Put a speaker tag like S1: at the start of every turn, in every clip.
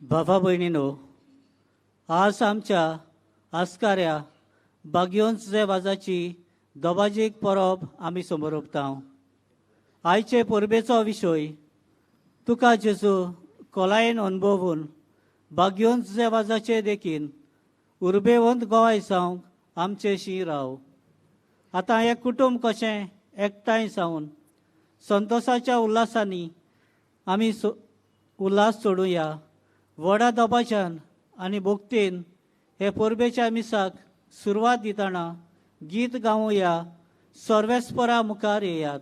S1: भावा भयणीनो, आज आमच्या आस्काऱ्या बागयोन्स वाजाची दबाजीक परब आमी समोरपता. आयचे परबेचो विशय तुका जेजू खोलायेन अनुभवून बागयोन्स वाजाचे देखीन उर्बेवंत गोवाय जावंक आमचे शी राव. आतां हें कुटुंब कशें एकठांय जावन संतोशाच्या उल्हासांनी आमी उल्हास सोडुया. व्हडा दबाज्यान आनी भक्तीन हे परबेच्या मिसाक सुरवात दितना गीत गावया. सर्वेस्परा मुखार येयात.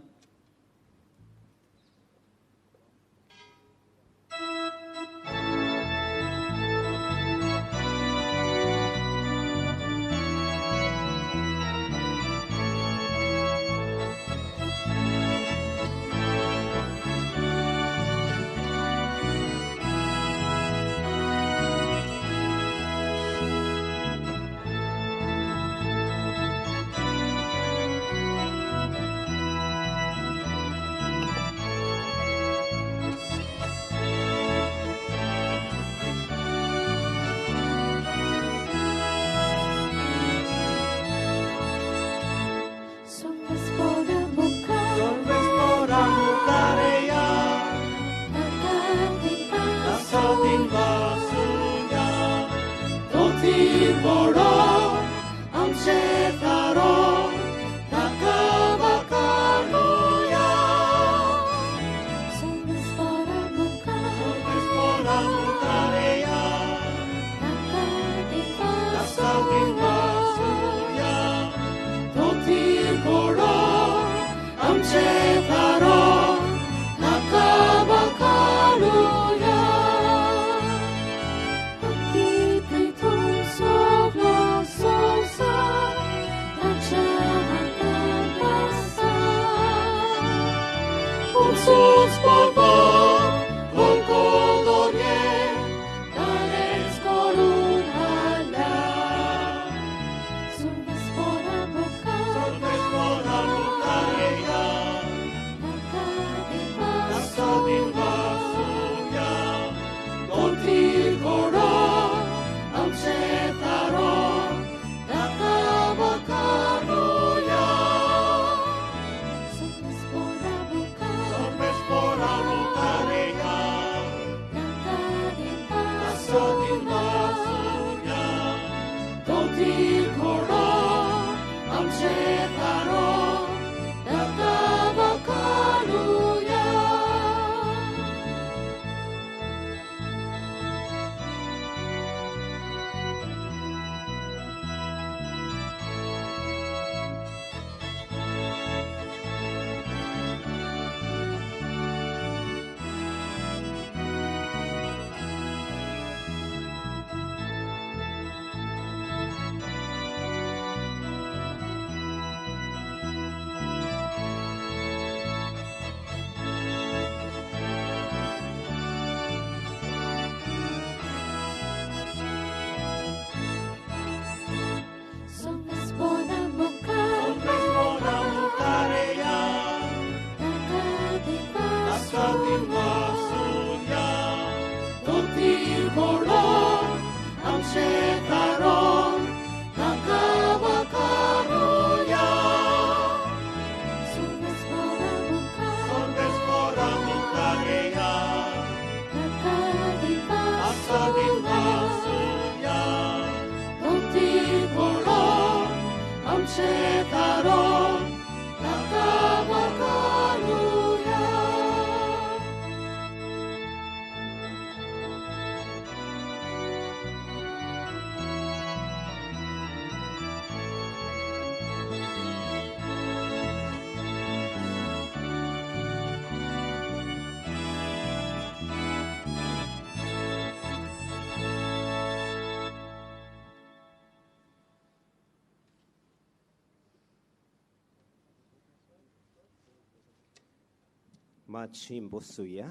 S2: मातशी बसुया.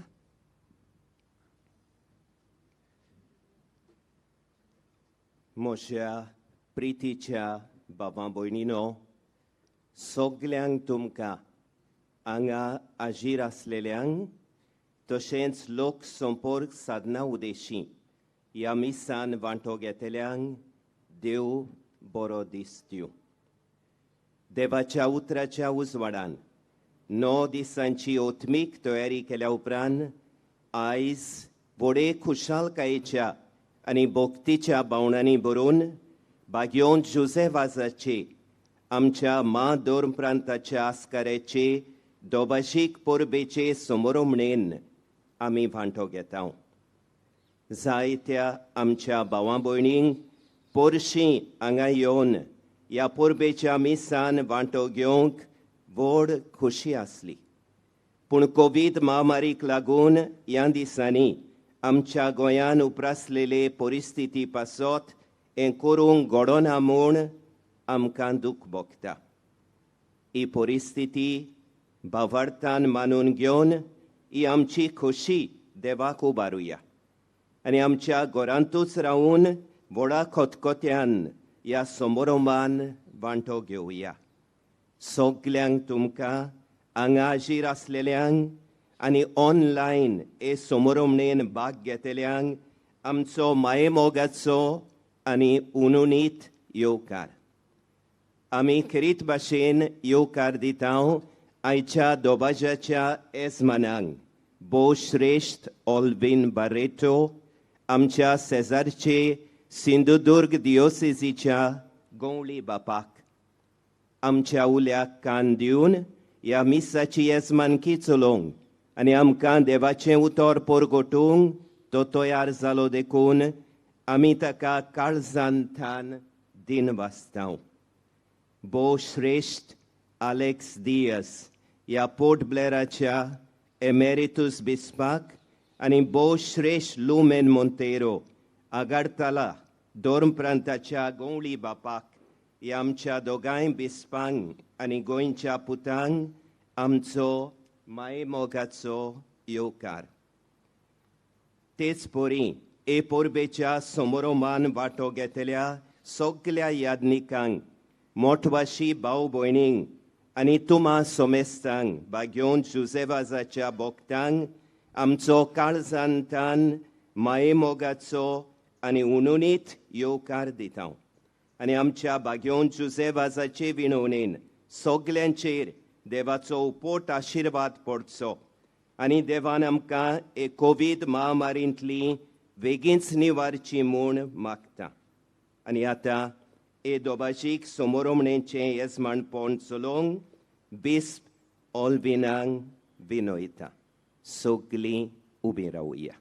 S2: म्हज्या प्रितीच्या बाबा भयणीनो, सगल्यांक तुमकां हांगा हाजीर आसलेल्यांक तशेंच लोक संपर्क साधना उद्देशी ह्या मिसान वांटो घेतल्यांक देव बरो दीस दिवं. देवाच्या उतराच्या उजवाडान 9 दिसांची ओत्मीक तयारी केल्या उपरांत आयज व्हडे खुशालकायेच्या आनी भक्तीच्या भावनांनी भरून बाग्योन जुझे वाजाचे आमच्या मा धर्म प्रांताच्या आस्काराचे दोभाशीक परबेचे समोरमणेन आमी वांटो घेता. जायत्या आमच्या भावां भयणींक पोरशी हांगा येवन ह्या परबेच्या मिसान वांटो घेवंक व्हड खोशी आसली, पूण कोवीड महामारीक लागून ह्या दिसांनी आमच्या गोंयान उप्रासलेले परिस्थिती पासत हें करूंक घडना म्हूण आमकां दूख भोगता. ही परिस्थिती भावार्थान मानून घेवन ही आमची खोशी देवाक उबारुया आनी आमच्या घरांतूच रावून व्हडा खतखत्यान ह्या समारंभान वांटो घेवया. सगल्यांक तुमकां हांगा हाजीर आसलेल्यांक आनी ऑनलायन हे समारंभणेन भाग घेतल्यांक आमचो मायेमोगाचो आनी उनुनीत येवकार. आमी खेरीत भाशेन येवकार दिता आयच्या दोबाजाच्या येजमानांक भोव श्रेश्ठ ऑल्विन बारेटो, आमच्या शेजारचे सिंधुदुर्ग दियोसेजीच्या गवळी बापाक आमच्या उल्याक कान दिवन ह्या मिसाची येजमानकी चलोवंक आनी आमकां देवाचें उतर परगटूंक तो तयार जालो देखून आमी ताका काळजांतल्यान दिन वाचता. भोव श्रेश्ठ आलेक्स दियस ह्या पोर्ट ब्लेराच्या एमेरितूस बिस्पाक आनी भोव श्रेश्ठ लुमेन मोंतेरो आगारताला धर्म प्रांताच्या गवळी बापाक ह्या आमच्या दोगांय बिस्पांक आनी गोंयच्या पुतांक आमचो मायेमोगाचो येवकार. तेच परी हे परबेच्या समारोमान वांटो घेतल्या सगल्या यादनिकांक, मोठवाशी भाव भयणींक आनी तुमा सोमेस्तांक बाग्योन जुझेवाजाच्या भक्तांक आमचो काळजांतान मायेमोगाचो आनी उनुनीत येवकार दिता आनी आमच्या बाग्योन जुझेवाजाचे विनवणेन सगल्यांचेर देवाचो उपोट आशिर्वाद पडचो आनी देवान आमकां हे कोवीड महामारींतली वेगींच निवारची म्हूण मागता. आनी आतां हे दोबाजीक समोरमणेचें येजमानपण चलोवंक बिस्प ऑल्विनांक विनयता. सगलीं उबीं रावया.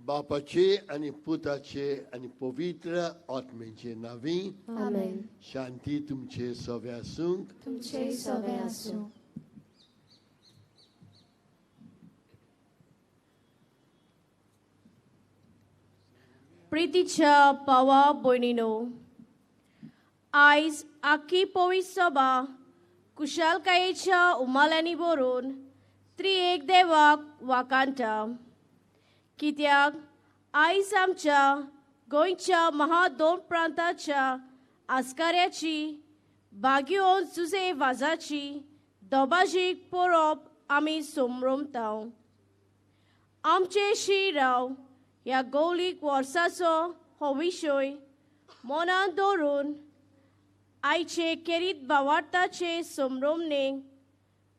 S3: बापाचे आनी पुताचे आनी पवित्र आत्म्याचे नांवी
S4: आमेन.
S3: शांती तुमचे सवे आसूंक.
S4: तुमचे सवे आसूं.
S5: प्रितीच्या भावा भयणीनो, आयज आख्खी पवित्र सभा कुशालकायेच्या उमाल्यांनी भरून त्रिएक देवाक वाकांटा, कित्याक आयज आमच्या गोंयच्या महादोन प्रांताच्या आस्काऱ्याची बाग्योन जुझे वाजाची दोबाजीक परब आमी समरमता. आमचे श्रीराव ह्या गौलीक वर्साचो हो विशय मनांत दवरून आयचे खेरीत भावार्थाचे समरमणेक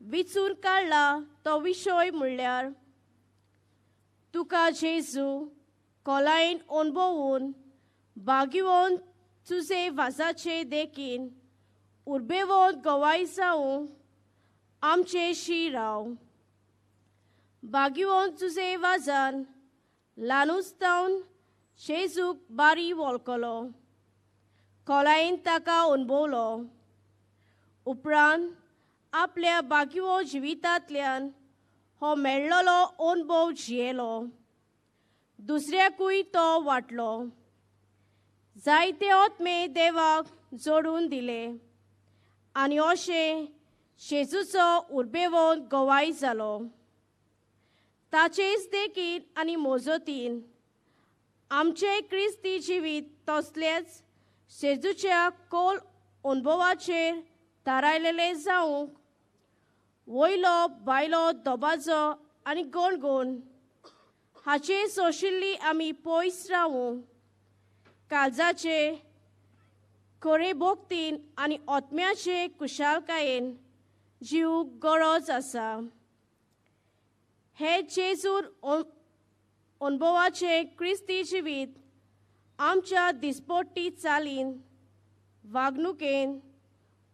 S5: विचून काडला तो विशय म्हणल्यार तुका जेजू खोलायेन अणभवून बागिवन तुजे वाजाचे देखीन उर्बेवन गवाय जावं आमचे श्रीराव. बागिवन तुजे वाजान ल्हानूच जावन जेजूक बारी वळखलो, खोलायेन ताका अणभवलो. उपरांत आपल्या बागिवो जिवितांतल्यान हो मेळ्ळलो अणभव जियेलो, दुसऱ्याकूय तो वांटलो. जायते आत्मे देवाक जोडून दिले आनी अशें जेजूचो उर्बेवन गवाय जालो. ताचेच देखीन आनी मोजतीन आमचें क्रिस्ती जिवीत तसलेंच जेजूच्या खोल अणभवाचेर थारायलेले जावंक वयलो बायलो दबाजो आनी गणगण हाचे सोशिल्ली आमी पयस रावूं. काळजाचे खरे भक्तीन आनी आत्म्याचे कुशालकायेन जीव गरज आसा. हे जेजूर अनुभवाचे क्रिस्ती जिवीत आमच्या दिसपट्टी चालीन, वागणुकेन,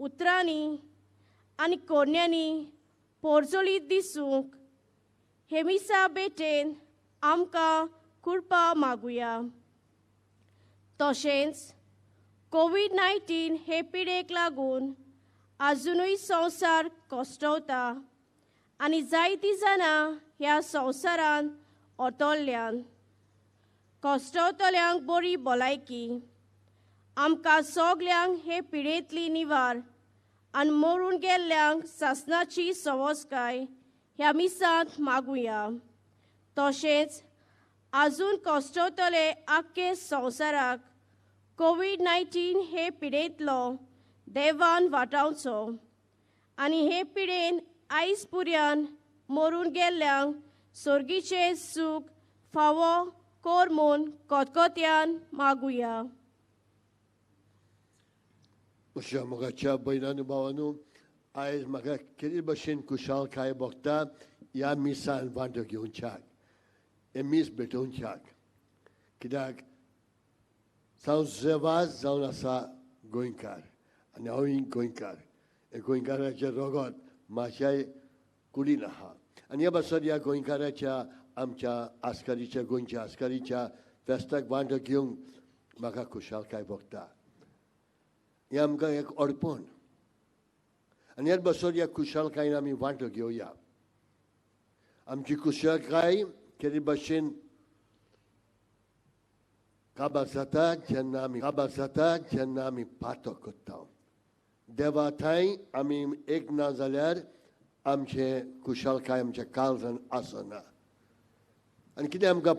S5: उतरांनी आनी कोरण्यांनी पोरजोलीत दिसूंक हे मिसा बेटेन आमकां कृपा मागुया. तशेंच कोवीड-19 हे पिडेक लागून आजुनूय संवसार कश्टवता आनी जायतीं जाणां ह्या संवसारान अटल्ल्यान कश्टवतल्यांक बरी भलायकी, आमकां सगल्यांक हे पिडेंतली निवार आनी मरून गेल्ल्यांक सासणाची सवसकाय ह्या मिसांत मागुया. तशेंच आजून कश्टवतले आख्खे संवसाराक कोवीड-19 हे पिडेंतलो देवान वाटावचो आनी हे पिडेन आयज पुर्यान मरून गेल्ल्यांक सोर्गीचें सूख फावो कोर म्हूण कोतकोत्यान मागुया.
S3: अशा मोगाच्या भयणांनो भावांनो, आयज म्हाका केदी भशेन कुशालकाय भोगता ह्या मिसान वांटो घेवच्याक, हें मीस भेटोवच्याक, कित्याक सांव जेवाज जावन आसा गोंयकार आनी हांवूय गोंयकार. हे गोंयकाराचें रगत म्हाज्याय कुडीन आहा आनी ह्या पासत ह्या गोंयकाराच्या आमच्या आस्कारीच्या गोंयच्या आस्कारीच्या फेस्ताक वांटो घेवंक म्हाका खुशालकाय भोगता. हें आमकां एक अर्पण आनी ह्याच बसत ह्या खुशालकायेन आमी वांटो घेवया. आमची खुशालकाय केदी भशेन काबार जाता जेन्ना आमी काबार जाता जेन्ना आमी पातो करता. देवा थंय आमी एक ना जाल्यार आमचें खुशालकाय आमच्या काळजान आसना आनी कितें आमकां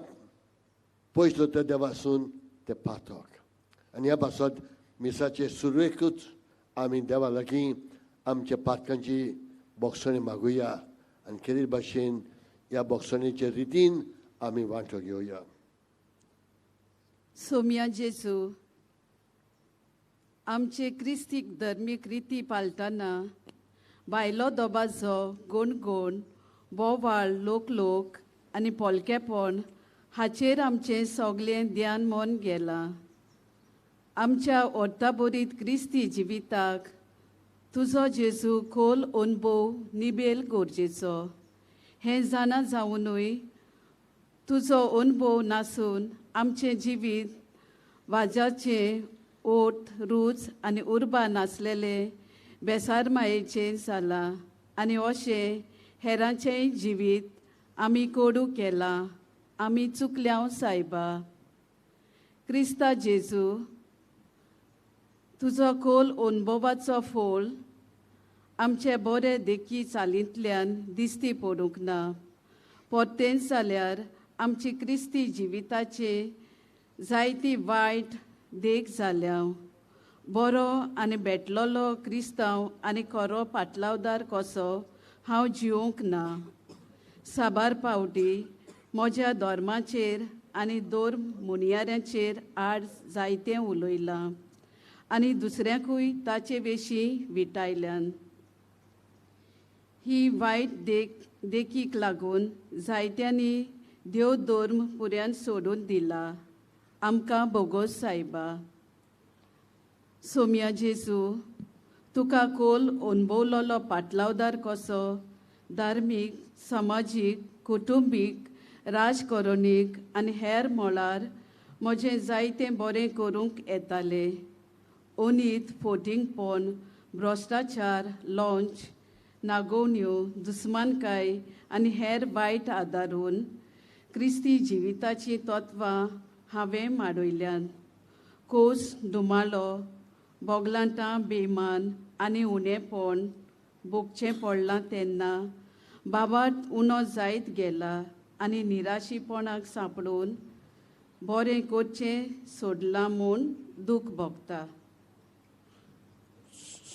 S3: पयस दवरता देवासून तें पातक. आनी ह्या पासत मिसाचे सुरवेकूच आमी देवा लागीं आमच्या पातकांची बोगसणी मागुया आनी केदी भाशेन ह्या बोगसणेचे रितीन आमी वांटो घेवया.
S6: सोम्या जेजू, आमचे क्रिस्तीक धर्मीक रिती पाळटना बायलो दबाजो, गणगण, बोवाळ, लोक आनी पोलकेपण हाचेर आमचें सगळें ध्यान मन गेलां. आमच्या ओर्ताबोरीत क्रिस्ती जिविताक तुजो जेजू खोल अनुभव निबेल गरजेचो हें जाणा जावनूय तुजो अनुभव नासून आमचें जिवीत वाजाचें ओट, रूच आनी उर्बा नासलेलें बेसारमायेचें जालां आनी अशें हेरांचेंय जिवीत आमी कोडू केलां. आमी चुकल्याव सायबा. क्रिस्ता जेजू, तुजो खोल अनुभवाचो फोल आमचे बरे देखी चालींतल्यान दिश्टी पडूंक ना. परतेंच जाल्यार आमची क्रिस्ती जिविताचे जायती वायट देख जाल्या. बरो आनी भेटलेलो क्रिस्तांव आनी खरो पाटलावदार कसो हांव जिवंक ना. साबार पावटी म्हज्या धर्माचेर आनी दोर मुनियाऱ्यांचेर आड जायतें उलयलां आनी दुसऱ्यांकूय ताचे विशीं विटायल्यान. ही वायट देखीक लागून जायत्यांनी देव धर्म पुऱ्यान सोडून दिला. आमकां भोगोस सायबा. सोम्या जेजू, तुका खोल अनुभवलोलो पाटलावदार कसो धार्मीक, समाजीक, कुटुंबीक, राजकरणीक आनी हेर मळार म्हजें जायतें बरें करूंक येतालें. अनीत, फोटिंगपण, भ्रश्टाचार, लॉंच, नागोवण्यो, दुस्मानकाय आनी हेर वायट आदारून क्रिस्ती जिविताचीं तत्वां हांवें माडयल्यान. कोस, धुमालो, बोगलांटां, बेमान आनी उणेपण भोगचें पडलां तेन्ना बाबाट उणो जायत गेला आनी निराशीपणाक सांपडून बरें करचें सोडलां म्हूण दूख भोगता.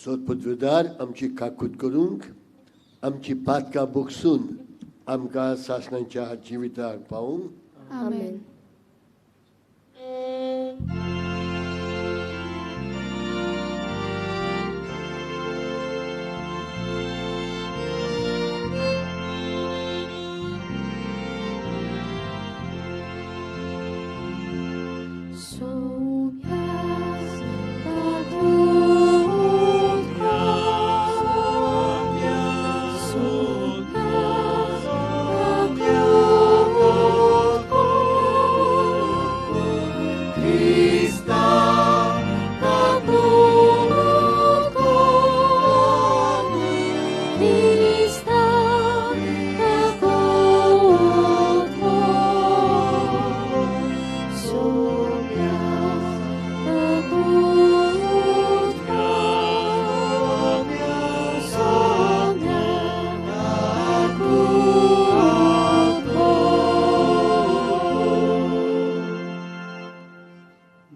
S3: सोदपुद्रदार आमची काकूत करूंक, आमची पातकां बोगसून आमकां सासणाच्या जिविताक पावूंक.
S4: आमेन.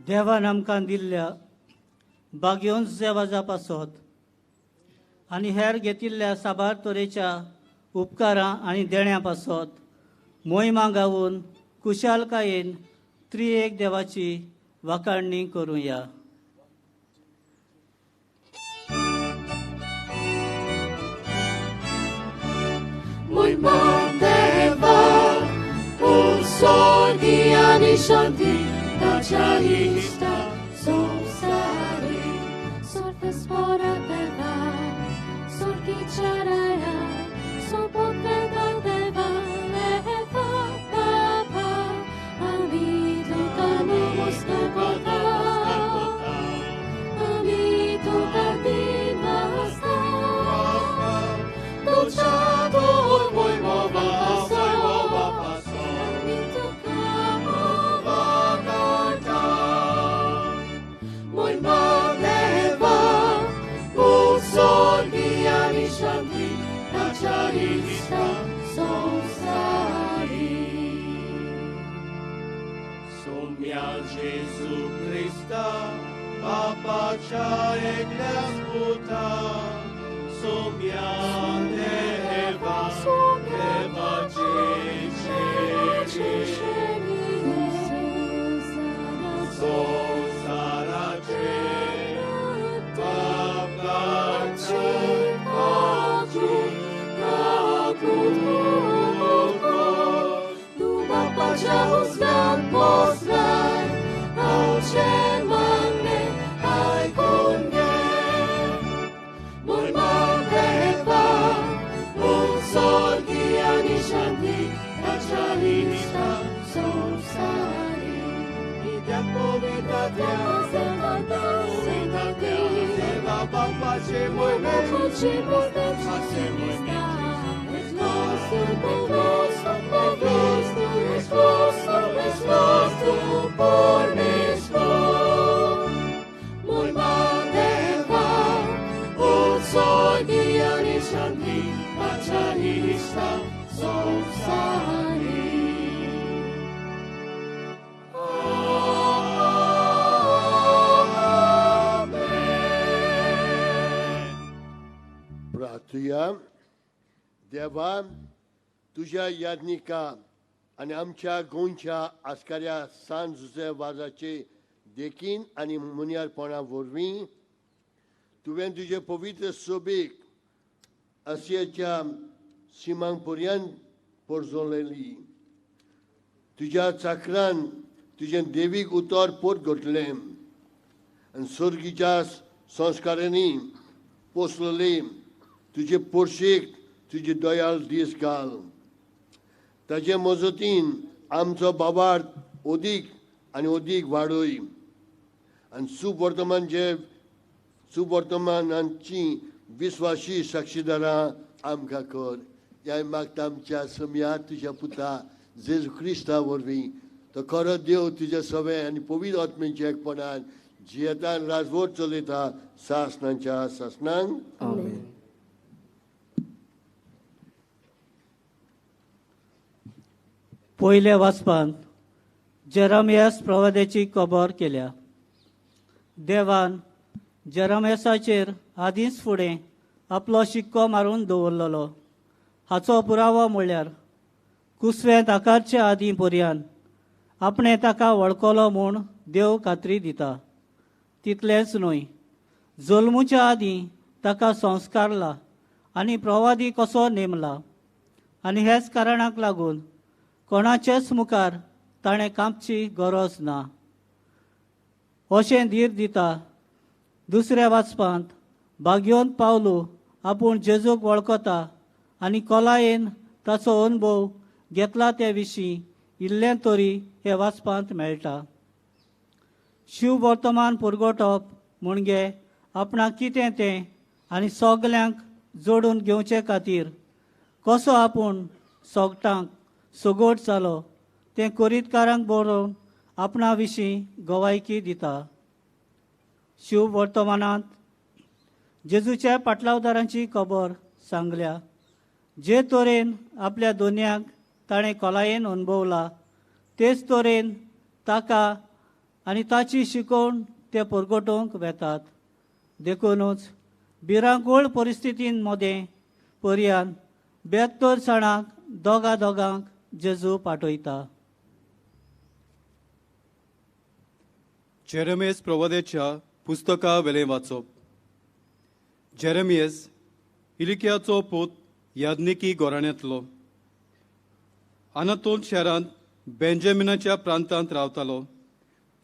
S1: देवान आमकां दिल्ल्या बागयोन देवाजा पासत आनी हेर घेतिल्ल्या साबार तरेच्या उपकारां आनी देण्यां पासत मोहिमा गावून कुशालकायेन त्रिएक देवाची वाखाणणी करुया.
S7: Moima deva, un shanti, Tacharista, Somsari, Sorfes fora deva, Sorkicharaya, Sopotveda deva, Leva, Papa, Amito Kanusta Kota, Amito Kadinasta, Dolciado, Moimova, Tacharista, Somsari.
S8: Somia Jesu Christa, Papa Chaeglas Puta, Somia Deva, Deva Ceceri, Sosarace, Papa
S3: प्रार्थुया. देवा, तुज्या याज्ञिका आनी आमच्या गोंयच्या आस्काऱ्या सान जुजे वाजाचे देखीन आनी मुनियारपणा वरवीं तुवें तुजे पवित्र सोबीक आसियाच्या सिमांक पर्यंत पोरजोलेली. तुज्या चाकरान तुजें देवीक उतर पोट घटलें आनी सर्गीच्या संस्कारांनी पोसलेली तुजे पोरशीक तुजे दयाल दीस घाल. ताजे मजतीन आमचो बाबार्थ अदीक आनी अदीक वाडय आनी सुवर्तमान जे सुवर्तमानांची विस्वाशी साक्षीदारां आमकां कर. ह्या मागता आमच्या समया तुज्या पुता जेजू क्रिस्ता वरवीं, तो खरो देव तुज्या सवे आनी पवित्र आत्म्याच्या एकपणान जियेतान राजवट चलयता सासणांच्या सासणांक.
S4: आमेन.
S1: पयल्या वाचपान जेरमियास प्रवाद्याची कबर केल्या. देवान जेरमियासाचेर आदींच फुडें आपलो शिक्को मारून दवरलेलो. हाचो पुरावो म्हळ्यार कुसवें आकारचे आदीं पर्यान आपणें ताका वळखलो म्हूण देव खात्री दिता. तितलेंच न्हय, जल्मुच्या आदीं ताका संस्कारला आनी प्रवादी कसो नेमला आनी हेच कारणाक लागून कोणाचेच मुखार ताणें कांपची गरज ना अशें धीर दिता. दुसऱ्या वाचपांत भाग्योन पावलू आपूण जेजूक वळखता आनी खोलायेन ताचो अनुभव घेतला ते विशीं इल्लें तरी हे वाचपांत मेळटा. शिव वर्तमान पुरगोटप म्हणजे आपणाक कितें तें आनी सगल्यांक जोडून घेवचे खातीर कसो आपूण सोगटांक सगोट जालो तें कोरीतकारांक बरोवन आपणा विशीं गवायकी दिता. शिव वर्तमानांत जेजूच्या पाटलावदारांची खबर सांगल्या. जे तरेन आपल्या दोनयांक ताणें खोलायेन अणभवला तेच तरेन ताका आनी ताची शिकोवण ते परगटोवंक वेतात. देखूनच भिरांकूळ परिस्थितीन मदें पर्यान 72 जाणांक दोगा दोगांक जेजू पाठयता.
S9: जेरेमियस प्रवाद्याच्या पुस्तका वेलें वाचप. जेरेमियस इलिकियाचो पूत याज्ञिकी घराण्यांतलो, अनातोत शारांत बेंजामिनाच्या प्रांतांत रावतालो.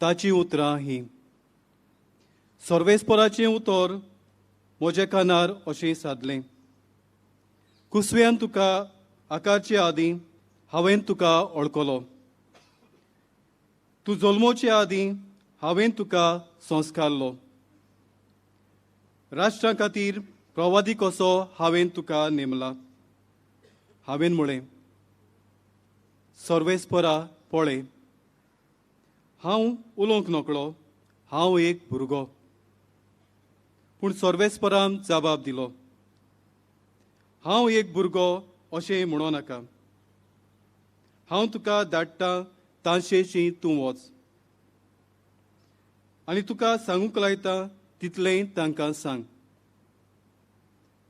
S9: ताचीं उतरां हीं. सर्वेस्पराचें उतर म्हज्या कानार अशें सादलें, कुसव्यान तुका आकारचे आदीं हांवें तुका वळखलो, तूं जल्मोचे आदीं हांवें तुका संस्कारलो, राष्ट्रा खातीर प्रवादी कसो हांवें तुका नेमला. हांवें म्हळें, सर्वेस्परा पळय, हांव उलोवंक नकळो, हांव एक भुरगो. पूण सर्वेस्परान जबाब दिलो, हांव एक भुरगो अशें म्हणो नाका, हांव तुका धाडटा तांशेशी तूं वच आनी तुका सांगूंक लायता तितलें तांकां सांग.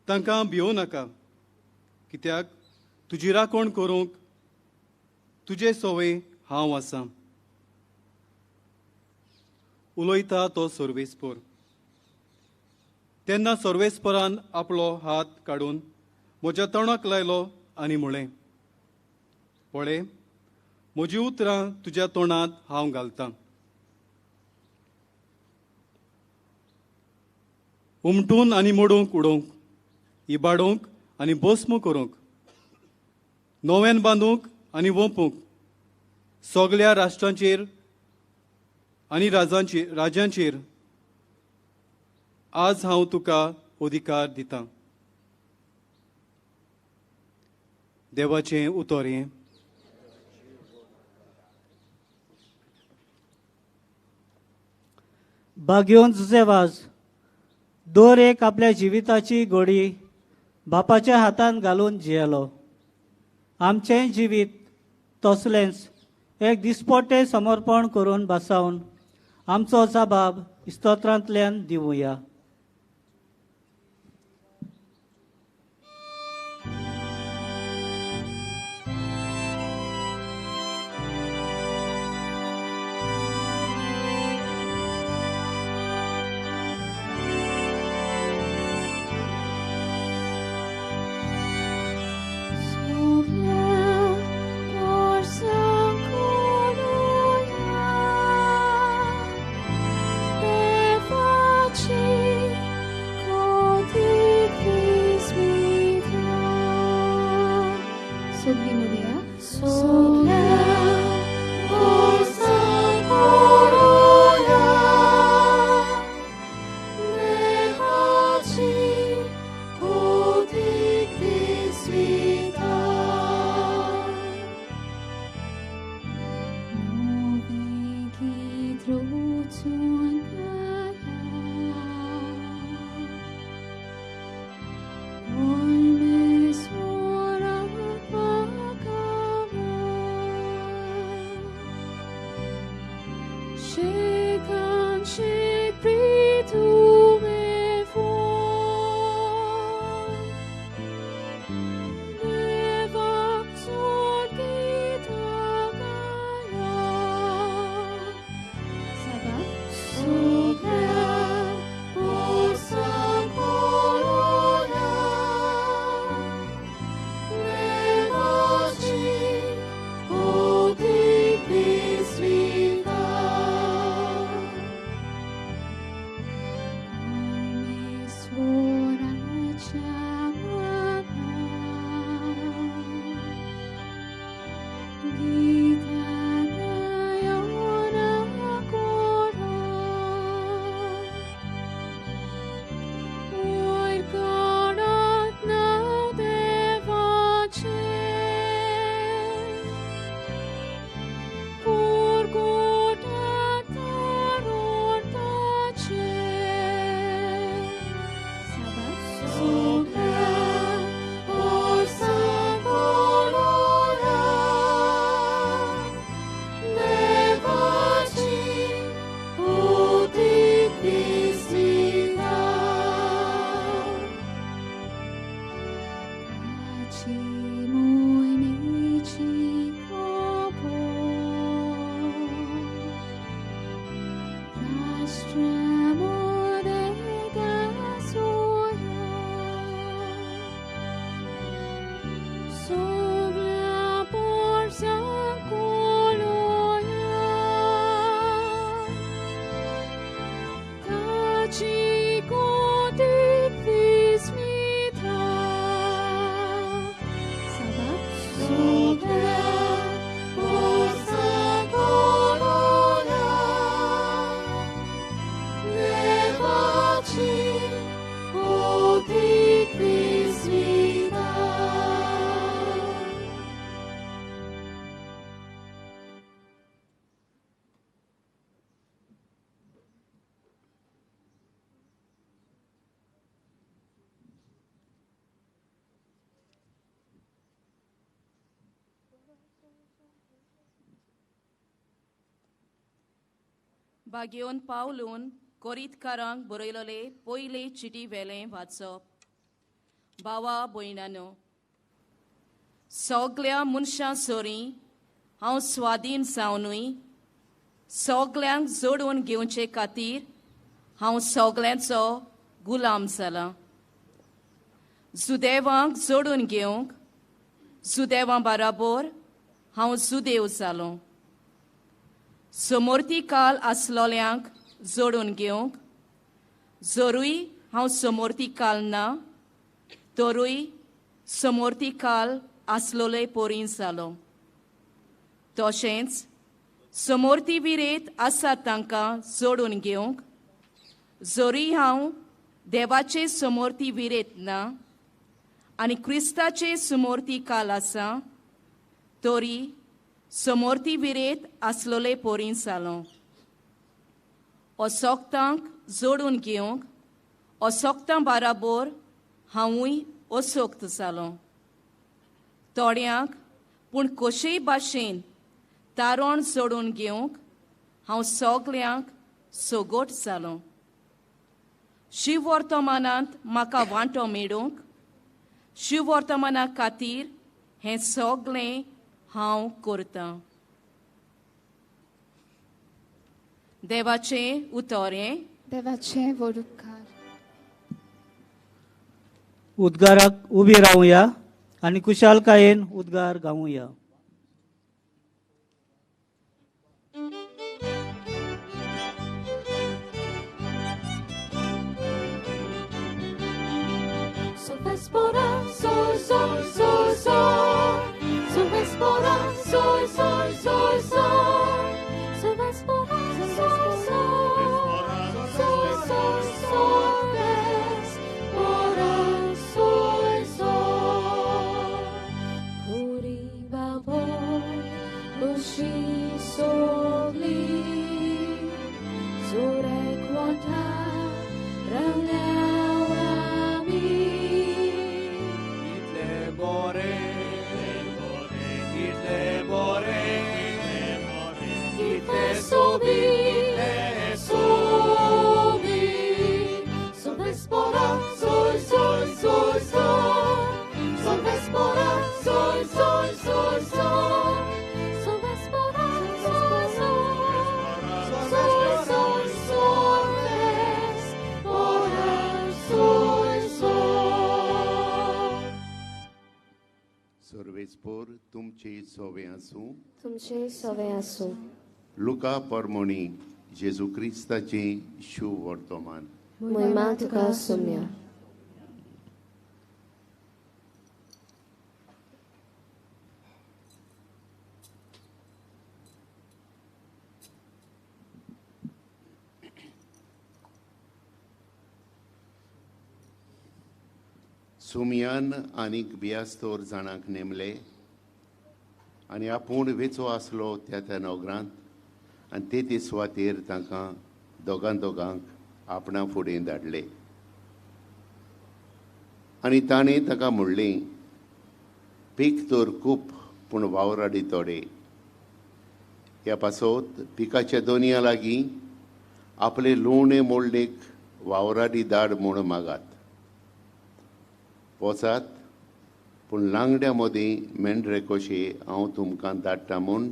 S9: तांकां भियोवं नाका, कित्याक तुजी राखण करूंक तुजे सवय हांव आसां. उलयता तो सर्वेस्पर. तेन्ना सर्वेस्परान आपलो हात काडून म्हज्या तोंडाक लायलो आनी म्हळें, पळय, म्हजीं उतरां तुज्या तोंडांत हांव घालतां. उमटून आनी मोडूंक उडोवंक, इबाडूंक आनी भस्म करूंक, नव्यान बांदूंक आनी वोंपूंक, सगल्या राष्ट्रांचेर आनी राज्यांचेर आज हांव तुका अधिकार दितां. देवाचें उतर हें.
S1: भाग्योन जुझेवाज दर एक आपल्या जिविताची घोडी बापाच्या हातान घालून जियेलो. आमचें जिवीत तसलेंच एक दिसपट्टें समर्पण करून बसावन आमचो जबाब स्तोत्रांतल्यान दिवया.
S7: She
S10: बागेवन पावलून कोरीतकारांक बरयलोले पयले चिटी वेलें वाचप. भावा भयणानो, सगल्या मनशां सरी हांव स्वाधीन जावनूय सगल्यांक जोडून घेवचे खातीर हांव सगल्यांचो गुलाम जाला. जुदेवांक जोडून घेवंक जुदेवां बराबर हांव जुदेव जालो. समोर्ती काल आसलोल्यांक जोडून घेवंक जरूय हांव समोर्ती काल ना तरूय समोर्ती काल आसलोले पोरीं जालो. तशेंच समोर्ती विरेत आसा तांकां जोडून घेवंक जरूय हांव देवाचे समोर्ती विरेत ना आनी क्रिस्ताचे समोर्ती काल आसा तरी समोर्ती विरेत आसलोले पोरीं जालो. असोक्तांक जोडून घेवंक असोक्तां बराबर हांवूय असोक्त जालो. थोड्यांक पूण कशेय भाशेन तारण जोडून घेवंक हांव सगल्यांक सगोट जालो. शिववर्तमानांत म्हाका वांटो मेळूंक शिववर्तमाना खातीर हें सगळें हांव करतां. देवाचें उतर हें.
S4: देवाचें व्हड उपकार.
S1: उद्गाराक उबी रावया आनी कुशालकायेन उद्गार गावया.
S7: Sol, sol, sol, sol. Sol, vespora, sol, sol, sol, sol. Sol, vespora, sol, sol. Sol, sol, sol, vespora, sol, sol. Kuriba bol, ushi sogli, sore quota, Sol vespora, sol, sol, sol, sol. Sol vespora, sol, sol, sol, sol. Sol vespora, sol, sol. Sol, sol, sol, vespora, sol, sol.
S11: सर्वेस्पोर तुमचे सोवे आसूं.
S4: तुमचे सोवे आसूं.
S11: लुका परमोणी जेजू क्रिस्ताचें शुभवर्तमान.
S4: महिमा तुका सुम्या.
S11: सुमयान आनीक बियास्तोर जाणांक नेमले आनी आपूण वेचो आसलो त्या त्या नगरांत आनी ते ते सुवातेर तांकां दोगां दोगांक आपणा फुडें धाडले. आनी ताणें ताका म्हणलें, पीक तर खूब पूण वावराडी थोडे. ह्या पासत पिकाच्या दोनया लागीं आपले लुवणे मोडणेक वावराडी धाड म्हूण मागात. वचात पूण लांगड्या मदीं मेंढरे कशे हांव तुमकां धाडटा म्हूण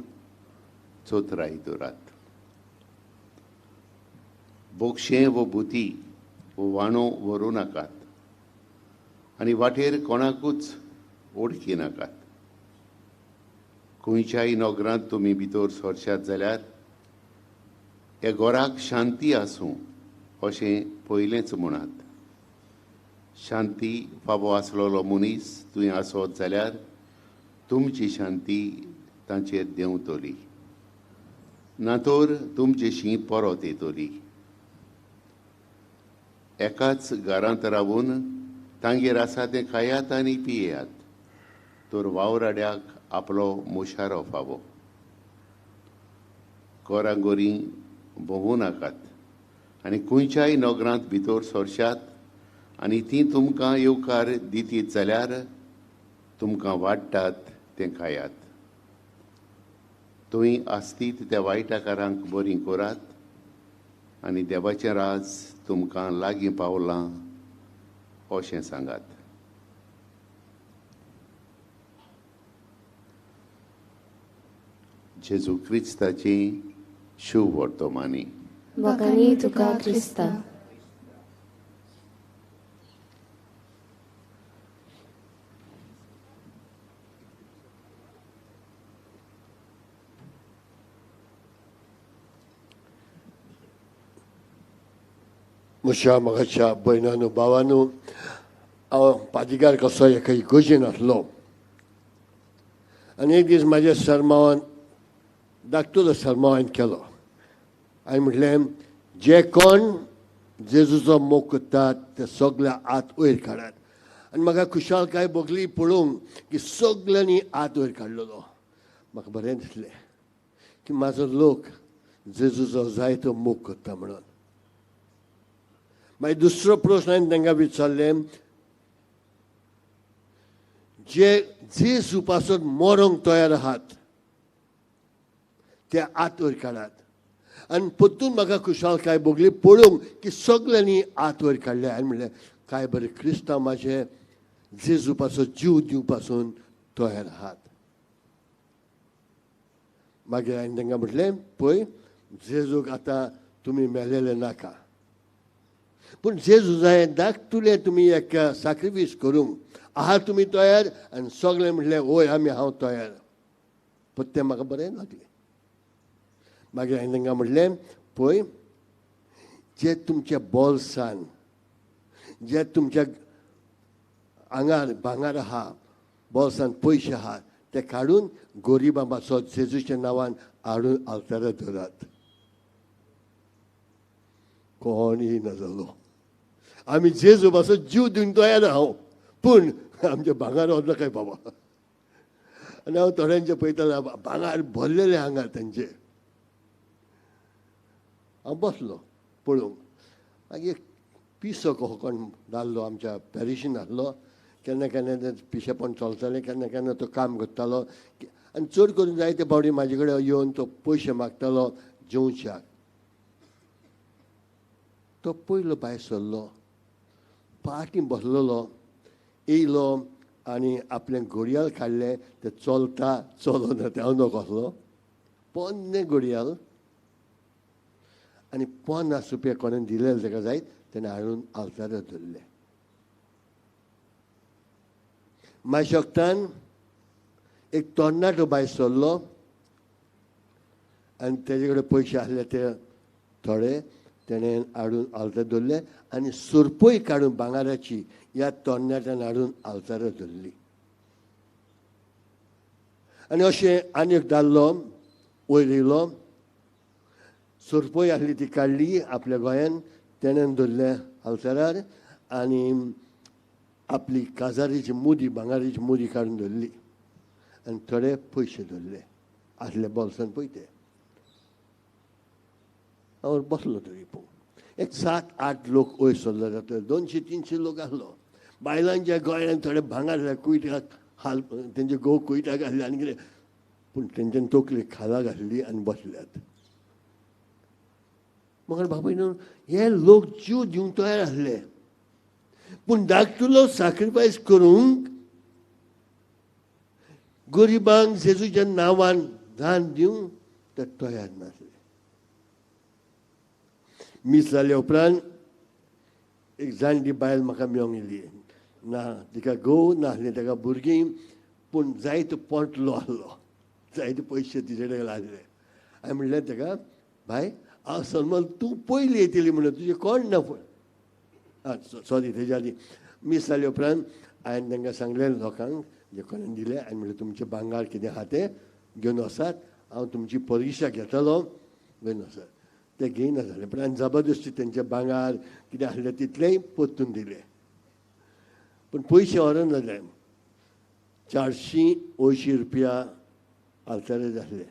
S11: चोतराय दवरात. बोगशें वो भुती वो वाणो व्हरूं नाकात आनी वाटेर कोणाकूच ओळखी नाकात. खंयच्याय नगरांत तुमी भितर सरशात जाल्यार ह्या घराक शांती आसूं अशें पयलेंच म्हणात. शांती फावो आसलेलो मनीस तुवें आसत जाल्यार तुमची शांती तांचेर देंवतली, ना तर तुमचेशी परत येतली. एकाच घरांत रावून तांगेर आसा तें खायात आनी पियेयात, तर वावराड्याक आपलो मुशारो फावो. कोरांगोरी भोंवूं नाकात आनी खंयच्याय नगरांत भितर सरशात आनी तीं तुमकां येवकार दितीत जाल्यार तुमकां वाडटात तें खायात. थंय आसतीत त्या वायटाकारांक बरीं करात आनी देवाचें राज तुमकां लागीं पावलां अशें सांगात. जेजू क्रिस्ताची शुभवर्तमानी.
S4: बखानी तुका क्रिस्ता.
S3: म्हज्या म्हाकाच्या भयणानू भावानू, हांव पादिगार कसो एका इगोजेन आसलो आनी एक दीस म्हाज्या सरमावान धाकटुलो सरमावान केलो. हांवें म्हटलें, जे कोण जेजूचो मोग करतात ते सगळे हात वयर काडात. आनी म्हाका खुशालकाय भोगली पळोवंक की सगळ्यांनी हात वयर काडलेलो. म्हाका बरें दिसलें की म्हाजो लोक जेजूचो जायतो मोग करता म्हणून. मागीर दुसरो प्रस्न हांवें तांकां विचारलें, जे जेजू पासून मरोंक तयार आहात ते हात वयर काडात. आनी परतून म्हाका खुशालकाय भोगली पळोवंक की सगळ्यांनी हात वयर काडले. हांवें म्हणलें, काय बरें क्रिस्तांव म्हाजे जेजू पासून जीव दिवं पासून तयार आहात. मागीर हांवें तांकां म्हटलें, पळय जेजूक आतां तुमी मेलेले नाका, पूण जेजू जाय धाकटुले तुमी एक साक्रिफीस करूंक आहा तुमी तयार? आनी सगळें म्हटलें, वय आमी हांव तयार. पूण तें म्हाका बरें लागलें. मागीर हांवें तांकां म्हटलें, पळय जे तुमच्या बोल्सान जे तुमच्या आंगार भांगार आहा, बोल्सान पयशे आहा, ते काडून गोरिबां पासत जेजूच्या नांवान हाडून आल्तारा धरात. कोणूय ना जालो. आमी जेजू पासत जीव दिवन तयार हांव, पूण आमच्या भांगार वचना काय बाबा. आनी हांव थोड्यांचे पळयतालो भांगार भरलेले आंगार तांचे. हांव बसलो पळोवंक. मागीर एक पिसो कसो कोण दादलो आमच्या पॅरिशीन आसलो. केन्ना केन्ना पिशेपण चलतालें, केन्ना केन्ना तो काम करतालो आनी चड करून जायते फावटी म्हाजे कडेन येवन तो पयशे मागतालो जेवच्याक. तो पयलो भायर सरलो, पाटी बसलेलो, येयलो आनी आपलें घडयाळ काडलें. तें चलता चलना तें हांव नको आसलो. पोन्नें घडयाळ आनी 50 रुपया कोणें दिलेले ताका जायत, तेणें हाडून आल्तारार धरलें. म्हाज्या वखदान एक तरणाटो भायर सरलो आनी तेजे कडेन पयशे आसले ते थोडे तेणें हाडून आल्तार दवरले आनी सुरपय काडून भांगाराची ह्या तरणाट्यान हाडून आल्तारार धरली. आनी अशें आनी एक दादलो वयर येयलो, सुरपय आसली ती काडली आपल्या गोंयान, तेणें धरलें आल्तारार आनी आपली काजारीची मुदी भांगाराची मुदी काडून धरली आनी थोडे पयशे धरले आसले बोल्सान पळय ते. हांव बसलो तरी पळोवंक. एक 7-8 लोक वयर सरलो जातले, 200-300 लोक आसलो. बायलांच्या गोंयांत थोडे भांगार कुयटाक हाल, तेंचे घोव कुयटाक आसले आनी कितें, पूण तेंच्यान तकली खाला घातली आनी बसल्यात. मगर बापूय न्हू हे लोक जीव दिवंक तयार आसले, पूण धाकटुलो साक्रिफायस करूंक गरिबांक जेजूच्या नांवान दान दिवंक ते तयार नासले. मीस जाल्या उपरांत एक जाणटी बायल म्हाका मेळोंक येयली. ना तिका घोव नासले, ताका भुरगीं, पूण जायतो पोंटलो आसलो, जायते पयशे तिजे कडेन आसले. हांवें म्हणलें ताका, भाय हांव सलमान तूं पयली येतली म्हणून तुजें कोण ना. सॉरी, तेज्या आदी मीस जाल्या उपरांत हांवें तांकां सांगलें लोकांक जे कोणें दिलें, हांवें म्हणलें तुमचें भांगार कितें आहा तें घेवन वचात, हांव तुमची परिक्षा घेतलो, घेवन वचात. ते घेयना जालें, पूण हांवें जबरदस्ती तेंचें भांगार कितें आसलें तितलेंय परतून दिलें, पूण पयशे व्हरोन जाले. 480 रुपया आल्तारे जाल्ले,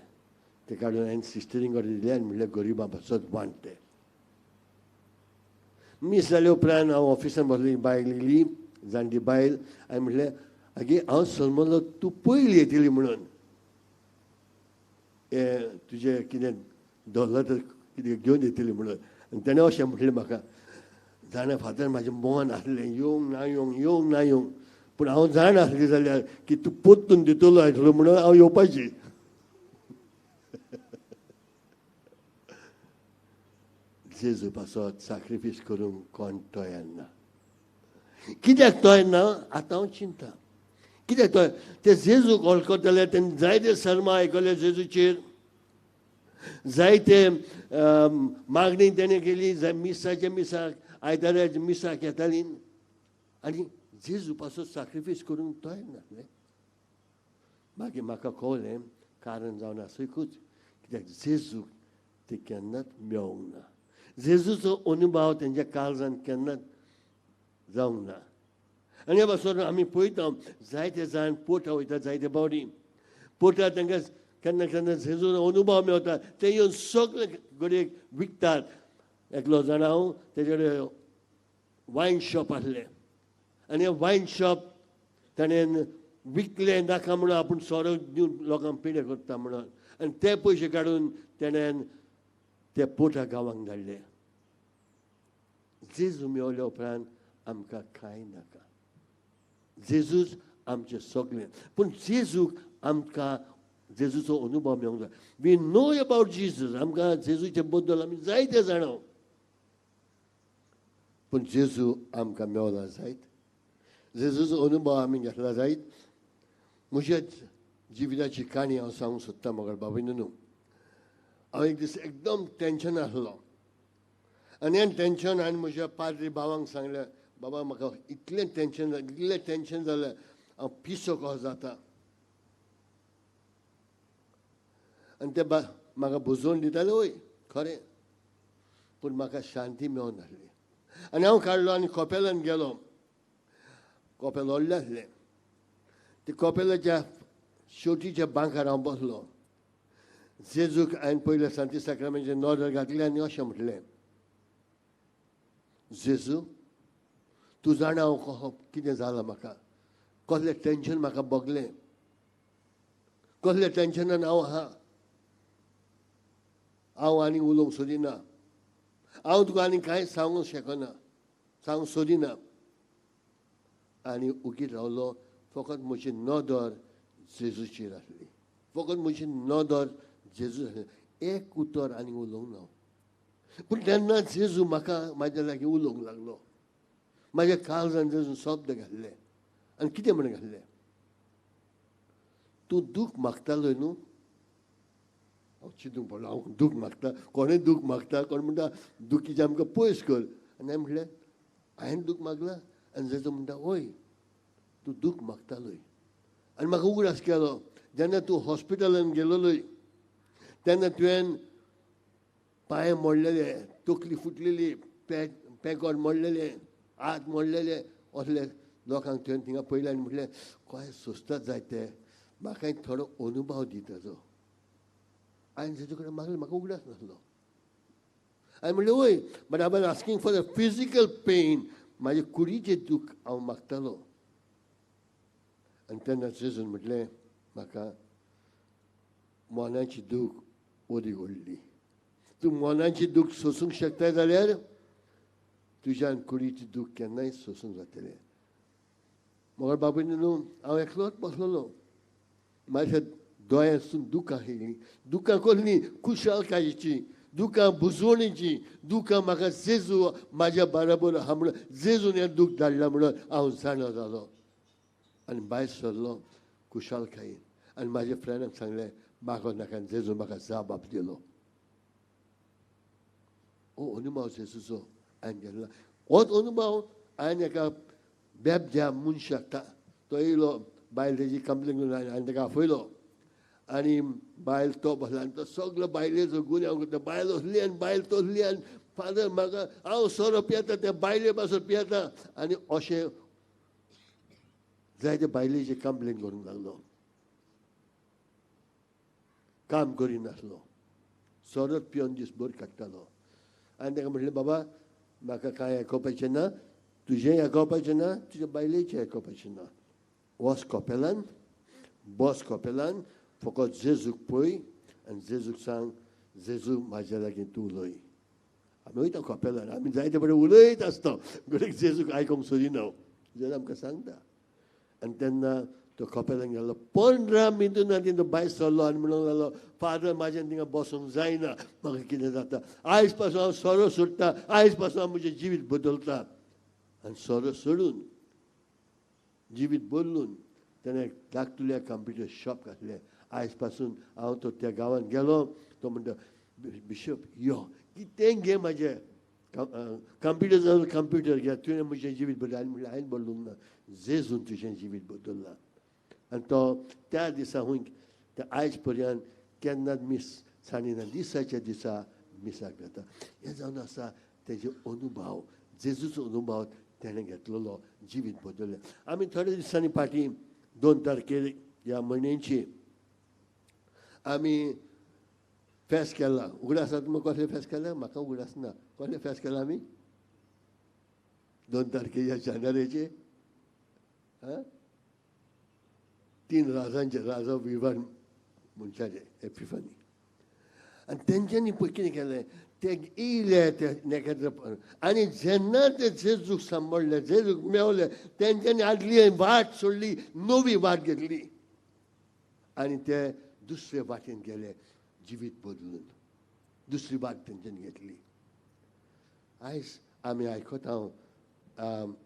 S3: ते काडून हांवें सिस्टरींग कडेन दिले आनी म्हणलें गरिबां पासत वांट ते. मीस जाले उपरांत हांव ऑफिसान बसली, बायल येयली, जाणटी बायल. हांवें म्हणलें, आगे हांव समजलो तूं पयली येतली म्हणून, हें तुजें कितें दवरलां तर कितें घेवन येतली म्हणून. आनी तेणें अशें म्हटलें म्हाका, जाणा फादर म्हाजें मन आसलें येवंक ना येवंक, येवंक ना येवंक, पूण हांव जाण आसलें जाल्यार की तूं पोत्तून दितलो आसलो म्हणून हांव येवपाची. जेजू पासत साक्रिफीस करूंक कोण तयार ना. कित्याक तयार ना आतां हांव चिंता. कित्याक तयार? ते जेजूक वळखतले, तेणें जायते सर्मा आयकले जेजूचेर, जायते मागणी तेणें केली, मिसाच्या मिसाक आयताराच्या मिसाक येताली आनी जेजू पासत साक्रिफीस करूंक तयार नासलें. मागीर म्हाका कळ्ळें कारण जावन आसुकूच, कित्याक जेजूक ते केन्नाच मेळोंक ना. जेजूचो अनुभव तेंच्या काळजान केन्नाच जावंक ना. आनी हे पासून आमी पळयता जायते जाण पोटा वयता, जायते बावडी पोटा तांकां केन्ना केन्ना जेजूचो अनुभव मेळटा, ते येवन सगळे घडयेक विकतात. एकलो जाणा हांव तेजे कडेन वायन शॉप आसलें आनी हें वायन शॉप ताणें विकलें नाका म्हणून आपूण सोरो दिवन लोकांक पेडे करता म्हणून, आनी ते पयशे काडून तेणें ते पोटा गांवांक धाडले. जेजू मेवल्या उपरांत आमकां कांय नाका, जेजूच आमचें सगळें. पूण जेजूक आमकां जेजूचो अनुभव मेळूंक जाय. We know about Jesus, आमकां जेजूचे बद्दल आमी जायते जाणा, पूण जेजू आमकां मेवला जायत, जेजूचो अनुभव आमी घेतला जायत. म्हज्या जिविताची काणी हांव सांगूंक सोदतां मगर बाबून न्हू. हांव एक दीस एकदम टेंशन आसलो आनी हें टेंशन हांवें म्हज्या पाद्री भावांक सांगलें, बाबा म्हाका इतलें टेंशन जालें, इतलें टेंशन जालें, हांव पिसो कसो जाता. आनी ते म्हाका बुजोवन दिताले, वय खरें, पूण म्हाका शांती मेळून नासली. आनी हांव काडलो आनी कपेलान गेलो. कपेल व्हडलें आसलें, ते कपेलाच्या शेवटीच्या बांकार हांव बसलो. जेजूक हांवें पयलें सांती साक्रामेंताचेर नदर घातली आनी अशें म्हटलें, जेजू तूं जाणा हांव कसो कितें जालां, म्हाका कसलें टेंशन म्हाका भोगलें, कसलें टेंशनान हांव आहा, हांव आनी उलोवंक सोदिना, हांव तुका आनी कांय सांगूंक शकना, सांगूंक सोदिना. आनी उगीत रावलो. फकत म्हजी नदर जेजूचेर आसली, फकत म्हजी नदर जेजू आसली, एक उतर आनी उलोवंक ना. पूण तेन्ना जेजू म्हाका म्हाज्या लागीं उलोवंक लागलो. म्हाज्या काळजान जेजून शब्द घाल्ले आनी कितें म्हण घाल्ले, तूं दूख मागतालो न्हू. हांव चिंतूंक पडलो, हांव दूख मागता, कोणूय दूख मागता, कोण म्हणटा दुखीचें आमकां पयस कर. आनी हांवें म्हणलें हांवें दूख मागला? आनी जेजू म्हणटा वय तूं दूख मागतालोय. आनी म्हाका उगडास केलो, जेन्ना तूं हॉस्पिटलान गेलोलोय तेन्ना तुवें पांय मोडलेले, तकली फुटलेली, पेकोट मोडलेले, हात मोडलेले, असले लोकांक तुवें थिंगा पळयलें आनी म्हटलें काय सोंसतात जाय ते, म्हाका थोडो अनुभव दी ताजो. हांवें जेजू कडेन मागलें, म्हाका उगडास नासलो. हांवें म्हणलें वय, but I was asking for the physical pain, म्हाजे कुडीचें दूख हांव मागतालो. आनी तेन्ना जेजून म्हटलें म्हाका मनाची दूख वरी व्हडली, तूं मनाची दूख सोसूंक शकता जाल्यार तुज्यान कुडीची दूख केन्नाय सोसूंक जातलें. मगर बाबून न्हू हांव एकलोच बसलेलो, म्हाज्या दोळ्यांसून दुकां येयलीं. दुकां कसलीं? खुशालकायेचीं दुकां, बुजवणेचीं दुकां. म्हाका जेजू म्हाज्या बराबर आहा म्हणून, जेजून हें दूख धाडलां म्हणून हांव जाणा जालो. आनी भायर सरलो खुशालकायेन आनी म्हाज्या फ्रेंडाक सांगलें मागो नाका, जेजून म्हाका जाप दिलो. हो अनुभव जेजूचो हांवें घेतला. होच अनुभव हांवें एका बेबद्या मनशाक, तो येयलो, बायल तेजी कंप्लेन करून हांवें ताका आफयलो आनी बायल तो बसला आनी तो सगलो बायलेचो गुन्यांव करता, बायल असली आनी बायल तसली आनी फादर म्हाका हांव सोरो पियेता, त्या बायले पासून पियेता, आनी अशें जायते बायलेची कंप्लेन करूंक लागलो. काम करिनासलो, सोरोच पिवन दीसभर काडटालो. आनी ताका म्हटलें बाबा म्हाका कांय आयकोवपाचें ना, तुजेंय आयकोवपाचें ना, तुज्या बायलेचें आयकोवपाचें ना. वच कपेलान, बस कपेलान, फकत जेजूक पळय आनी जेजूक सांग, जेजू म्हाज्या लागीं तूं उलय. आमी वयता कपेलान, आमी जायते बरें उलयत आसता, घडये जेजूक आयकूंक सोदिना, जेजू आमकां सांगता. आनी तेन्ना तो कपेलान गेलो, 15 मिनटां आदी तो भायर सरलो आनी म्हणूंक लागलो, फादर म्हाज्यान थिंगा बसूंक जायना, म्हाका कितें जाता, आयज पासून हांव सोरो सोडटा, आयज पासून हांव म्हजें जिवीत बदलता. आनी सोरो सोडून जिवीत बदलून तेणें धाकटुल्या कंप्युटर शॉप घातलें. आयज पासून हांव तो त्या गांवांत गेलो, तो म्हणटा बिशप यो कितें घे म्हाजें कंप्युटर जाल्यार कंप्युटर घे, तुवें म्हजें जिवीत बदल. आनी म्हणलें हांवें बदलूंक ना, जेजून तुजें जिवीत बदल्लां. आनी तो त्या दिसा हुंय ते आयज पर्यंत केन्नाच मीस सांडिना, दिसाच्या दिसा मिसाक वता. हें जावन आसा तेजे अनुभव, जेजूचो अनुभव तेणें घेतलेलो, जिवीत बदल्लें. आमी थोड्या दिसांनी फाटीं 2 तारखेर ह्या म्हयन्याची आमी फेस्त केला. उगडास आसा तुमकां कसलें फेस्त केलें? म्हाका उगडास ना. कसलें फेस्त केलां आमी 2 तारखेर ह्या जानेवारीचे? आं, 3 राजांचे, राजा विवान मनशाचे एपिफनी. आनी तेंच्यांनी पळय कितें केलें, ते येयले ते नखेत्र आनी जेन्ना ते जेजूक सांबाळ्ळे, जेजूक मेवले, तेंच्यांनी आदली वाट सोडली, नवी वाट घेतली आनी ते दुसरे वाटेन गेले, जिवीत बदलून दुसरी वाट तेंच्यांनी घेतली. आयज आमी आयकता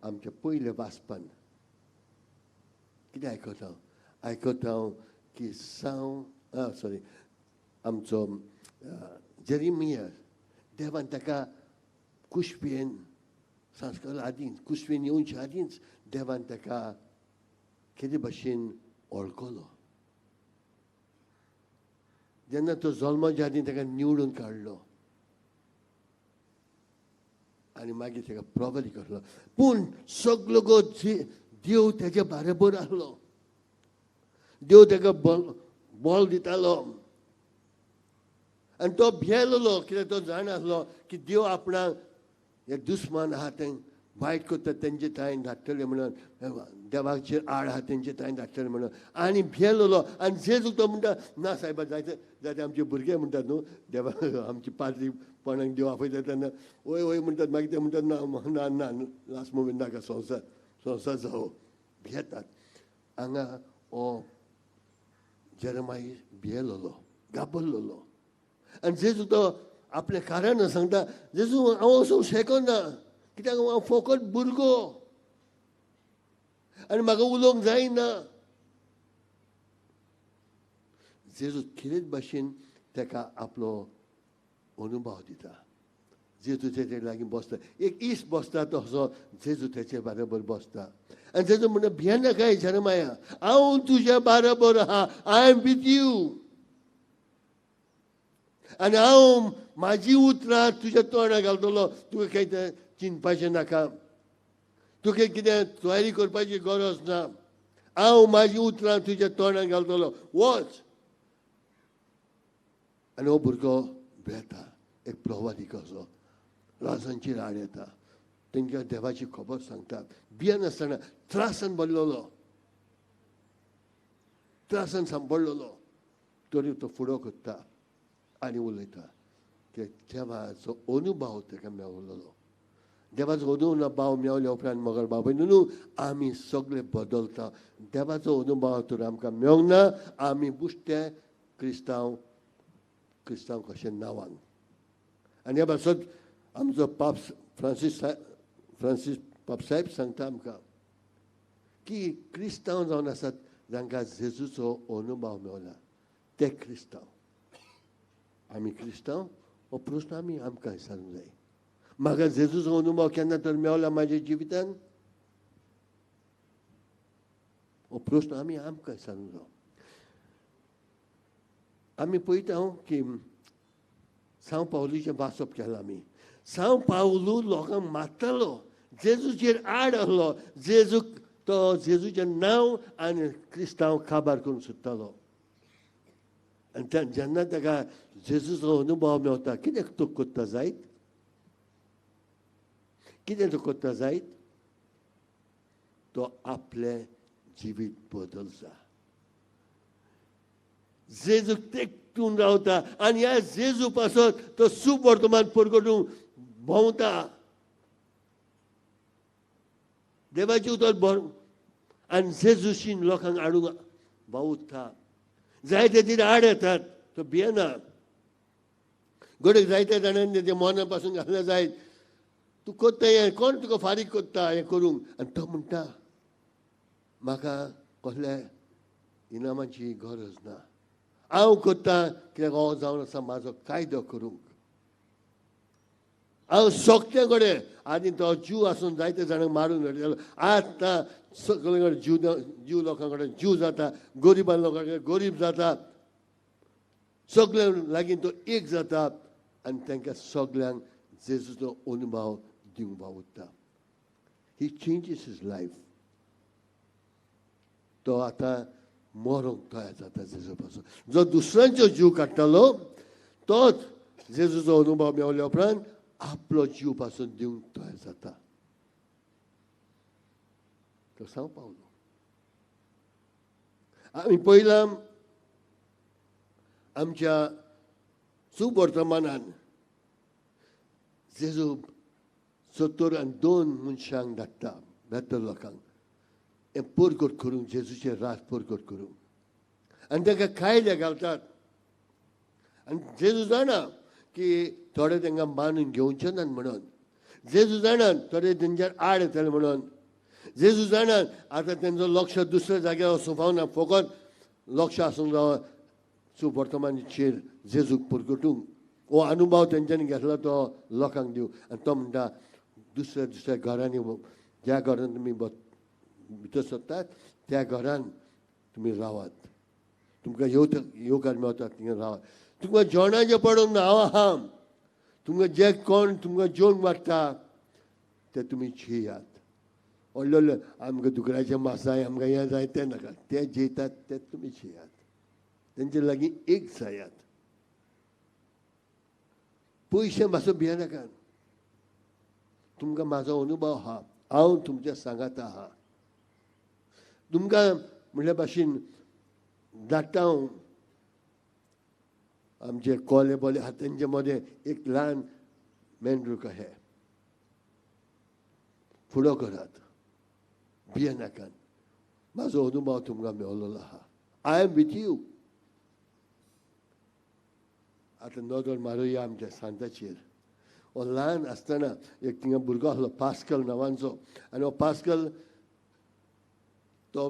S3: आमच्या पयले वाचपान कितें आयकता? आयकता की साव सॉरी आमचो जेरेमिया देवान ताका कुशपेन संस्कार आदींच, कुशपेन येवचे आदींच देवान ताका कितें भशेन वळखलो. जेन्ना तो जल्माच्या आदीं ताका निवडून काडलो आनी मागीर ताका प्रभावी करलो. पूण सगलो गो देव तेज्या बरोबर आसलो, देव ताका बळ दितालो आनी तो भियेलो, कित्याक तो जाण आसलो की देव आपणाक हे दुस्मान आहा तें वायट करता तेंचे तांय धाडटले म्हणून, देवाचेर आड आहा तेंचे तांय धाडटले म्हणून, आनी भियेलो. आनी जेजू तो म्हणटा ना सायबा, जायते जायते आमचे भुरगे म्हणटात न्हू देवा आमची पाद्री कोणाक देव आपयता तेन्ना वय वय म्हणटात, मागीर ते म्हणटात ना ना ना लास्ट मोमेंट नाका, संवसार संवसार जावो, भियेतात. हांगा हो जेरेमाय भियेलो, घाबरलेलो. आनी जेजू तो आपलें कारण सांगता, जेजू हांव असो शेकना, कित्याक हांव फोकट भुरगो आनी म्हाका उलोवंक जायना. जेजू कितेंच भाशेन ताका आपलो अनुभव दिता. जेजू तेजे लागीं बसता, एक इश्ट बसता तसो जेजू तेचे बरोबर बसता आनी जेजू म्हणटा भियेनाकाय जेरेमाया, हांव तुज्या बरोबर आहा, I am with you, आनी हांव म्हाजी उतरां तुज्या तोंडाक घालतलो, तुका कांय तें चिंतपाचें नाका, तुका कितें तयारी करपाची गरज ना, हांव म्हाजी उतरां तुज्या तोंडाक घालतलो, वच. आनी हो भुरगो वेता, एक प्रवादी कसो राजांची राड येता, तेंकां देवाची खबर सांगता, भियेनासतना त्रासान भरलेलो, त्रासान सांपडलेलो, तरी तो फुडो करता आनी उलयता. ते देवाचो अनुभव ताका मेवलेलो. देवाचो अनुभव मेवल्या उपरांत मगर बाबा न्हू आमी सगळे बदलता. देवाचो अनुभव तर आमकां मेवंक ना, आमी बुश्टे क्रिस्तांव, क्रिस्तांव कशें नांवान. आनी ह्या पासत आमचो पाप फ्रांसीस फ्रांसीस पाप साहेब सांगता आमकां की क्रिस्तांव जावन आसात जांकां जेजूचो अनुभव मेवला ते क्रिस्तांव. आमी क्रिस्तांव हो प्रस्न आमी आमकां विचारूंक जाय. म्हाका जेजूचो अनुभव केन्ना तर मेवला म्हाज्या जिवितान? हो प्रस्न आमी आमकां विचारूंक जाय. आमी पळयता की सांव पावलूचें वाचप केलां आमी. सांव पावलू लोकांक मारतालो, जेजूचेर आड आसलो, जेजूक तो जेजूचें नांव आनी क्रिस्तांव काबार करूंक सोदतालो. आनी जेन्ना ताका जेजूचो अनुभव मेवता, कितें तो करता जायत, कितें तो करता जायत, तो आपलें जिवीत बदलता, जेजूक तेकून रावता आनी ह्या जेजू पासत तो सुवर्तमान परगटूंक भोंवता, देवाचें उतर भर आनी जेजूशीन लोकांक हाडूंक वावुरता. जायते तिथे आड येतात, तो भियेना. घडये जायते जाणांनी तेजें मना पासून घातलें जायत, तूं करता हें, कोण तुका फारीक करता हें करूंक? आनी तो म्हणटा म्हाका कसल्या इनामाची गरज ना, हांव करता कित्याक हो जावन आसा म्हाजो कायदो करूंक. हांव सोगते कडेन आनी तो जीव आसून जायते जाणांक मारून उडयतालो, आतां सगळे कडेन जीव जीव लोकां कडेन जीव जाता, गरिबां लोकां कडेन गरीब जाता, सगळ्यां लागीं तो एक जाता आनी तांकां सगळ्यांक जेजूचो अनुभव दिवंक वावुरता. He changes his life. तो आतां मरोंक तयार जाता जेजू पासून. जो दुसऱ्यांचो जीव काडटालो तोच जेजूचो अनुभव मेवल्या उपरांत आपलो जीव पासून दिवंक तयार जाता. तो सांव पावलो. आमी पयला आमच्या सुवर्तमानान जेजू 72 मनशांक धाडटा, बेहतर लोकांक हें परगट करूंक, जेजूचें राज परगट करूंक, आनी तांकां कायदे घालतात. आनी जेजू जाणा की थोडे तांकां मानून घेवचे नात म्हणून, जेजू जाणात थोडे तेंच्यार आड येतले म्हणून, जेजू जाणात आतां तेंचो लक्ष दुसऱ्या जाग्यार वचूंक फावना, फकत लक्ष आसूंक जावो सुवर्तमानाचेर जेजूक परगटूंक. हो अनुभव तेंच्यांनी घेतला तो लोकांक दिवं. आनी तो म्हणटा दुसऱ्या दुसऱ्या घरांनी, ज्या घरान तुमी भितर सरतात त्या घरान तुमी रावात, तुमकां येवकार मेवता थिंगा रावात. तुमकां जेवणाचें पडूंक ना, हांव आहा, तुमकां जे कोण तुमकां जेवण वाडटा तें तुमी जेयात. व्हडले व्हडले आमकां दुकराचें मांस जाय, आमकां हें जाय तें नाका, ते जेयतात तें तुमी जेयात, तेंचे लागीं एक जायात. पयशे मातसो भियेनाकात, तुमकां म्हाजो अनुभव आहा, हांव तुमच्या सांगाता आहा. तुमकां म्हणल्या भाशेन धाडटा हांव आमचे कोले बोले आहा तेंचे मदें एक ल्हान मेंढरू कशें, फुडो करात, भियेनाकात, म्हाजो अनुभव तुमकां मेवलेलो आहा. I am with you. आतां नदर मारुया आमच्या सांताचेर. हो ल्हान आसतना एक थिंगा भुरगो आसलो पास्कल नांवांचो, आनी हो पास्कल तो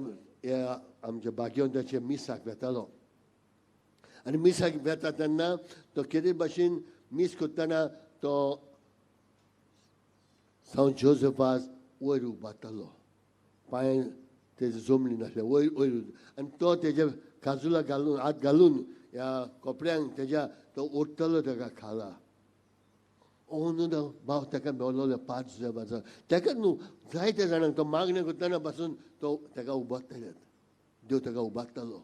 S3: ह्या आमच्या भाग्यवंताच्या मिसाक वेतालो. आनी मिसाक वेता तेन्ना तो केदे भाशेन मीस करतना तो सांव जोजफास वयर उबारतालो, पांय तेजे जमली नासले, वयर वयर, आनी तो तेज्या काजुला घालून हात घालून ह्या कपड्यांक तेज्या तो ओडटलो तेका खाला. ओनू भाव ताका मेवलोलो 5 जुजेबाचो, ताका न्हू जायते जाणांक तो मागणें करतना पासून तो ताका उबारताले, देव ताका उबारतालो.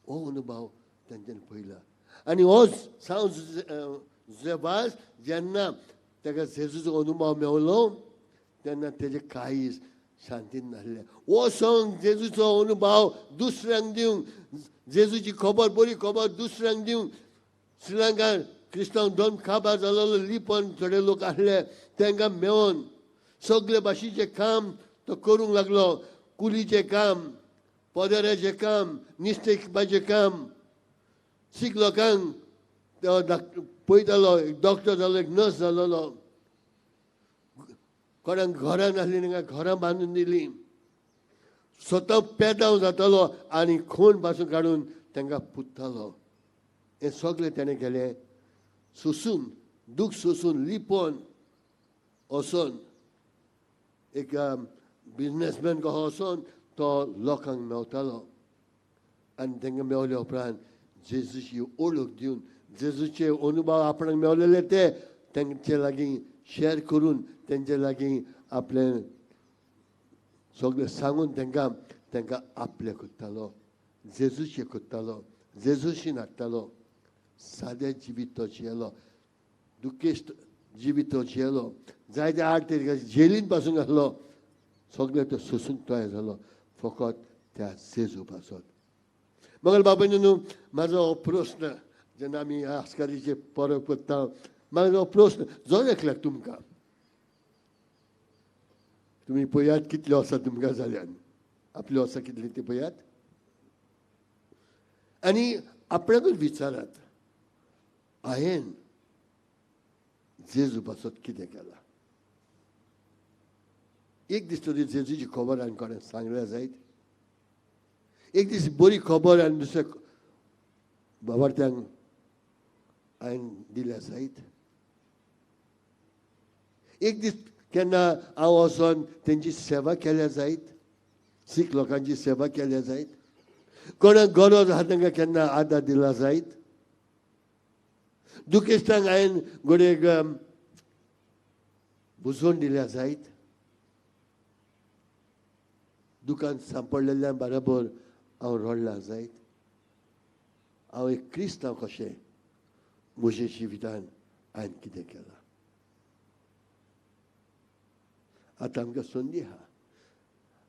S3: हो अनुभव तेंच्यांनी पळयला. आनी हो सांव जुजेबास जेन्ना ताका जेजूचो अनुभव मेवलो तेन्ना तेजें काळीज शांतीन नासलें. हो संग जेजूचो अनुभव दुसऱ्यांक दिवंक, जेजूची खबर बरी खबर दुसऱ्यांक दिवंक, श्रीलंकान क्रिस्तांव दोन काबार जालोलो लिपन थोडे लोक आसले तांकां मेळोन सगळे भाशेचें काम तो करूंक लागलो. कुलीचें काम, पदराचें काम, निस्तेकपाचें काम, सीख लोकांक तो पळयतालो. एक डॉक्टर जालो, एक नर्स जालोलो, कोणाक घरां नासलीं तांकां घरां बांदून दिलीं, स्वता पेदांव जातालो आनी खून पासून काडून तांकां पुत्तालो. हें सगळें ताणें केलें सोसून, दूख सोसून, लिपोन वचोन, एक बिजनेसमॅन कसो वचोन तो लोकांक मेवतालो. आनी तांकां मेवल्या उपरांत जेजूची ओळख दिवन, जेजूचे अनुभव आपणाक मेवलेले ते तांचे लागीं शेअर करून, तेंचे लागीं आपलें सगळें सांगून तांकां तांकां आपलें करतालो, जेजूचें करतालो, जेजूशी हाडटालो. सादें जिवीत तो जियेलो, दुखेस्त जिवीत तो जियेलो, जायते आठ ते जेलीन पासून आसलो, सगळें तो सोसूंक तयार जालो फकत त्या जेजू पासत. मगल बाबांनी न्हू म्हाजो हो प्रस्न जेन्ना आमी ह्या आस्कारीचे परब करता, मागीर हो प्रस्न जर एकल्याक तुमकां, तुमी पळयात कितल्यो आसा तुमकां जाल्यान, आपल्यो आसा कितली ती पळयात आनी आपणाकूच विचारात, हांवें जेजू पासत कितें केलां. एक दीस तरी जेजूची खबर हांवें कोणें सांगल्या जायत, एक दीस बरी खबर आनी दुसऱ्या बाबार्थ्यांक हांवें दिल्या जायत, एक दीस केन्ना हांव वचोन तेंची सेवा केल्या जायत, सीख लोकांची सेवा केल्या जायत, कोणाक गरज आहा तांकां केन्ना आदार दिला जायत, दुखेस्तांक हांवें घडयेक बुजोवन दिल्या जायत, दुकान सांपडलेल्या बरोबर हांव रडला जायत. हांव एक क्रिस्तांव कशें म्हज्या जिवितान हांवें कितें केलां. आतां आमकां संदी आहा,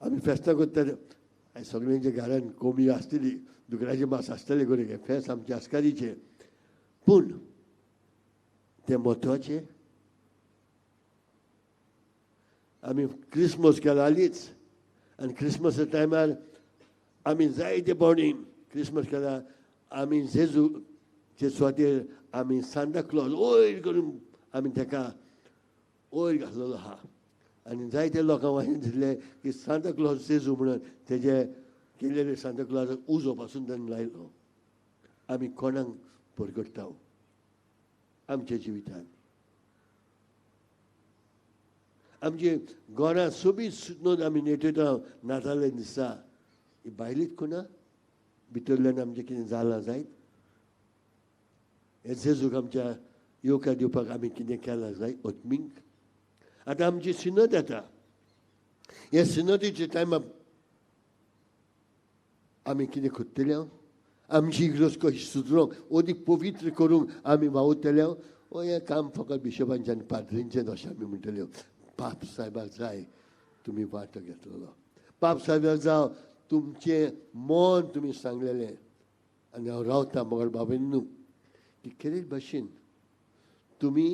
S3: आमी फेस्तां करता, सगळ्यांच्या घरान कोंबी आसतली, दुकराचें मांस आसतलें घडये, फेस्त आमचें आस्कारीचें, पूण तें म्हत्वाचें. आमी क्रिसमस केला हालींच, आनी क्रिसमसा टायमार आमी जायते फावटी क्रिसमस केला, आमी जेजूचे सुवातेर आमी सांता क्लॉज वयर करून आमी ताका वयर घातलेलो आहा. आनी जायते लोकांक अशें दिसलें की सांता क्लॉज जेजू म्हणून तेजे केलेले सांता क्लॉजाक उजो पासून ताणें लायलो. आमी कोणाक परगट्टा आमच्या जिवितान? आमचे घरां सोबीत सुटून आमी नेटयता नाताले दिसा, ही बायलीच कोणा भितरल्यान आमचें कितें जालां जायत, हे जेजूक आमच्या येवकार दिवपाक आमी कितें केलां जायत ओतमींक. आतां आमची सिनत येता, हे सिनतीच्या टायमार आमी कितें करतले? आमची इगर्ज कशी सुदरोंक अदीक पवित्र करूंक आमी वावुरतले? ओ हें काम फकत बिशपांचें आनी पाद्रींचें अशें आमी म्हणटले. पाप सायबाक जाय तुमी वांटो घेतलेलो, पाप सायबाक जाव तुमचें मन तुमी सांगलेलें. आनी हांव रावता मगर बाबा न्हू की खेरीत भाशेन तुमी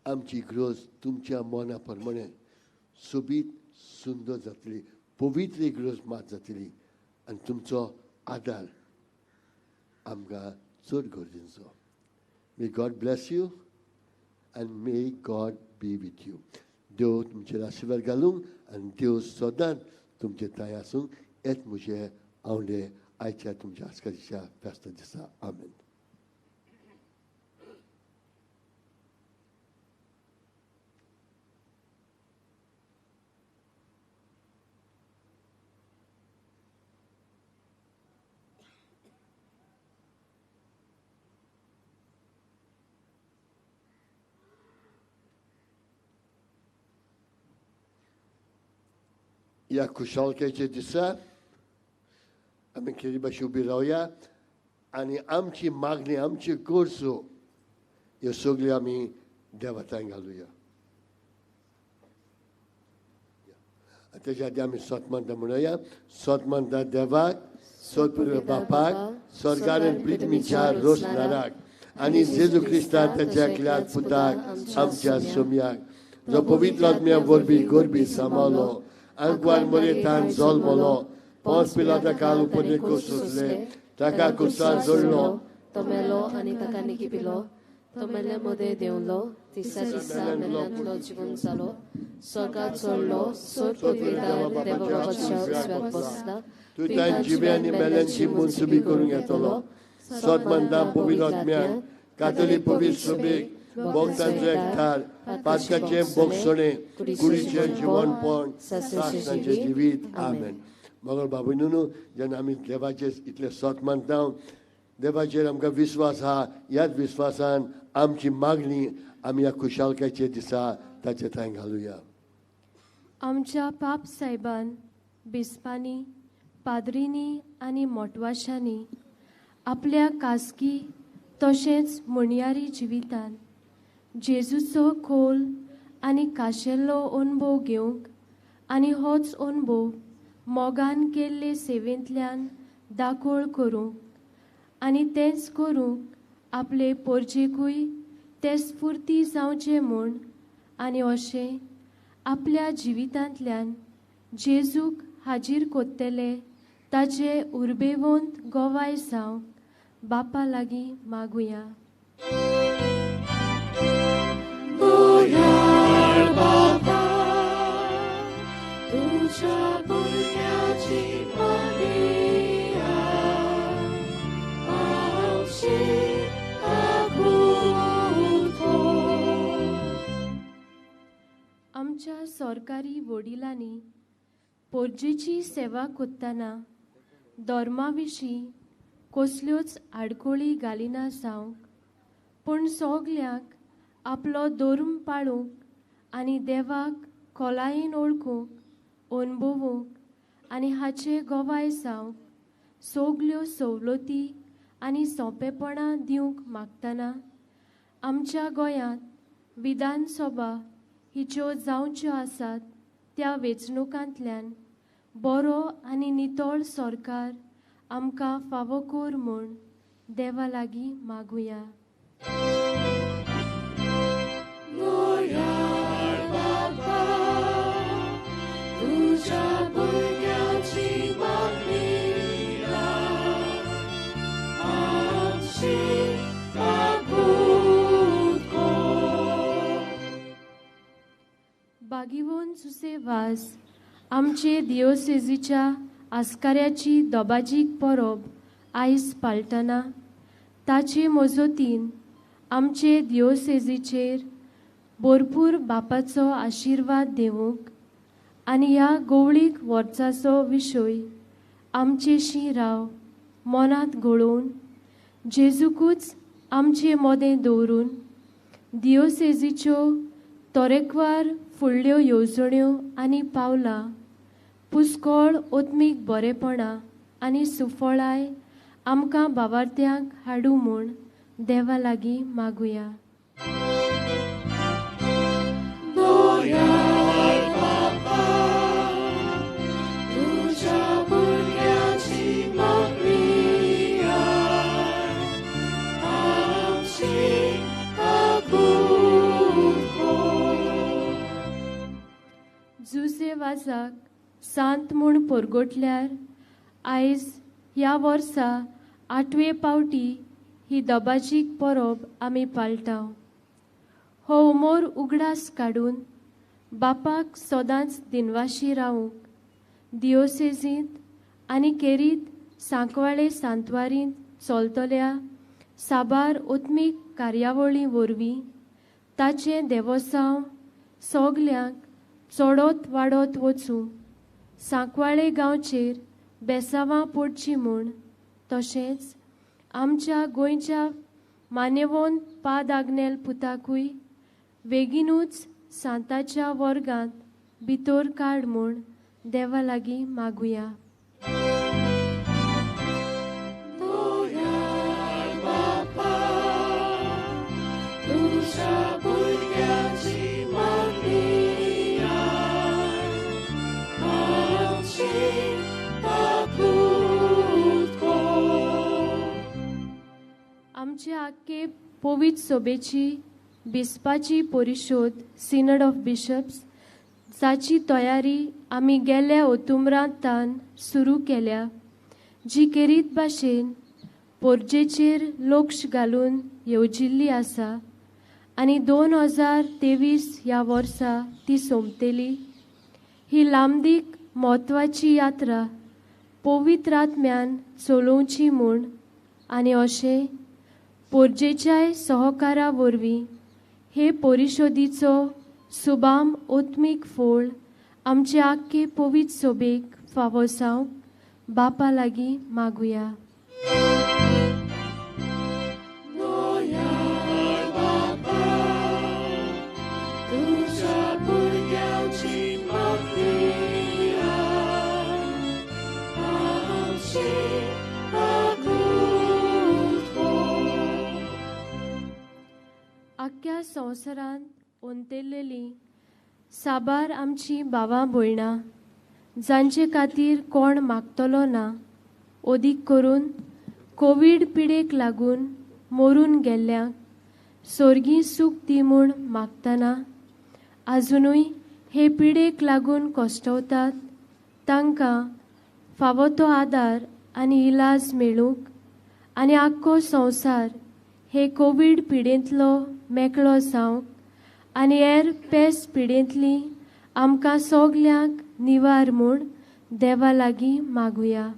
S3: आमची इगर्ज तुमच्या मना प्रमाणे सोबीत सुंदर जातली, पवित्र इगर्ज मात जातली, आनी तुमचो आदार आमकां चड गरजेचो. May God bless you and may God be with you. देव तुमचेर आशिर्वाद घालूंक आनी देव सदांच तुमचे थांय आसूंक हेच म्हजे आवडे आयच्या तुमच्या आजकालच्या फेस्ता दिसा. आमेन. ह्या खुशालकायेच्या दिसा आमी खेरी भाशेन उबी रावया आनी आमची मागणी, आमची गरजो ह्यो सगल्यो आमी देवा थंय घालुया. तेच्या आदी आमी सोत मानता म्हणुया. सोत मानता देवाक, सोत बापाक, स्वर्गान पृथ्वीच्या रोसणाराक आनी जेजू क्रिस्ता तेच्या एकल्या पुताक आमच्या सोम्याक, जो पवित्र आत्म्या वरवीं गोरबी सांबाळलो, आंकवार मरेतान जल्मलो, पोंस पिलाता काल उपदेश सोंसले, ताका कुसार जोडलो,
S4: तो मेलो आनी ताका निकिपिलो, तो मेले मदें देंवलो, तिसऱ्या दिसा मेल्ल्यांतलो जिवन जालो, स्वर्गात चडलो, स्वर्ग देवा बापाच्या उजव्याक बसला,
S3: तूं तांची जिवे आनी मेल्यांची मनसुबी करूंक येतलो. सत मानता पवित्र आत्म्याक, कातोलीक पवित्र सभेक, भक्तांचो एकठार, पातकाचें भोगसणें, कुडीचें जिवनपण, सासणाचें जिवीत. आमेन. मगर बाबू न्हू, जेन्ना आमी देवाचेर इतलें सत मानता, देवाचेर आमकां विस्वास आहा, ह्याच विस्वासान आमची मागणी आमी ह्या खुशालकायेच्या दिसा ताचे थंय घालुया.
S12: आमच्या पाप सायबान, बिस्पांनी, पाद्रींनी आनी मोटवाशांनी आपल्या खासगी तशेंच म्हणयारी जिवितान जेजूचो खोल आनी खाशेल्लो अणभव घेवंक आनी होच अणभव मोगान केल्ले सेवेंतल्यान दाखोळ करूंक आनी तेंच करूंक आपले पोरजेकूय ते स्फुर्ती जावचें म्हूण आनी अशें आपल्या जिवितांतल्यान जेजूक हाजीर कोत्तले ताचे उर्बेवंत गोवाय जावंक बापा लागीं मागुया.
S7: दयाळ बाबा तुझ्या भुरग्याची मागणी आमची कबूल कर.
S12: आमच्या सरकारी वडिलांनी पोरजेची सेवा करतना धर्मा विशीं कसल्योच आडखळी घालिना जावंक, पूण सगल्यांक आपलो धर्म पाळूंक आनी देवाक खोलायेन वळखूंक, अणभवूंक आनी हाचे गोवाय जावंक सगल्यो सवलती आनी सोंपेपणां दिवंक मागतना आमच्या गोंयांत विधानसभा हिच्यो जावच्यो आसात त्या वेंचणुकांतल्यान बरो आनी नितळ सरकार आमकां फावो कर म्हूण देवा लागीं मागुया.
S7: दयाळ बाबा तुझ्या भुरग्याची मागणी आमची कबूल कर.
S12: बागीवन जुसे वास आमचे दियोसेजीच्या आस्काऱ्याची दोबाजीक परब आयज पाळटना ताचे मजतीन आमचे दियोसेजीचेर भरपूर बापाचो आशिर्वाद देवूंक आनी ह्या गोवळीक वर्साचो विशय आमचेशी राव मनांत घोळोवन जेजूकूच आमचे मदें दवरून दियोसेजीच्यो तरेकवार फुडल्यो येवजण्यो आनी पावलां पुस्कळ ओत्मीक बरेपणां आनी सुफळाय आमकां बावार्थ्यांक हाडूं म्हूण देवा लागीं मागुया.
S7: दयाळ बाबा तुझ्या भुरग्याची मागणी आमची कबूल कर.
S12: जुसे वाजाक सांत म्हूण परगटल्यार आयज ह्या वर्सा आठवे पावटी ही दबाजीक परब आमी पाळटा. हो उमोर उगडास काडून बापाक सदांच दिनवाशी रावूंक दियोसेजींत आनी केरीत सांकवाळे सांतवारींत चलतल्या साबार ओत्मीक कार्यावळी वरवीं ताचें देवोसांव सगल्यांक चडत वाडत वचूं, सांकवाळे गांवचेर बेसावां पडचीं म्हूण, तशेंच आमच्या गोंयच्या मान्यवंत पाद आग्नेल पुताकूय बेगीनूच सांताच्या वर्गांत भितर काड म्हूण देवा लागीं मागुया.
S7: दयाळ बाबा तुझ्या भुरग्याची मागणी आमची कबूल कर.
S12: आमचे आख्खे पवित्र सभेची बिस्पाची परिशोद सिनड ऑफ बिशप्स जाची तयारी आमी गेल्या ओतुमरांतान सुरू केल्या, जी केरीत भाशेन पोरजेचेर लक्ष घालून येवजिल्ली आसा आनी 2023 ह्या वर्सा ती सोंपतली. ही लांबदीक म्हत्वाची यात्रा पवित्र आत्म्यान चलोवची म्हूण आनी अशें पोरजेच्याय सहकारा वरवीं हे परिशोदीचो सुबाम ओत्मीक फोळ आमचे आख्खे पवित्र सभेक फावो जावंक बापा लागीं मागुया.
S7: दयाळ बाबा तुझ्या भुरग्याची मागणी आमची कबूल कर.
S12: आख्ख्या संवसारांत ओंतेल्लेली साबार आमची भावां भयणां जांचे खातीर कोण मागतलो ना, अदीक करून कोवीड पिडेक लागून मरून गेल्ल्यांक सोर्गी सूख दी म्हूण मागतना आजुनूय हे पिडेक लागून कश्टवतात तांकां फावो तो आदार आनी इलाज मेळूंक आनी आख्खो संवसार हे कोवीड पिडेंतलो मेकळो जावंक आनी हेर पेस पिडेंतली आमकां सगल्यांक निवार म्हूण देवा लागीं मागुया.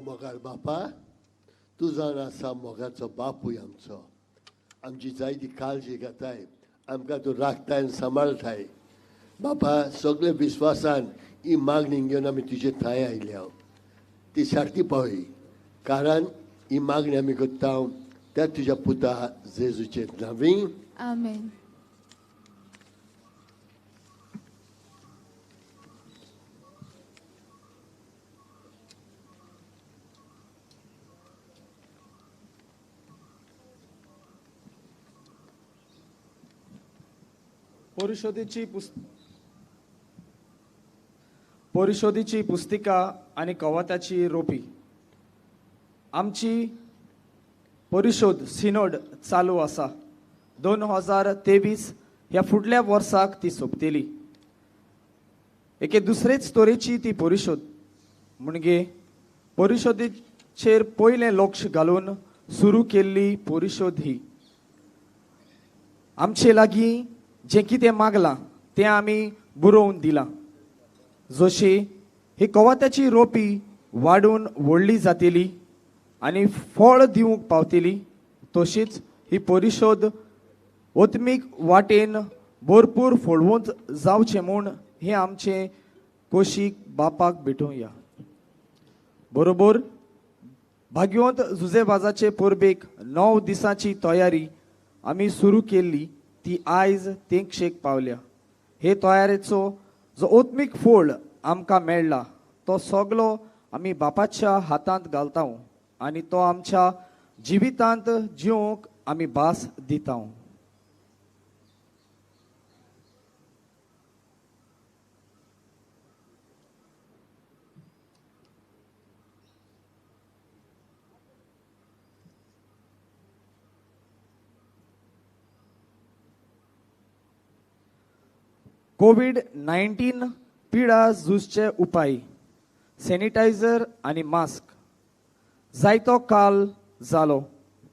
S3: मोगार बापा, तूं जाण आसा मोगाचो बापूय आमचो, आमची जायती काळजी घेताय, आमकां तूं राखताय आनी सांबाळटाय. बापा, सगळे विस्वासान ही मागणी घेवन आमी तुजे थंय आयल्या, ती सारकी पावली, कारण ही मागणी आमी करता त्या तुज्या पुता जेजूचे नांवी.
S13: आमेन.
S14: परिशोदेची पुस्तिका आनी कवाताची रोपी. आमची परिशोद सिनोड चालू आसा. 2023 ह्या फुडल्या वर्साक ती सोंपतली. एके दुसरेच तरेची ती परिशोद म्हणजे परिशोदेचेर पयलें लक्ष घालून सुरू केल्ली परिशोद ही. आमचे लागीं जें कितें मागलां तें आमी बरोवन दिलां. जशी ही कवात्याची रोपी वाडून व्हडली जातली आनी फळ दिवंक पावतली, तशीच ही परिशोद ओत्मीक वाटेन भरपूर फळवंत जावचें म्हूण हें आमचें कोशीक बापाक भेटोवया. बरोबर भाग्यवंत जुजेबाजाचे परबेक 9 दिसांची तयारी आमी सुरू केल्ली ती आयज तेंगशेक पावल्या. हे तयारेचो जो ओत्मीक फोळ आमकां मेळ्ळा तो सगलो आमी बापाच्या हातांत घालता आनी तो आमच्या जिवितांत जिवंक आमी भास दिता. कोवीड-19 पिडा झुजचे उपाय सॅनिटायझर आनी मास्क. जायतो काल जालो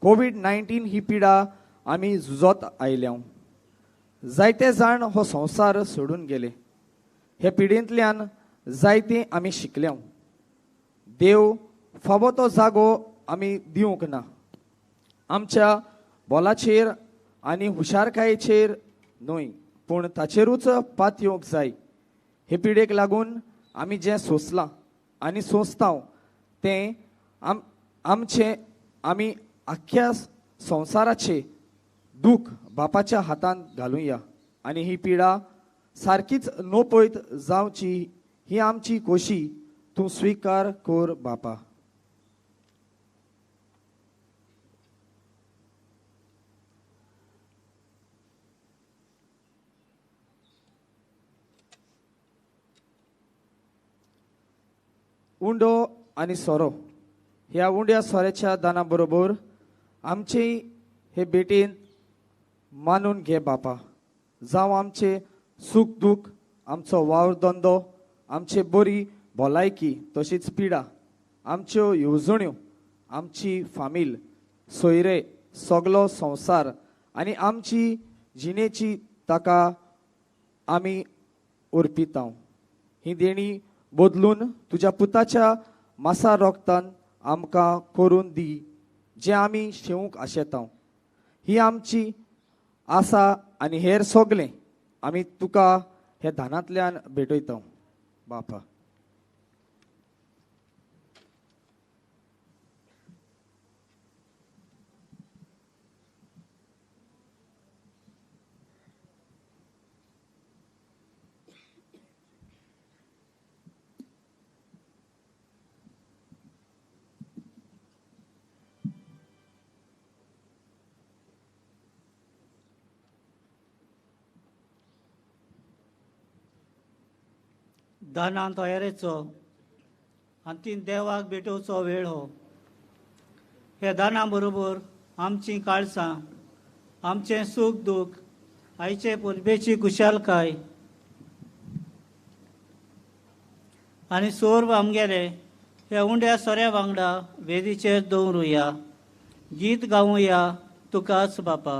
S14: कोवीड-19 ही पिडा आमी झुजत आयल्या. जायते जाण हो संवसार सोडून गेले. हे पिडेंतल्यान जायते आमी शिकल्या. देव फावो तो जागो आमी दिवंक ना. आमच्या बोलाचेर आनी हुशारकायेचेर न्हय, पूण ताचेरूच पातयेवंक जाय. हे पिडेक लागून आमी जें सोंसलां आनी सोंसता तें आमचें आमी आख्ख्या संवसाराचें दूख बापाच्या हातांत घालुया आनी ही पिडा सारकीच नोपयत जावची ही आमची कोशी तूं स्विकार कर बापा. उंडो आनी सोरो ह्या उंड्या सोऱ्याच्या दाना बरोबर आमचे हे भेटेन मानून घे बापा. जावं आमचे सूख दूख, आमचो वावर धंदो, आमचे बरी भलायकी तशीच पिडा, आमच्यो येवजण्यो, आमची फामील, सोयरे, सगलो संवसार आनी आमची जिणेची ताका आमी अर्पिता. ही देणी बदलून तुज्या पुताच्या मासा रोगतान आमकां करून दी जें आमी शेवंक आशेता. ही आमची आसा आनी हेर सगलें आमी तुका हे दानांतल्यान भेटयता बापा.
S1: दानां तयारेचो आनी ती देवाक भेटोवचो वेळ हो. ह्या दानां बरोबर आमचीं काळसां, आमचें सूख दूख, आयचे परबेची खुशालकाय आनी सोर्व आमगेले ह्या उंड्या सोऱ्या वांगडा वेदीचेर दवरुया. गीत गावया तुकाच बापा.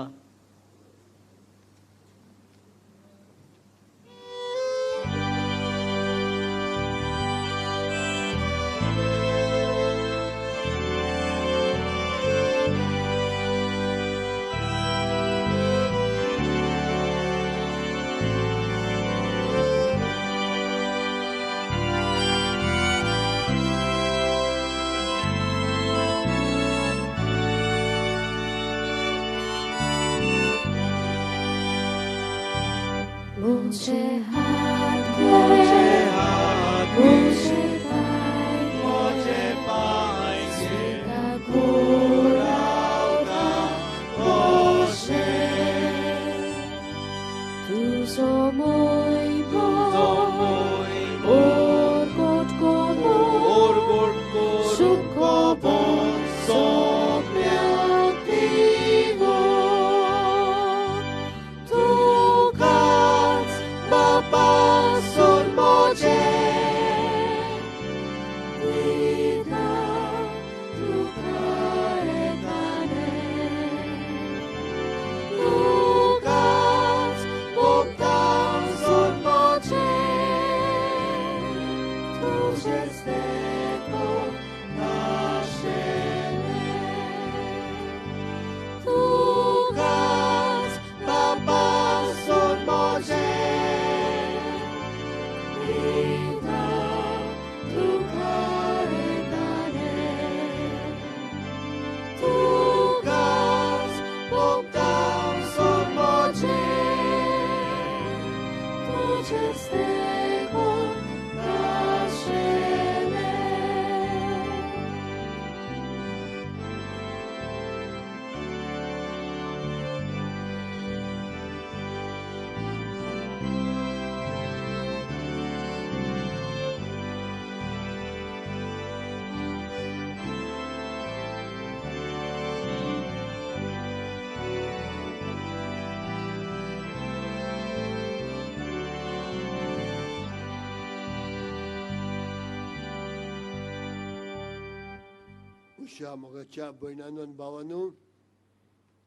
S3: उशा मोगाच्या भयणानो आनी भावानू,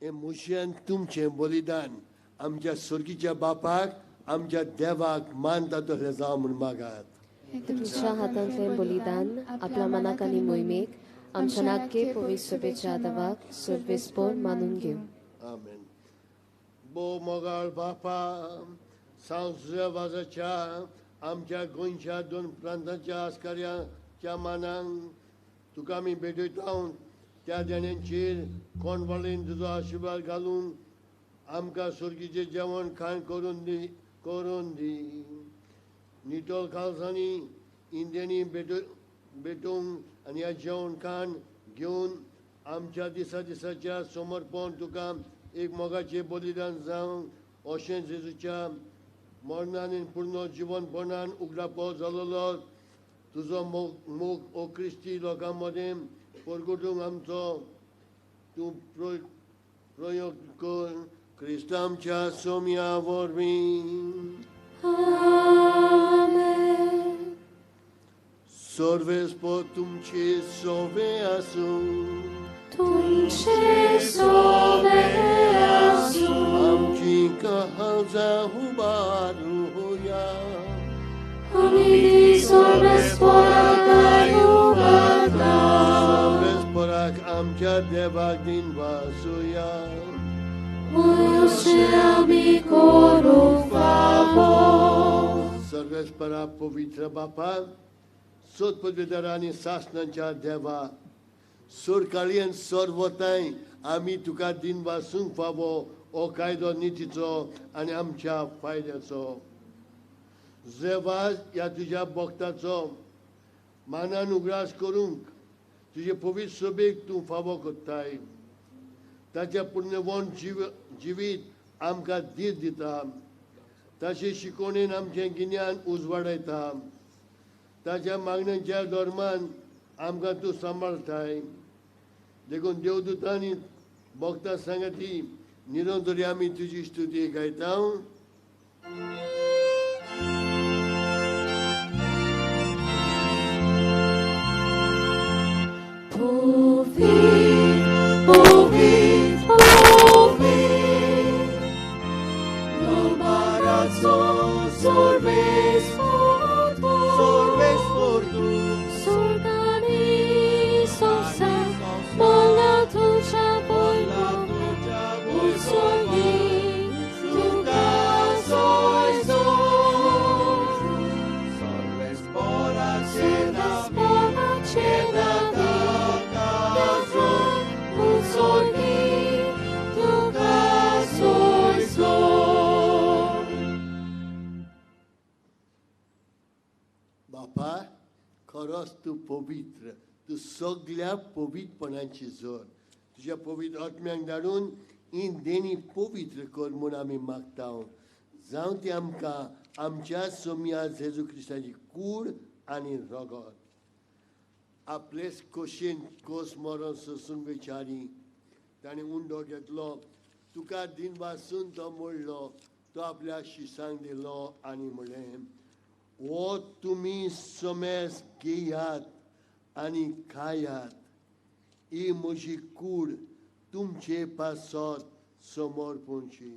S3: हें मुशेन तुमचें बलिदान आमच्या सुर्गीच्या बापाक आमच्या देवाक मानता तसलें जावं म्हूण मागात.
S4: तुमच्या हातांतलें बलिदान आपल्या मनाक आनी मोहिमेक आमच्या नाके पवित्र सभेच्या देवाक सर्वेस्पोर मानून घेवं.
S3: आमेन. भोव मोगाळ बापा, सांजुया वाजाच्या आमच्या गोंयच्या दोन प्रांतांच्या आस्कार्याच्या मानांक तुका आमी भेटयता. त्या देण्यांचेर कोणवाळीन तुजो आशिर्वाद घालून आमकां सुर्गीचें जेवण खाण करून दी. नितळ खालसांनी इंदेणी भेटोवंक आनी ह्या जेवण खाण घेवन आमच्या दिसा दिसाच्या समर्पण तुका एक मोगाचें बलिदान जावं अशें जेजूच्या मरणान आनी पूर्ण जिवनपणान उगडापो जालोलो तुजो मोग ओ क्रिस्ती लोकां मदें परगटूंक आमचो तूं प्रयोग कर क्रिस्त आमच्या सोम्या वरवीं. सर्वेस्पोर तुमचे सोवे आसूं.
S7: तुमचे सोवे आसूं.
S3: आमची काळजां उबारुया.
S7: आमी सर्वेस्पोराक उबारता.
S3: सर्वेस्पोराक आमच्या देवाक दिनवासुया.
S7: अशें आमी करूंक फावो.
S3: सर्वेस्पोरा पवित्र बापा, सोदपदवेदार आनी सासणाच्या देवा, सोरकाळयेन सर्वताय आमी तुका दिनवासूंक फावो हो कायदो नितीचो आनी आमच्या फायद्याचो. जेवाज ह्या तुज्या भक्ताचो मानान उगडास करूंक तुजे पवित्र सभेक तूं फावो करताय. ताच्या पुण्यवंत जिवीत आमकां धीर दिता. ताचे शिकवणेन आमचें गिन्यान उजवाडायता. ताच्या मागण्यांच्या धर्मान आमकां तूं सांबाळटाय. देखून देवदूतांनी भक्तां सांगाती निरंतर आमी तुजी स्तुती गायता. बापा, खरोच तूं पवित्र, तूं सगळ्या पवित्रपणाची जोर. तुज्या पवित्र आत्म्यांक धाडून ही देणी पवित्र कर म्हूण आमी मागता. जावं ती आमकां आमच्या सोम्या जेजू क्रिस्ताची कूड आनी रगत. आपलेच खोशयेन कोस मरण सोसून विचारी ताणें उंडो घेतलो, तुका दिनवासून तो मोडलो, तो आपल्या शिसांक दिलो आनी म्हणलें, हो तुमी समेस घेयात आनी खायात, ही म्हजी कूड तुमचे पासत समर्पणची.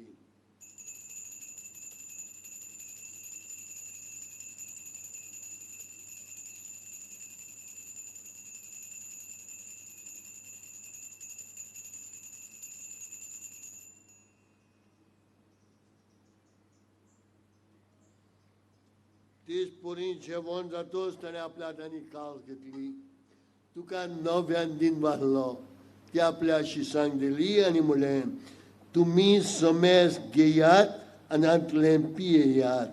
S3: तीच पोरी जेवण जातोच ताणें आपल्या हातांनी काल घेतली, तुका नव्यान दिन वारलो, ती आपल्या शिसांक दिली आनी म्हणलें, तुमी समेस घेयात आनी हातलें पियेयात,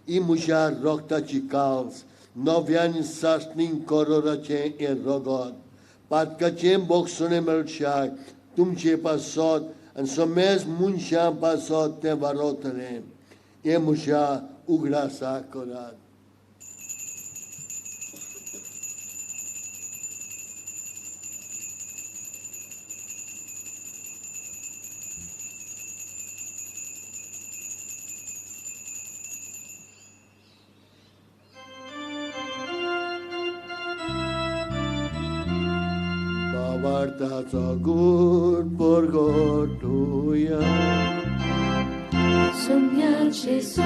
S3: ही म्हज्या रगताची काल्स, नव्यान सासणी करोराचें हें रगत, पातकाचें बोगसणें मेळशाक तुमचे पासत आनी समेस मनशां पासत तें वारवतलें, हें म्हज्या उगडासा करात. बाबार्थाचो गूण परगटुया.
S7: Sogna Gesù,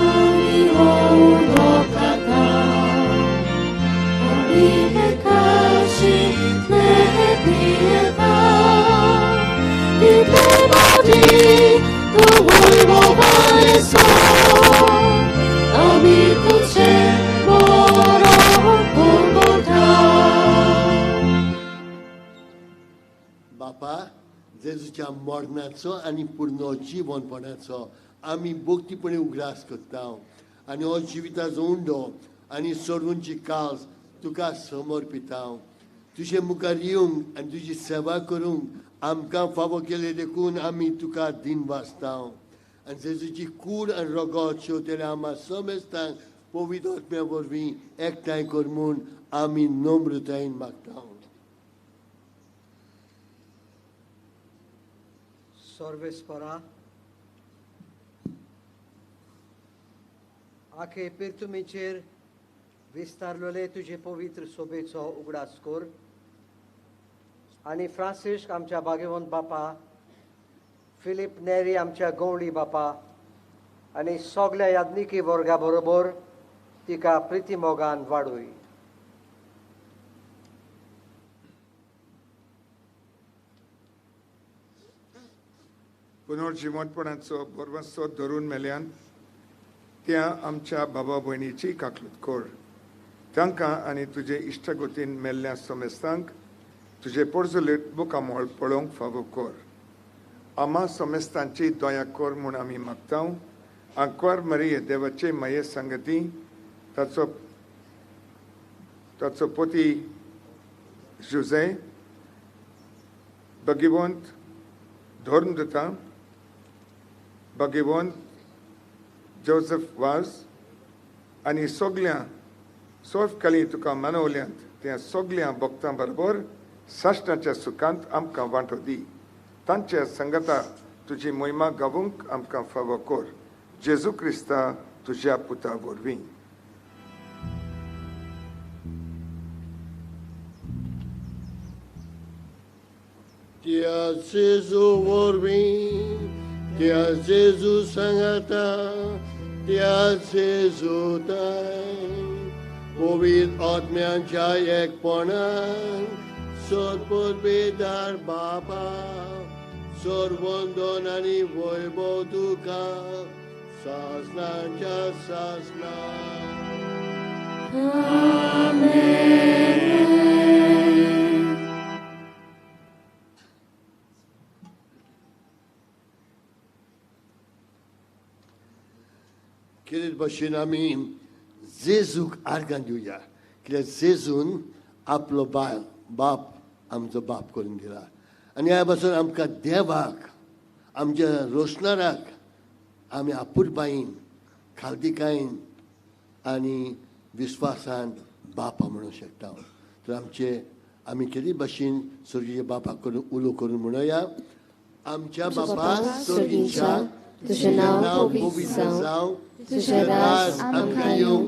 S7: ami odokata, ami hekashi nepieta, di body tu vuoi vaneso, ami tuche moro purgota.
S3: बापा, जेजूच्या मरणाचो आनी पूर्ण जिवनपणाचो आमी भक्तीपणे उगडास करता आनी हो जिविताचो उंडो आनी सोडूनची काल्स तुका समर्पिता. तुजे मुखार येवंक आनी तुजी सेवा करूंक आमकां फावो केले देखून आमी तुका दिन वाचता. आनी जेजूची कूड आनी रगत शेवतेले आमा समेस्तांक पवित्र आत्म्या वरवीं एकठांय कर म्हूण आमी नम्रतायेन मागता.
S13: सर्वेस्परा, आखे पिर्तुमीचेर विस्तारलेले तुजे पवित्र सोबेचो उगडास कर आनी फ्रांसिस्क आमच्या भाग्यवंत बापा, फिलीप नेरी आमच्या गवळी बापा आनी सगल्या याज्ञिकी वर्गा बरोबर तिका प्रितीमोगान वाडूय.
S15: पुनर्जिवंतपणाचो बरवसो धरून मेल्यान त्या आमच्या बाबा भयणीची काकलूत कर. तांकां आनी तुजे इश्टगतीन मेल्ल्या समेस्तांक तुजे पोरजुलेट मुखामळ पळोवंक फावो कर. आमा समेस्तांची दया कर म्हूण आमी मागता. आंकवार मरिये देवाचे माये संगती ताचो ताचो पती जुझे भगिवंत धर्मदूता भगिवंत जोजफ वाज आनी सगळ्या सोफकाली तुका मानवल्यांत त्या सगल्या भक्तां बरोबर साश्टाच्या सुखांत आमकां वांटो दी. तांच्या संगता तुजी मोहिमा गावूंक आमकां फावो कर. जेजू क्रिस्ता तुज्या पुता वरवीं.
S3: त्या जेजू वरवीं, त्या जेजू सांगाता, त्या जेजू ताय पवित्र आत्म्यांच्या एकपणान सरपरबेदार बापा सर्वंदन आनी वैभव तुका सासनाच्या सासना.
S7: आमेन.
S3: कितें भशेन आमी जेजूक आर्गां दिवया, कित्याक जेजून आपलो बाप आमचो बाप करून दिला आनी ह्या पासून आमकां देवाक आमच्या रोशणाराक आमी आपुरबायेन खालदिकायेन आनी विस्वासान बापा म्हणूंक शकता. तर आमचे आमी कितें भशेन स्वर्गीय बापाक करून उलो करून म्हणुया. आमच्या बापा स्वर्गीच्या, तुजें नांव पवित्र जावं, तुजें राज आमकां येवं,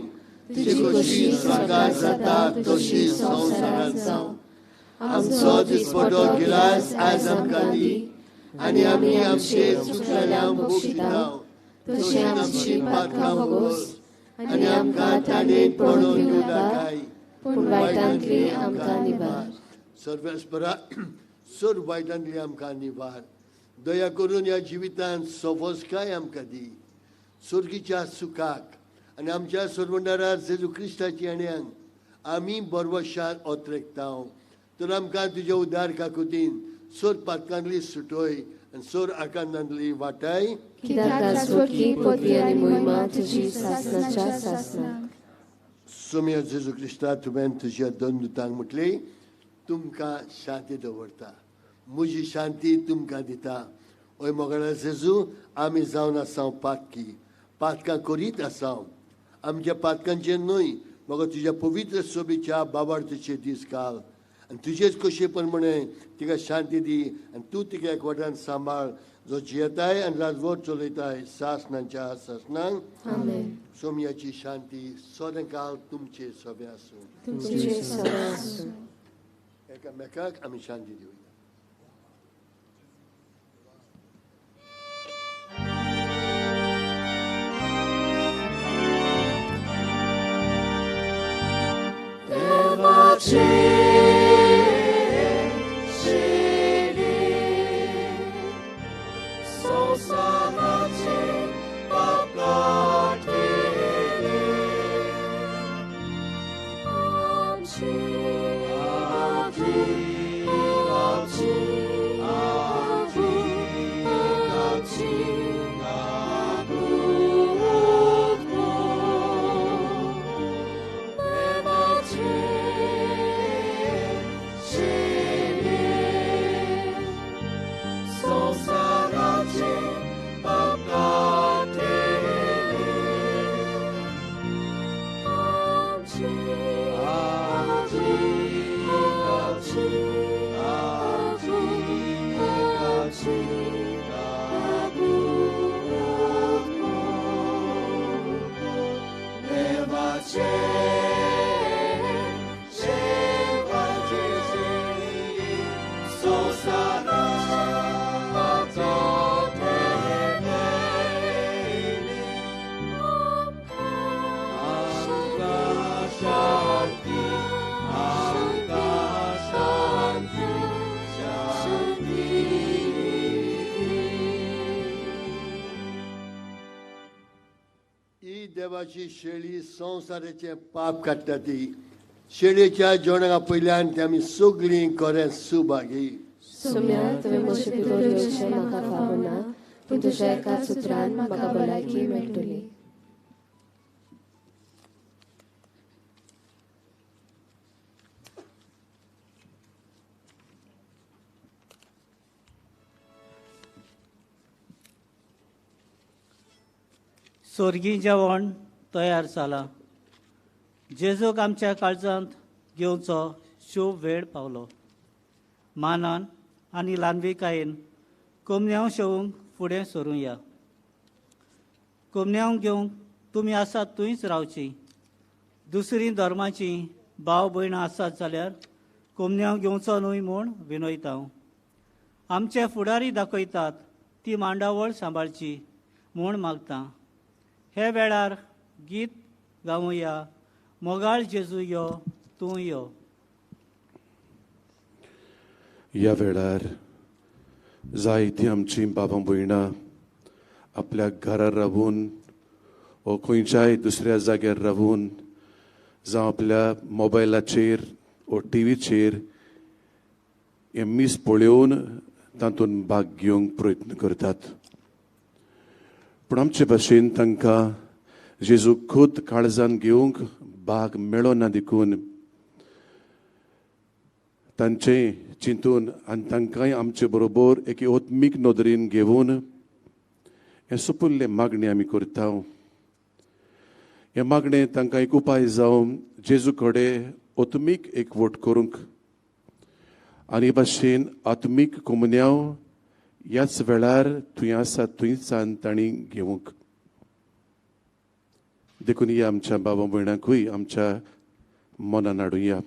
S3: तुजी खोशी स्वर्गार जाता तशी संवसारांत जावं. आमचो दिसपटो गिलास आयज आमकां दी आनी आमी आमचे चुकलेल्यांक बक्षिता तशी आमची पातकां भोगोस आनी आमकां ताणें पडून दिवं नाकाय, पूण वायटांतली आमकां निवार. सर्वेस्परा सर्व वायटांतली आमकां निवार. दया करून ह्या जिवितांत सवसकाय आमकां दी, स्वर्गीच्या सुखाक आनी आमच्या सर्वंडारा जेजू क्रिस्ताची येण्यान आमी बरवशान ओतरेकता. तर आमकां तुज्या उदार काकुतीन सोर पातकांतली सुटोय आनी सोर आकांतांतली वाटाय. सोम्या जेजू क्रिस्ता, तुवें तुज्या दोन दुतांक म्हटली, तुमकां शांती दवरता, म्हजी शांती तुमकां दिता. ओय मोगाळा जेजू, आमी जावन आसाव पातकी, पातकां करीत आसाव. आमच्या पातकांचेर न्हय, मगो तुज्या पवित्र सोबीच्या बाबार्थीचे दीस घाल आनी तुजेच कशे प्रमाणे तिका शांती दी आनी तूं तिका एकवटान सांबाळ, जो जियेताय आनी राजवट चलयताय सासनाच्या सासनाक. सोमयाची शांती सदांकाल तुमचे सोबे आसूं. एकामेकाक आमी शांती दिवया. देवाची शेळी संवसाराचें पाप काडटा ती शेळीच्या जेवणा पयल्यान ती आमी सगळीं खरें सुभागी.
S4: सोम्या, तुवें म्हजे भितर येवचें म्हाका फावना, पूण तुज्या एका सुत्रान म्हाका भलायकी मेळटली.
S1: स्वर्गीय जेवण तयार जालां. जेजूक आमच्या काळजांत घेवचो शूभ वेळ पावलो. मानान आनी ल्हानविकायेन कोमन्यांव शेवूंक फुडें सरुया. कोमन्यांव घेवंक तुमी आसात थंयच रावची. दुसरी धर्माची भाव भयणां आसात जाल्यार कोमन्यांव घेवचो न्हय म्हूण विनयता. आमचे फुडारी दाखयतात ती मांडावळ सांबाळची म्हूण मागता. हे वेळार गीत गावया, मोगाळ जेजू यो तूं यो.
S16: ह्या वेळार जायतीं आमचीं बाबा भयणां आपल्या घरा रावून ओ खंयच्याय दुसऱ्या जाग्यार रावून जावं आपल्या मोबायलाचेर ओ टिवीचेर हें मीस पळोवन तातूंत भाग घेवंक प्रयत्न करतात. पूण आमचे भाशेन तांकां जेजू खुद काळजान घेवंक भाग मेळना देखून तांचें चिंतून आनी तांकांय आमचे बरोबर एके आत्मीक नदरेन घेवन हें सुपुल्लें मागणें आमी करता. हें मागणें तांकां एक उपाय जावन जेजू कडेन आत्मीक एकवट करूंक आनी भाशेन आत्मीक कोमुन्यांव ह्याच वेळार थंय आसा थंयच्यान तांणी घेवंक. देखून या आमच्या बाबा भयणांकूय आमच्या मनान हाडुया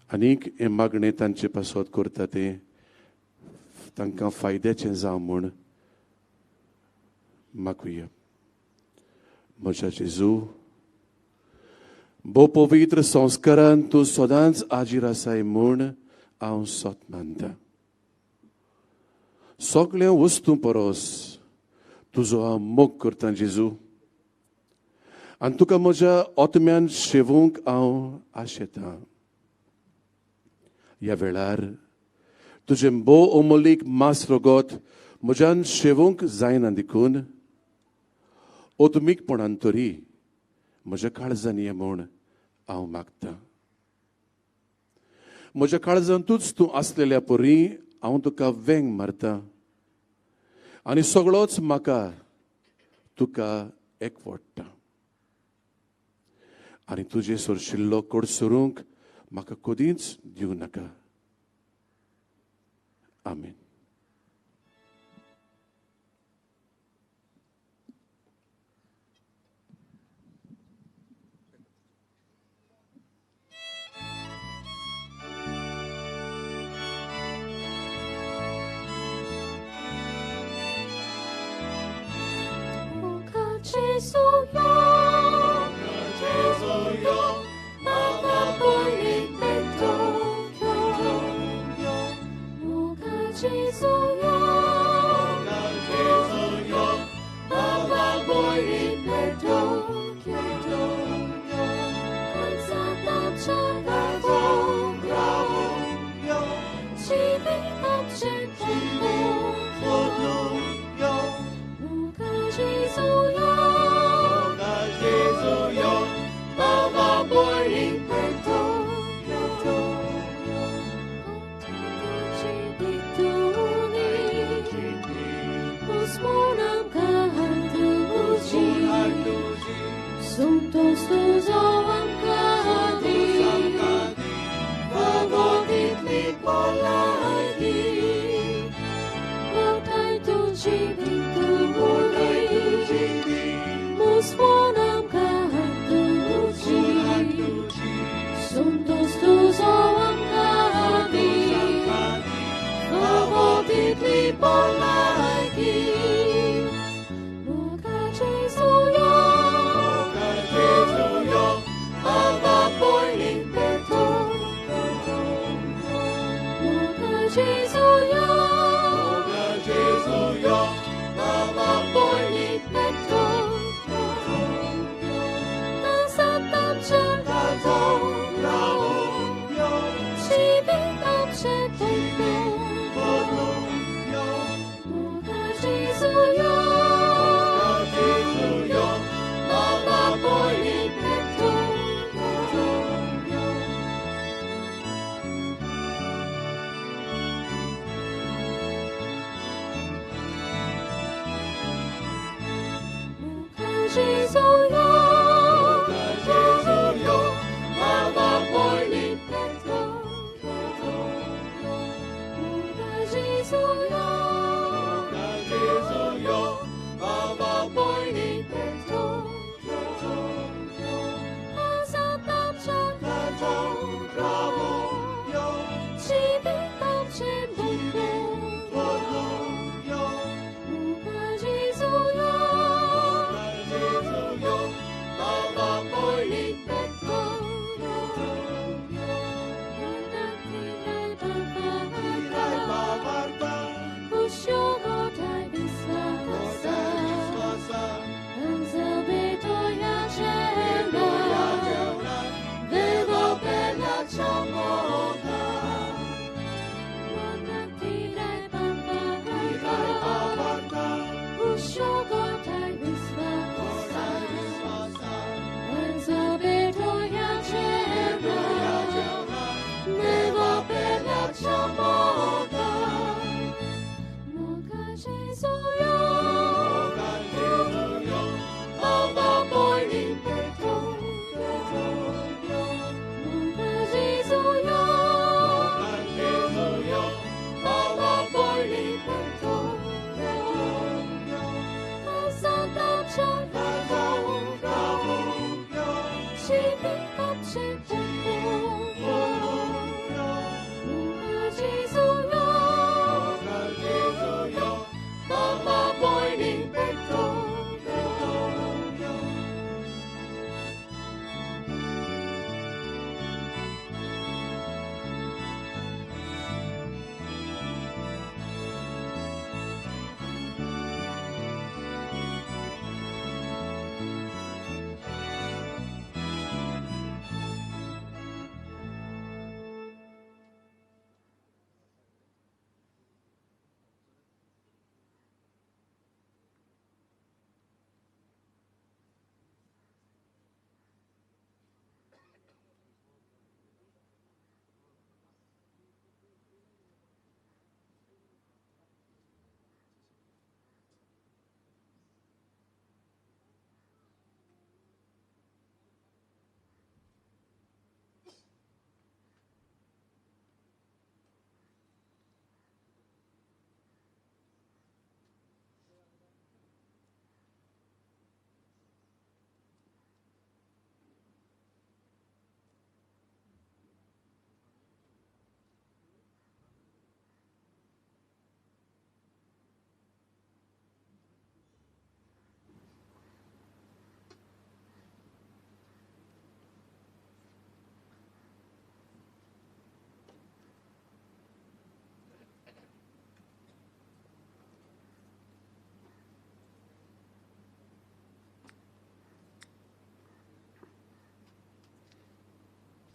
S16: आनीक हें मागणें तांचे पासत करता तें तांकां फायद्याचें जावं म्हूण मागुया. म्हज्या जेजू, भोव पवित्र संस्कारान तूं सदांच आजीर आसाय म्हूण हांव सत मानता. सगळ्या वस्तू परस तुजो हांव मोग करता जेजू आनी तुका म्हज्या आत्म्यान शेवूंक हांव आशेतां. ह्या वेळार तुजें भोव अमोलीक मास रगत म्हज्यान शेवूंक जायना देखून आत्मीकपणान तरी म्हज्या काळजान ये म्हूण हांव मागतां. म्हज्या काळजांतूच तूं आसलेल्या परी हांव तुका वेंग मारता आनी सगळोच म्हाका तुका एकवटता आनी तुजे सरशिल्लो कडसरूंक म्हाका कदींच दिवं नाका. आमेन.
S7: Gesù yo, Gesù yo, ma poi petto yo, Moga Gesù yo, Gesù yo, ma poi petto yo, Kansa bravo yo, Ci yo, Moga Gesù yo.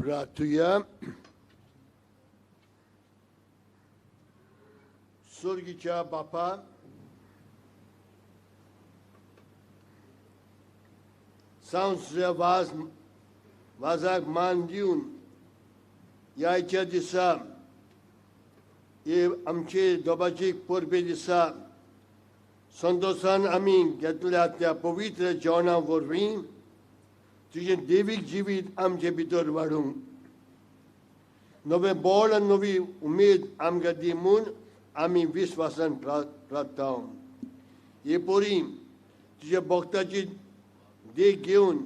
S3: प्रार्थुया. स्वर्गीच्या बापा, सांसच्या वाज वाजाक मान दिवन ह्याच्या दिसा हे आमचे दोबाची परबे दिसा संतोशान आमी घेतल्या त्या पवित्र जेवणा वरवीं तुजें देवीक जिवीत आमचे भितर वाडूंक नवें बळ आनी नवी उमेद आमकां दी म्हूण आमी विस्वासान प्रार्थता. हे परी तुज्या भक्ताची देख घेवन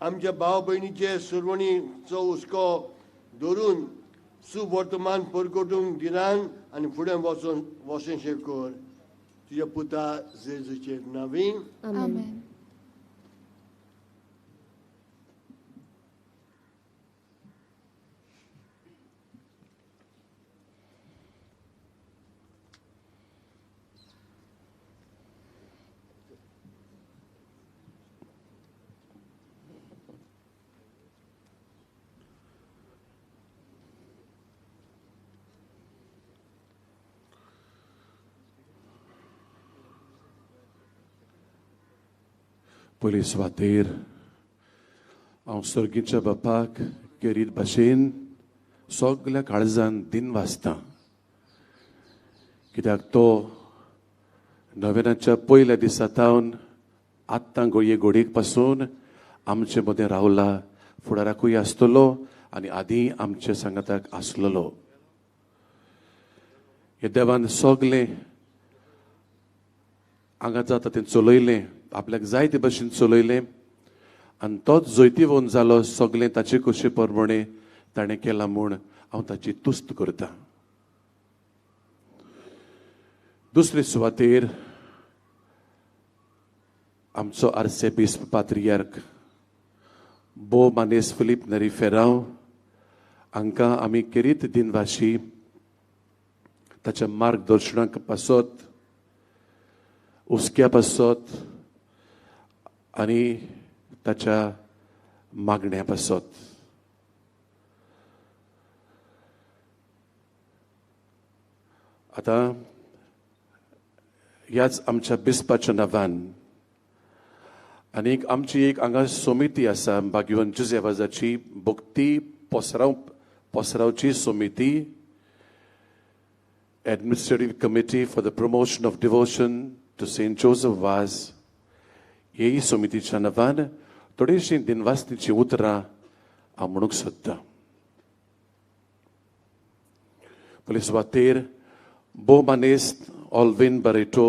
S3: आमच्या भाव भयणीचे सुरवणीचो हुस्को धरून सुवर्तमान परगटूंक दिनान आनी फुडें वचून वचनशें कर. तुज्या पुता जेजूचे नांवी
S7: आमेन.
S16: पयले सुवातेर हांव सर्गीच्या बापाक केरीत भाशेन सगल्या काळजान दिन वाचतां, कित्याक तो नव्याच्या पयल्या दिसा सावन आत्तां गोये घोडयेक पासून आमचे मदें रावला, फुडाराकूय आसतलो आनी आदीं आमच्या सांगाताक आसलेलो. हे देवान सगलें हांगा जाता तें चलयलें, आपल्याक जाय ते भशेन चलयलें आनी तोच जैतिवंत जालो. सगलें ताचे कशे प्रमाणे ताणें केलां म्हूण हांव ताची तुस्त करतां. दुसरे सुवातेर आमचो आर्सेबिस्प पात्रियार्क बो मानेस फिलीप नरी फेरांव हांकां आमी केरीत दिनवाशी ताच्या मार्गदर्शनाक पासत, हुस्क्या पासत आनी ताच्या मागण्या पासत. आतां ह्याच आमच्या बिस्पाच्या नांवान आनी आमची एक हांगा समिती आसा, भाग्यवंत जुझेवाजाची भक्ती पसरावची समिती, Administrative Committee for the Promotion of Devotion to Saint Joseph Vaz. हेय समितीच्या नांवान थोडीशीं दिनवासनीचीं उतरां हांव म्हणूंक सोदतां. पयले सुवातेर भोव मानेस्त ऑल्विन बरेटो,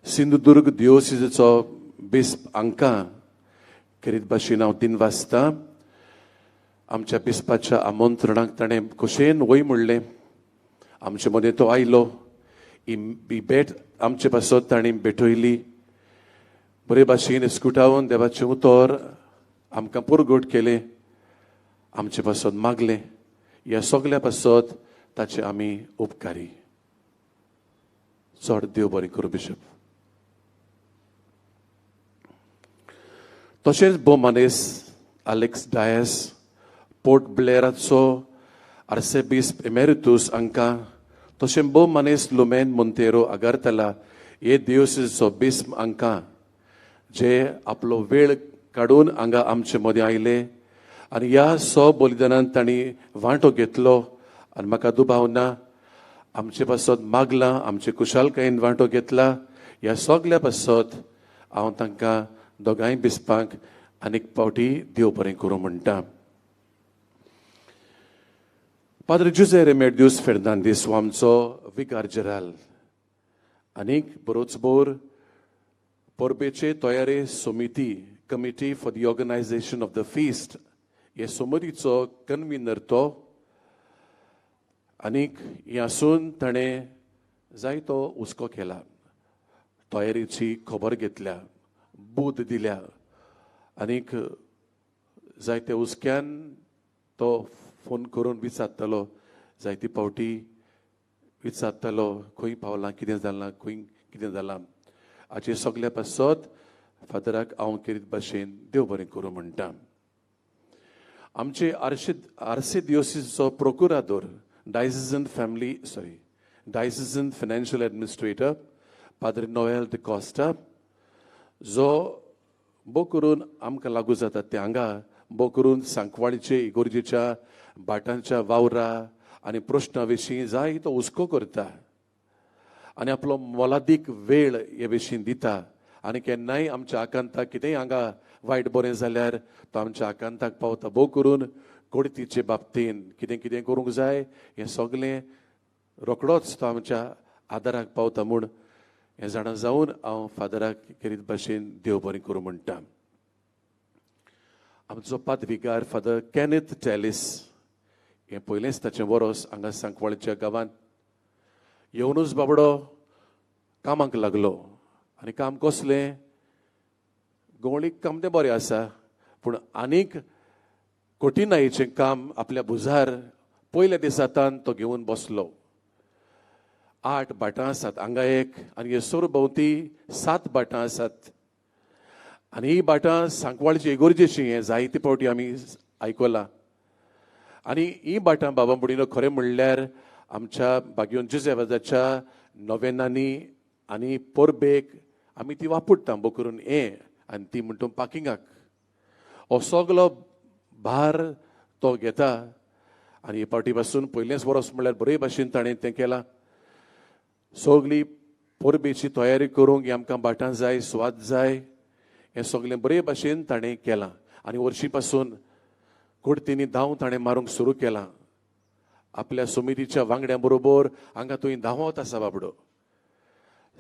S16: सिंधुदुर्ग दियोसिजचो बिस्प हांकां खेरीत भाशेन हांव दिनवासतां. आमच्या बिस्पाच्या आमंत्रणाक ताणें खोशयेन वय म्हणलें. आमचे मदें तो आयलो, ही भेट आमचे पासत ताणें भेटयली. बरे भाशेन स्कुटावन देवाचें उतर आमकां पुरगट केलें, आमचे पासत मागलें. ह्या सगल्या पासत ताचे आमी उपकारी. चड देव बरें करूं बिशप. तशेंच भोव मानेस आलेक्स डायस, पोर्ट ब्लेराचो आर्सेबिस्प एमेरितूस हांकां, तशें भोव मानेस लुमेन मोंतेरो आगरतला हे दियोसीचो बिस्प हांकां, जे आपलो वेळ काडून हांगा आमचे मदें आयले आनी ह्या सो बलिदानान तांणी वांटो घेतलो आनी म्हाका दुबाव ना आमचे पासत मागलां, आमचे कुशालकायेन वांटो घेतला. ह्या सगल्या पासत हांव तांकां दोगांय बिस्पांक आनीक फावटी देव बरें करूं म्हणटा. पाद्र जुझे रेमेड्यूस फेर्नांदीस हो आमचो विगार जेराल आनीक बरोच बोर परबेचे तयारे समिती, Committee for the Organisation of the Feast हे समितीचो कन्व्हिनर तो आनीक हें आसून ताणें जायतो हुस्को केला, तयारेची खबर घेतल्या, बूद दिल्या आनीक जायते हुस्क्यान तो फोन करून विचारतालो, जायते फावटी विचारतालो खंय पावलां, कितें जालां, खंय कितें जालां. हाचे सगल्या पासत फादराक हांव केरीत भाशेन देव बरें करूं म्हणटा. आमचे आर्सिदियोसीसचो procurador, diocesan diocesan financial administrator Padre Noel D'Costa, जो बो करून आमकां लागू जाता ते हांगा बो करून सांकवाळीचे इगोर्जेच्या भाटांच्या वावरा आनी प्रश्ना विशीं जाय तो हुस्को करता आनी आपलो मोलादीक वेळ हे विशीं दिता आनी केन्नाय आमच्या आकांताक कितेंय हांगा वायट बरें जाल्यार तो आमच्या आकांताक पावता. भोव करून कोडतीचे बाबतीन कितें कितें करूंक जाय हें सगलें रोकडोच तो आमच्या आदाराक पावता म्हूण हें जाणा जावन हांव फादराक खेरीत भाशेन देव बरें करूं म्हणटा. आमचो पादविगार फादर कॅनेथ टॅलिस हें पयलेंच ताचें वरोस हांगा सांकवाळच्या गांवांत येवनूच बाबडो कामाक लागलो आनी काम कसलें, गवळीक काम तें बरें आसा पूण आनीक कठिणायेचें काम आपल्या भुजार पयल्या दिसांतान तो घेवन बसलो. 8 भाटां आसात हांगा एक आनी हे सरभोंवती 7 भाटां आसात आनी ही भाटां सांकवाळची इगोर्जेची हें जायते फावटी आमी आयकलां. आनी ही भाटां बाबा बुडीनो खरें म्हणल्यार आमच्या बागयोन जुजेवाजाच्या नोवेनांनी आनी परबेक आमी ती वापरता बो करून हें आनी ती म्हणटा पाकिंगाक हो सगलो भार तो घेता आनी हे फावटी पासून पयलेंच वर्स म्हणल्यार बरे भाशेन ताणें तें केलां. सगली परबेची तयारी करूंक आमकां भाटां जाय, सुवात जाय, हें सगलें बरे भाशेन ताणें केलां आनी वर्शी पासून कुडतींनी धांव ताणें मारूंक सुरू केलां. आपल्या समितीच्या वांगड्यां बरोबर हांगा थंय धांवत आसा बाबडो,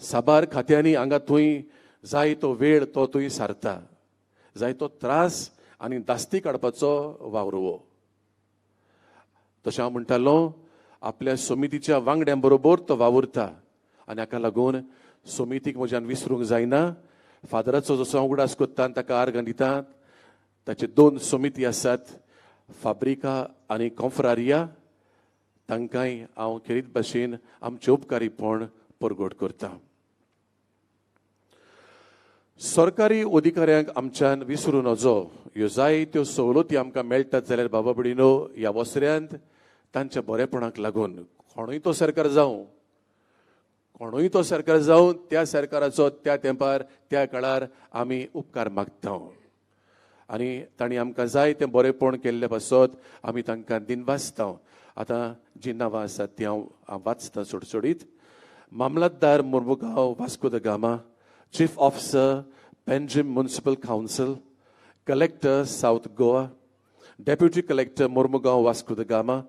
S16: साबार खात्यांनी हांगा थंय जाय तो वेळ तो थंय सारता, जाय तो त्रास आनी दास्ती काडपाचो वावर हो. तशें हांव म्हणटालो आपल्या समितीच्या वांगड्यां बरोबर तो वावुरता आनी हाका लागून समितीक म्हज्यान विसरूंक जायना. फादराचो जसो हांव उगडास करता आनी ताका आर्गां दिता, ताचे 2 समिती आसात, फाब्रिका आनी कॉन्फ्रारिया, तांकांय हांव खेरीत भाशेन आमचें उपकारीपण परगट करता. सरकारी अधिकाऱ्यांक आमच्यान विसरूं नजो, ह्यो जायत्यो सवलती आमकां मेळटात जाल्यार बाबा भयणीनो ह्या वसऱ्यांत तांच्या बरेपणाक लागून कोणूय तो सरकार जावं, कोणूय तो सरकार जावं, त्या सरकाराचो त्या तेंपार त्या काळार आमी उपकार मागता आनी तांणी आमकां जाय तें बरेपण केल्ले पासत आमी तांकां दिनवासता. आतां जीं नांवां आसात तीं हांव वाचतां सोडसोडीत. मामलतदार Mormugao Vasco da Gama, chief officer Panjim municipal council, collector south Goa, deputy collector Mormugao Vasco da Gama,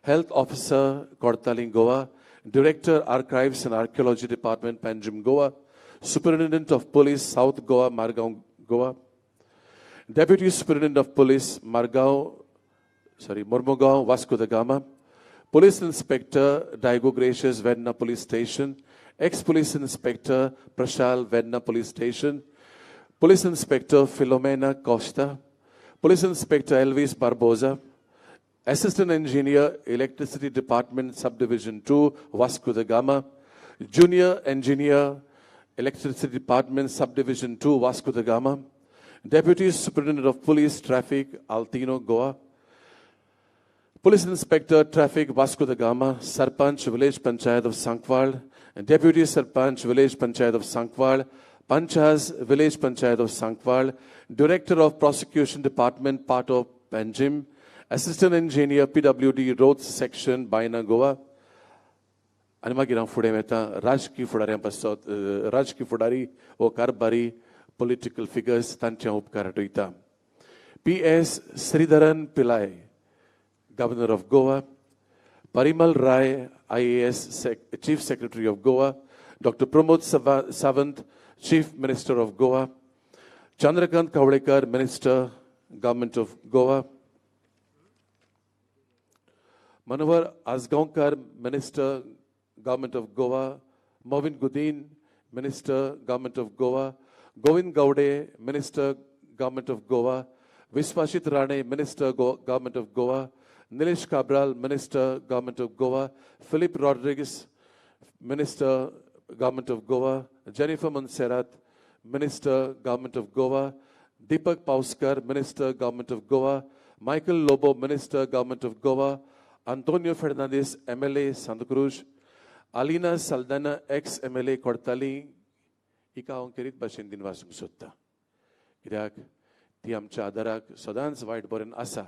S16: health officer Cortalim Goa, director archives and archaeology department Panjim Goa, superintendent of police south Goa Margao Goa, deputy superintendent of police Mormugao Vasco da Gama, police inspector Diogo Gracious Verna police station, ex police inspector Prashal Verna police station, police inspector Filomena Costa, police inspector Elvis Barbosa, assistant engineer electricity department subdivision 2 Vasco da Gama, junior engineer electricity department subdivision 2 Vasco da Gama, deputy superintendent of police traffic Altino Goa, police inspector traffic Vasco da Gama, sarpanch village panchayat of Sankwal, and deputy sarpanch village panchayat of Sankwal, panchas village panchayat of Sankwal, director of prosecution department part of Panjim, assistant engineer PWD roads section Baina Goa. आनी मागीर हांव फुडें वता राजकीय फुडाऱ्यां पासत, राजकीय फुडारी वो कारभारी पॉलिटिकल फिगर्स तांचे हांव उपकार आठयता. P S Sreedharan Pillai, governor of Goa, Parimal Rai IAS chief secretary of Goa, doctor Pramod Sawant chief minister of Goa, Chandrakant Kavlekar minister government of Goa, Manohar Azgaonkar minister government of Goa, Mauvin Godinho minister government of Goa, Govind Gaude minister government of Goa, Vishwajit Rane minister government of Goa, Nilesh Cabral minister government of Goa, Filipe Rodrigues minister government of Goa, Jennifer Monserrate minister government of Goa, Deepak Pauskar minister government of Goa, Michael Lobo, minister, government of Goa, Antonio Fernandes, MLA, Santacruz, Alina Saldanha, ex MLA, Cortalim, हिका हांव खेरीत भाशेन दिनवासूंक सोदतां, कित्याक ती आमच्या आदाराक सदांच वायट बरें आसा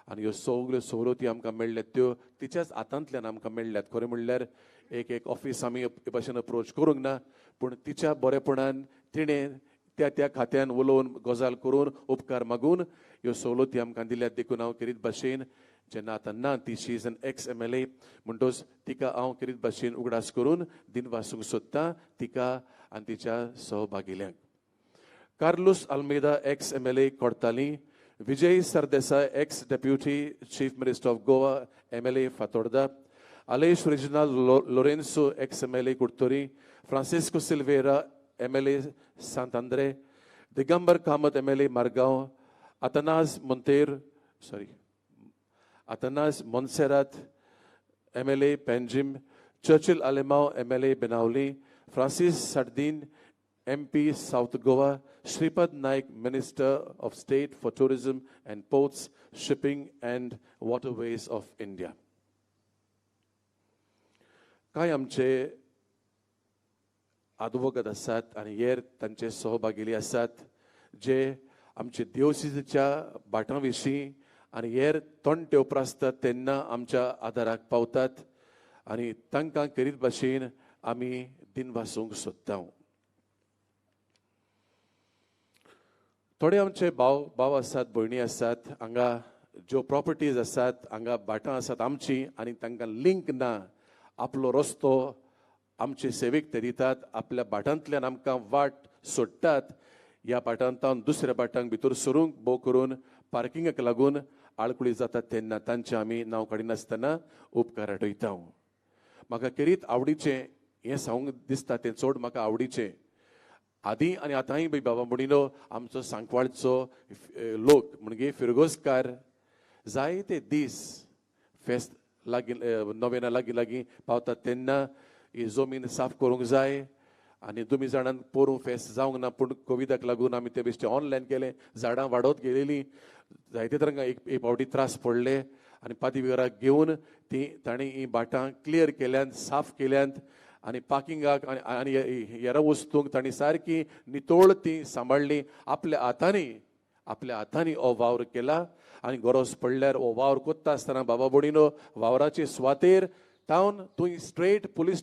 S16: आनी ह्यो सगल्यो सवलती आमकां मेळ्ळ्यात त्यो तिच्याच हातांतल्यान आमकां मेळ्ळ्यात. खरें म्हणल्यार एक एक ऑफिस आमी हे भाशेन अप्रोच करूंक ना, पूण तिच्या बरेपणान तिणें त्या त्या खात्यान उलोवन गजाल करून उपकार मागून ह्यो सवलती आमकां दिल्यात. देखून हांव खेरीत भाशेन जेन्ना आतां ना ती, she is an ex MLA, म्हणटोच तिका हांव खेरीत भाशेन उगडास करून दिनवासूंक सोदतां, तिका आनी तिच्या सहभागिल्यांक. Carlos Almeida, ex MLA, Cortalim, Vijay Sardesai, ex deputy chief minister of Goa, MLA, Fatorda, Aleixo Reginald Lourenco, ex MLA, Curtorim, Francisco Silveira, MLA, Sant Andre, Digambar Kamat, MLA, Margao, Athanase Monserrate, MLA, Panjim, Churchill Alemao, MLA, Benaulim, Francis Sardin, MP, South Goa, Shripad Naik, Minister of State for Tourism and Ports, Shipping and Waterways of India. कांय आमचे आदवोगाद आसात आनी हेर तांचे सहभागिली आसात जे आमचे देवसिच्या भाटां विशीं आनी हेर तोंडे उप्रासतात तेन्ना आमच्या आदाराक पावतात आनी तांकां खेरीत भाशेन आमी दिनवासूंक सोदता. थोडे आमचे भाव भाव आसात, भयणी आसात, हांगा ज्यो प्रॉपर्टीज आसात, हांगा भाटां आसात आमची आनी तांकां लिंक ना, आपलो रस्तो आमचे सेवेक ते दितात, आपल्या भाटांतल्यान आमकां वाट सोडटात. ह्या भाटांतल्यान दुसऱ्या भाटांक भितर सरूंक भोव करून पार्किंगाक लागून आळकुळी जातात तेन्ना तांचें आमी नांव काडिनासतना उपकार आठयता. म्हाका खेरीत आवडीचें हें सांगूंक दिसता, तें चड म्हाका आवडीचें आदीं आनी आतांय बी बाबा म्हणिल्लो आमचो सांकवाळचो लोक म्हणजे फिरगोजकार जायते दीस फेस्त लागीं नोवेना लागीं लागीं पावतात तेन्ना ही जमीन साफ करूंक जाय आनी तुमी जाणान पोरूं फेस्त जावंक ना, पूण कोविडाक लागून आमी ते बेश्टे ऑनलायन केलें, झाडां वाडत गेलेलीं, जायते तरांक एक फावटी त्रास पडले आनी पादविगाराक घेवन ती तांणी हीं भाटां क्लियर केल्यांत, साफ केल्यांत आनी पार्किंगाक आनी हेर वस्तूंक तांणी सारकी नितळ ती सांबाळ्ळी. आपल्या हातांनी हो वावर केला आनी गरज पडल्यार हो वावर कोत्ता आसतना बाबा बोडिनो वावराचे सुवातेर तावन थंय स्ट्रेट पुलीस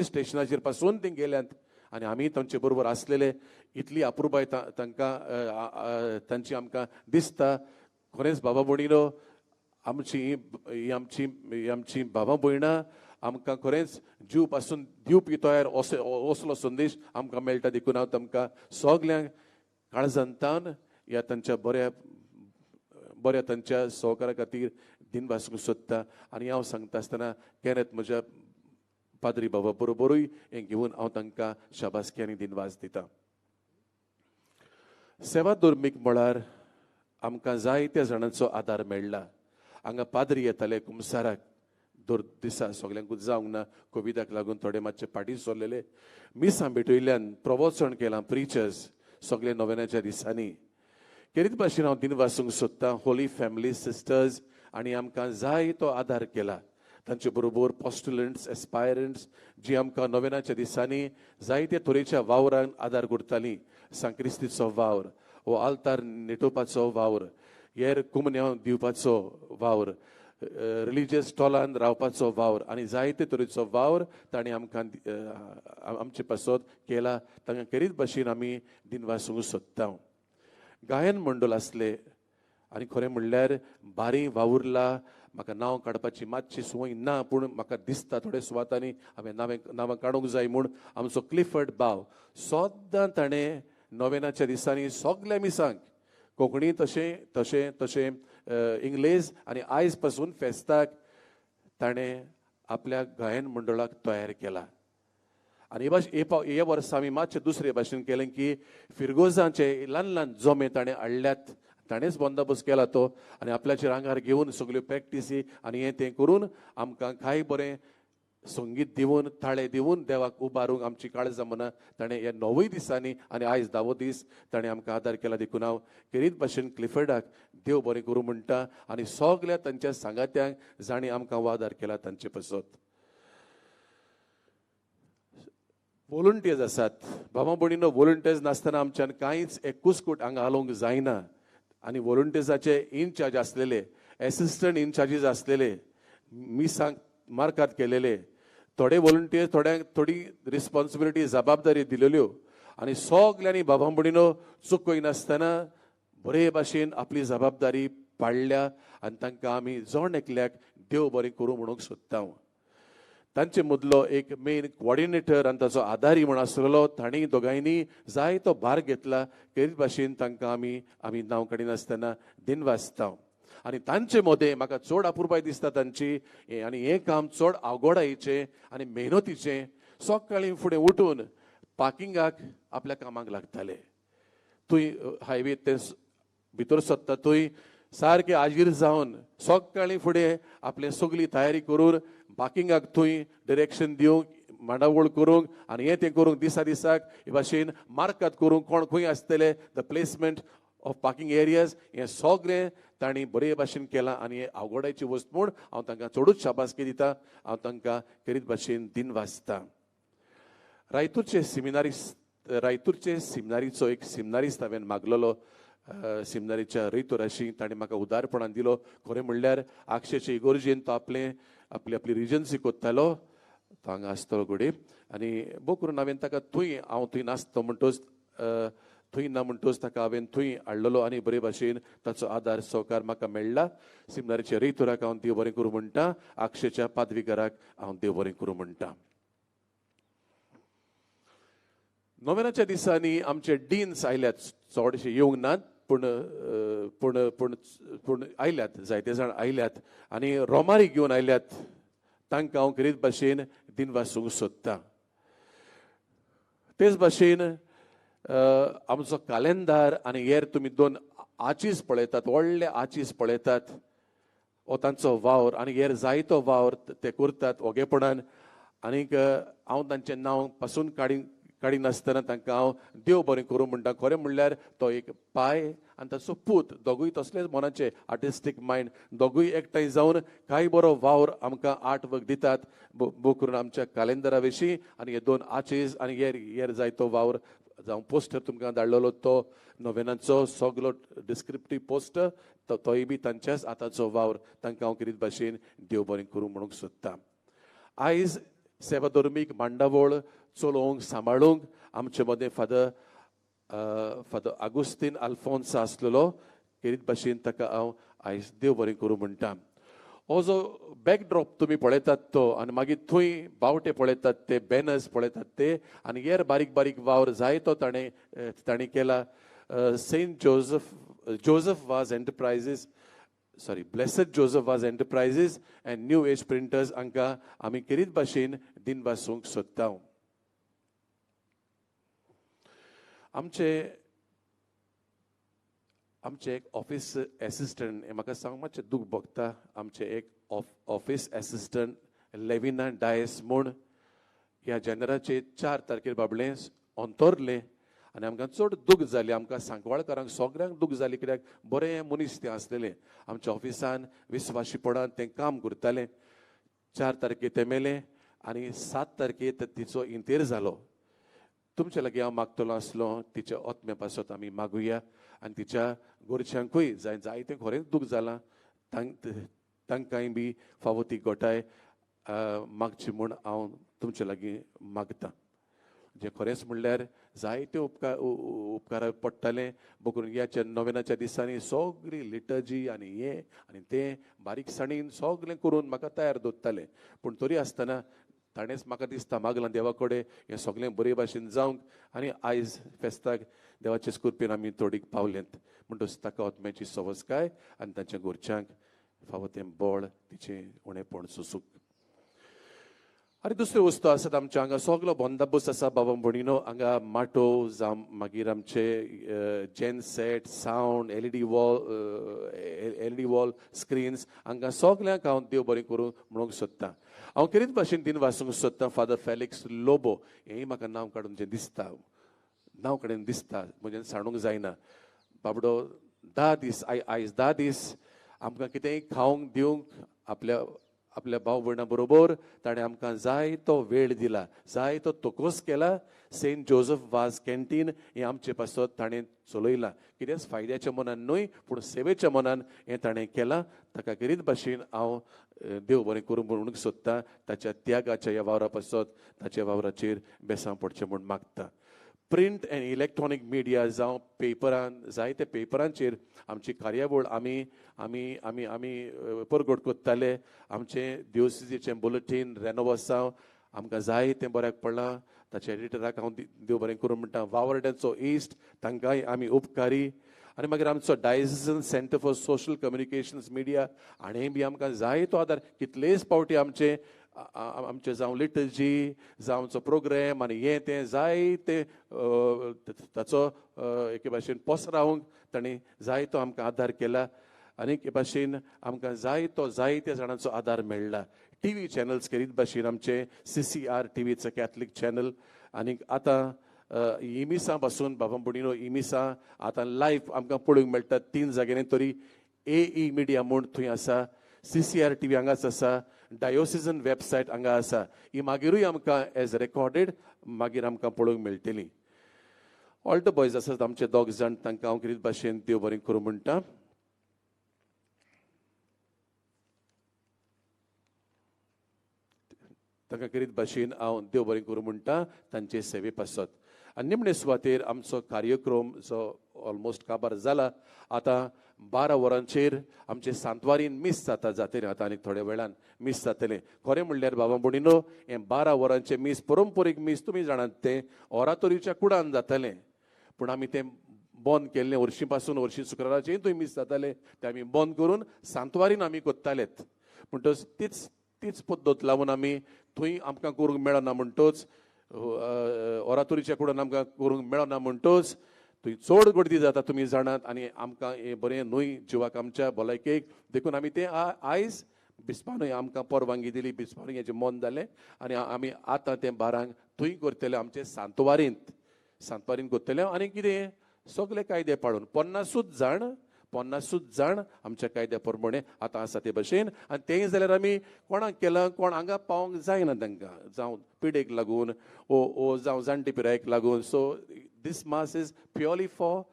S16: स्टेशनाचेर पासून ती गेल्यांत आनी आमी तांचे बरोबर आसलेले. इतली अपुरबाय तांकां तांची आमकां दिसता. खरेंच बाबा बोडिनो आमची आमची बाबा भयणां आमकां खरेंच जीव पासून दिवपी तयार असलो संदेश आमकां मेळटा. देखून हांव तांकां सगल्यांक काळजांतान ह्या तांच्या बऱ्या बऱ्या तांच्या सहकारा खातीर दिनवासूंक सोदता. आनी हांव सांगता आसतना केन्नाच म्हज्या पाद्री बाबा बरोबरूय हें घेवन हांव तांकां शाबासकी आनी दिनवास दिता. सेवा धर्मीक म्हळ्यार आमकां जायत्या जाणांचो आदार मेळ्ळा. हांगा पाद्री येताले कुमसाराक दर दिसा, सगल्यांकूच जावंक ना कोविडाक लागून थोडे मातशे फाटीं सरलेले. मिसां भेटयल्ल्यान प्रवचन केलां, प्रिचर्स सगळे नोवेनाच्या दिसांनी. खेरीत भाशेन हांव दिनवासूंक सोदतां होली फॅमिली सिस्टर्स आनी आमकां जाय तो आदार केला. तांचे बरोबर पोस्टुलंट्स, एस्पायरंट्स जी आमकां नोवेनाच्या दिसांनी जायते तरेच्या वावरान आदार करतालीं. सांक्रिस्तीचो वावर, हो आल्तार निटोवपाचो वावर, हेर कुमन्यांव दिवपाचो वावर, रिलिजियस स्टॉलान रावपाचो वावर आनी जायते तरेचो वावर तांणी आमकां आमचे पासत केला. तांकां खेरीत भाशेन आमी दिनवासूंक सोदता. गायन मंडळ आसले आनी खरें म्हणल्यार बारी वावुरला. म्हाका नांव काडपाची मातशी संवय ना, पूण म्हाका दिसता थोड्या सुवातांनी हांवें नांवां काडूंक जाय म्हूण. आमचो क्लिफर्ड बाव सद्दां ताणें नोवेनाच्या दिसांनी सगल्या मिसांक कोंकणी तशें तशें तशें इंग्लेज आनी आयज पासून फेस्ताक ताणें आपल्या गायन मंडळाक तयार केला. आनी हे वर्सा आमी मातशें दुसरे भाशेन केलें की फिरगोजांचे ल्हान ल्हान जमे ताणें हाडल्यात, ताणेंच बंदोबस्त केला तो आनी आपल्याचेर आंगार घेवन सगल्यो प्रॅक्टिसी आनी हें तें करून आमकां कांय बरें संगीत दिवन ताळे दिवन देवाक उबारूंक आमची काळजां मनां ताणें ह्या 9 दिसांनी आनी आयज 10वो दीस ताणें आमकां आदार केला. देखून हांव खेरीत भाशेन क्लिफर्डाक देव बरें करूं म्हणटा आनी सगल्या तांच्या सांगात्यांक जांणी आमकां आदार केला तांचे पासत. वॉलंटियर्स आसात बाबा भयणीनो, वॉलंटियर्स नासतना आमच्यान कांयच एक कुस्कूट हांगा हालोवंक जायना. आनी वॉलंटियर्साचे इनचार्ज आसलेले, एसिस्टंट इनचार्जीस आसलेले, मिसांक मार्कात केलेले थोडे वॉलंटियर्स, थोड्यांक थोडी रिस्पॉन्सिबिलिटी जबाबदारी दिलेल्यो आनी सगल्यांनी बाबा भयणीनो चुकयनासतना बरे भाशेन आपली जबाबदारी पाडल्या आनी तांकां आमी जण एकल्याक देव बरें करूं म्हणूंक सोदता. तांचे मदलो एक मेन कोऑर्डिनेटर आनी ताचो आदारी म्हण आसलेलो, तांणी दोगांयनी जायतो भार घेतला. खेरीत भाशेन तांकां आमी आमी नांव काडिनासतना दिनवासता. आनी तांचे मदें म्हाका चड अपुरबाय दिसता तांची आनी हें काम चड आवगडायेचें आनी मेहनतीचें. सकाळीं फुडें उठून पार्किंगाक आपल्या कामाक लागताले. थंय हायवे ते भितर सोदता थंय सारके आजीर जावन सकाळीं फुडें आपलें सगली तयारी करून पार्किंगाक थंय डिरेक्शन दिवंक, मांडावळ करूंक आनी हें तें करूंक दिसा दिसाक हे भाशेन मार्कात करूंक कोण खंय आसतले, the placement of parking areas, हें सगळें तांणी बरे भाशेन केलां. आनी हें आवगडायची वस्त म्हूण हांव तांकां चडूच शाबासकी दिता. हांव तांकां खेरीत भाशेन दिनवासता. रायतूरचे रायतूरचे सिमनारीचो एक सिमनारिस्त हांवें मागलेलो सिमनारीच्या रयतोराशी, ताणें म्हाका उदारपणान दिलो. खरें म्हणल्यार आक्षेचे इगोर्जेन तो आपले आपली आपली रिजन्सी कोत्तालो, तो हांगा आसतलो घडये. आनी बो करून हांवें ताका थंय, हांव थंय नासतो म्हणटोच, थंय ना म्हणटोच ताका हांवें थंय हाडलेलो आनी बरे भाशेन ताचो आदार सहकार म्हाका मेळ्ळा. सिमनारीच्या रयतोराक हांव देव बरें करूं म्हणटा. आक्षेच्या पादवीकाराक हांव देव बरें करूं म्हणटा. नोवेनाच्या दिसांनी आमचे डीन्स आयल्यात, चडशे येवंक नात पूण पूण पूण पूण आयल्यात, जायते जाण आयल्यात आनी रोमारी घेवन आयल्यात. तांकां हांव खेरीत भाशेन दिनवासूंक सोदता. तेच भाशेन आमचो कालेंदार आनी हेर तुमी 2 आचीस पळयतात, व्हडले आचीस पळयतात, हो तांचो वावर आनी हेर जायतो वावर ते करतात ओगेपणान. आनीक हांव तांचें नांव पासून काडिनासतना तांकां हांव देव बरें करूं म्हणटा. खरें म्हणल्यार तो एक पाय आनी ताचो पूत दोगूय तसलेच मनाचे आर्टिस्टीक मायंड, दोगूय एकठांय जावन कांय बरो वावर आमकां आर्ट वर्क दितात. बो करून आमच्या कालेंदरा विशीं आनी हे 2 आचीस आनी हेर हेर जायतो वावर, जावं पोस्टर तुमकां धाडलेलो तो नोवेनाचो सगलो डिस्क्रिप्टीव पोस्टर, तोय बी तांच्याच आतांचो वावर. तांकां हांव खेरीत भाशेन देव बरें करूं म्हणूंक सोदता. आयज सेवा धर्मीक मांडावळ चलोवंक सांबाळूंक आमचे मदें फादर फादर आगुस्तीन आल्फोन्स आसलेलो. खेरीत भाशेन ताका हांव आयज देव बरें करूं म्हणटा. हो जो बॅकड्रॉप तुमी पळयतात तो आनी मागीर थंय बावटे पळयतात ते, बॅनर्स पळयतात ते आनी हेर बारीक बारीक वावर जायतो ताणें ताणें केला. Saint Joseph Vaz enterprises, sorry, blessed Joseph Vaz enterprises and new age printers हांकां आमी खेरीत भाशेन दिनवासूंक सोदता. आमचे आमचे एक ऑफिस एसिस्टंट, म्हाका सांग मातशें दूख भोगता, आमचे एक ऑफिस एसिस्टंट लेविना डायस म्हूण ह्या जानेराचे 4 तारखेर बाबलें अंतरलें आनी आमकां चड दूख जाली. आमकां सांकवाळकारांक सगळ्यांक दूख जाली, कित्याक बरें मनीस तें आसलेलें. आमच्या ऑफिसान विस्वाशीपणान तें काम करतालें. 4 तारखेर तें मेलें आनी 7 तारखेर तिचो इंतेर जालो. तुमचे लागीं हांव मागतलो आसलो तिच्या आत्म्या पासत आमी मागुया आनी तिच्या गोरच्यांकूय जाय जायतें खरेंच दूख जालां तांकांय बी फावो ती गोठाय मागची म्हूण हांव तुमचे लागीं मागतां. जें खरेंच म्हणल्यार जायते उपकार पडटाले. बकरून ह्या नोवेनाच्या दिसांनी सगळी लिटर्जी आनी हें आनी तें बारीकसाणीन सगळें करून म्हाका तयार दवरतालें. पूण तरी आसतना ताणेंच म्हाका दिसता मागलां देवा कडेन हें सगळें बरे भाशेन जावंक आनी आयज फेस्ताक देवाचे कृपेन आमी तोडीक पावलेंत. म्हणटच ताका आत्म्याची सवसकाय आनी तांच्या घरच्यांक फावो तें बळ तिचें उणेपण सोसूंक. आनी दुसऱ्यो वस्तू आसात आमच्या हांगा सगलो बंदोबस्त आसा बाबा भयणीनो. हांगा माटोव जावं मागीर आमचे gen set, sound, LED wall, LED wall screens हांगा सगल्यांक हांव देव बरें करूं म्हणूंक सोदतां. हांव खेरीत भाशेन दिन वाचूंक सोदतां फादर फेलिक्स लोबो हेंय म्हाका नांव काडून जें दिसता, नांव कडेन दिसता म्हज्यान सांडूंक जायना. बाबडो 10 दीस आयज 10 दीस आमकां कितेंय खावंक दिवंक आपल्या आपल्या भाव भयणां बरोबर ताणें आमकां जाय तो वेळ दिला, जाय तो तोकोस केला. सेंट जोजफ वाज कॅन्टीन हें आमचे पासत ताणें चलयलां. कितेंच फायद्याच्या मनान न्हय पूण सेवेच्या मनान हें ताणें केलां. ताका खेरीत भाशेन हांव देव बरें करूं म्हणूंक सोदतां. ताच्या त्यागाच्या ह्या वावरा पासत ताच्या वावराचेर बेसांव पडचें म्हूण मागता. प्रिंट एंड इलेक्ट्रॉनीक मिडिया जावं पेपरान जायते पेपरांचेर आमची कार्यावळ आमी आमी आमी आमी परगट करताले. आमचें दिवसीचें बुलेटीन रेनोवासांव आमकां जाय तें बऱ्याक पडलां. ताच्या एडिटराक हांव देव बरें करूं म्हणटा. वावर्ड्यांचो इश्ट तांकांय आमी उपकारी. आनी मागीर आमचो diocesan centre for social communications media हाणें बी आमकां जाय तो आदार कितलेच फावटी आमचे आमचे जावं लिटर्जी जावं आमचो प्रोग्राम आनी हें तें जाय तें ताचो एके भाशेन पसरावंक ताणें जाय तो आमकां आदार केला. आनी एके भाशेन आमकां जाय तो जायत्या जाणांचो आदार मेळ्ळा. टी व्ही चॅनल्स खेरीत भाशेन आमचे CCR टीव्हीचो कॅथलीक चॅनल आनी आतां इमिसां पासून बाबा भयणीनो इमिसां आतां लायव्ह आमकां पळोवंक मेळटा 3 जाग्यांनी तरी. AE media म्हूण थंय आसा, CCR TV हांगाच आसा, डायोसिजन वेबसायट हांगा आसा. ही मागीरूय आमकां एज रेकॉर्डेड मागीर आमकां पळोवंक मेळटली. ऑल्टो बॉयज आसात आमचे 2 जाण, तांकां हांव खेरीत भाशेन देव बरें करूं म्हणटा. तांकां खेरीत भाशेन हांव देव बरें करूं म्हणटा तांचे सेवे पासत. आनी निमणे सुवातेर आमचो कार्यक्रम जो ऑलमोस्ट काबार जाला. आतां 12 वरांचेर आमचे सांतवारीन मीस जाता जातलें. आतां आनी थोड्या वेळान मीस जातलें. खरें म्हणल्यार बाबा भयणीनो हें 12 वरांचें मीस परंपरीक मीस तुमी जाणात तें ओरातोरीच्या कुडान जातालें. पूण आमी तें बंद केल्लें वर्शीं पासून. वर्शीं शुक्राराचें थंय मीस जातालें तें आमी बंद करून सांतवारीन आमी करतालेत. म्हणटच तीच तीच पद्दत लावन आमी थंय आमकां करूंक मेळना म्हणटच ओरातोरीच्या कुडान आमकां करूंक मेळना म्हणटच थंय चड गर्दी जाता तुमी जाणात. आनी आमकां हें बरें न्हय जिवाक आमच्या भलायकेक. देखून आमी तें आयज बिस्पानूय आमकां परवानगी दिली, बिस्पानूय हेजें मन जालें आनी आमी आतां तें 12 थंय करतले आमचे सांतवारींत सांतवारींत करतले. आनी कितें सगळे कायदे पाळून 50 जाण 50 जाण आमच्या कायद्या प्रमाणे आतां आसा ते भशेन. आनी तेंय जाल्यार आमी कोणाक केलां कोण हांगा पावोंक जायना तांकां, जावं पिडेक लागून ओ जावं जाणटे पिरायेक लागून. So this mass is purely for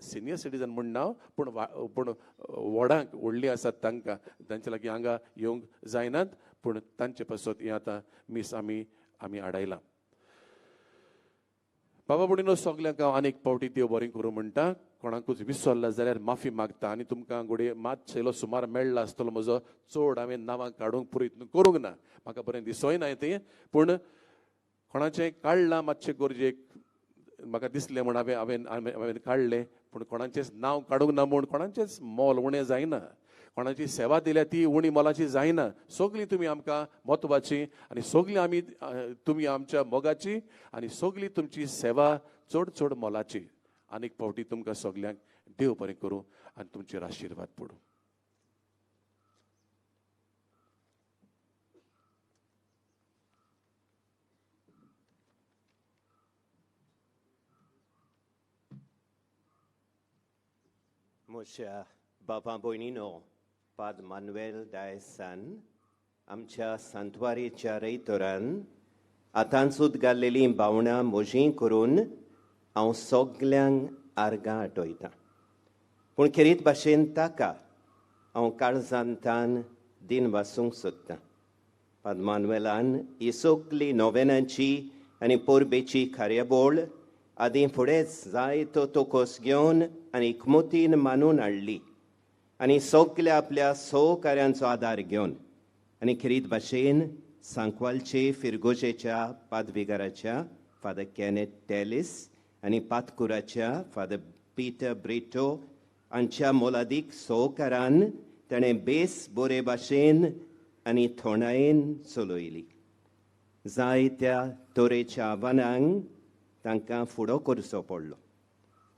S16: senior citizen म्हूण ना, पूण पूण व्हडांक व्हडलीं आसात तांकां तांचे लागीं हांगा येवंक जायनात, पूण तांचे पासत हें आतां मीस आमी आमी आडायलां. बाबा भयणीनो सगल्यांक हांव आनीक फावटी देव बरें करूं म्हणटा. कोणाकूच विसरला जाल्यार माफी मागता. आनी तुमकां घडये मातशेलो सुमार मेळ्ळा आसतलो म्हजो, चड हांवें नांवां काडूंक प्रयत्न करूंक ना, म्हाका बरें दिसोय ना तें. पूण कोणाचें काडलां मातशें गरजेक म्हाका दिसलें म्हूण हांवें हांवें हांवें काडलें, पूण कोणाचेंच नांव काडूंक ना म्हूण कोणाचेंच मोल उणें जायना, कोणाची सेवा दिल्या ती उणी मोलाची जायना. सगळीं तुमी आमकां म्हत्वाची आनी सगळीं आमी तुमी आमच्या मोगाची आनी सगळी तुमची सेवा चड चड मोलाची. आनीक फावटी तुमकां सगल्यांक देव बरें करूं आनी तुमचेर आशिर्वाद पडूं.
S2: म्हज्या बाबा भयणीनो, पाद मानुएल डायसान आमच्या सांतवारीच्या रयतोरान आतांचूत घाल्लेलीं भावणां म्हजीं करून हांव सगल्यांक आर्गां आटयतां. पूण खेरीत भाशेन ताका हांव काळजांतान दिन वासूंक सोदतां. पाद मानुएलान ही सगली नोवेनाची आनी परबेची कार्यावळ आदीं फुडेंच जायतो तोकोस घेवन आनी इकमतीन मानून हाडली आनी सगल्या आपल्या सहकार्यांचो आदार घेवन आनी खेरीत भाशेन सांकवालचे फिरगोजेच्या पादविगाराच्या फादर कॅनेट टेलिस आनी पातकुराच्या फादर पीटर ब्रिटो हांच्या मोलादीक सहकारान ताणें बेस बरे भाशेन आनी थोंडायेन चलयली. जायत्या तरेच्या आव्हानांक तांकां फुडो करचो पडलो.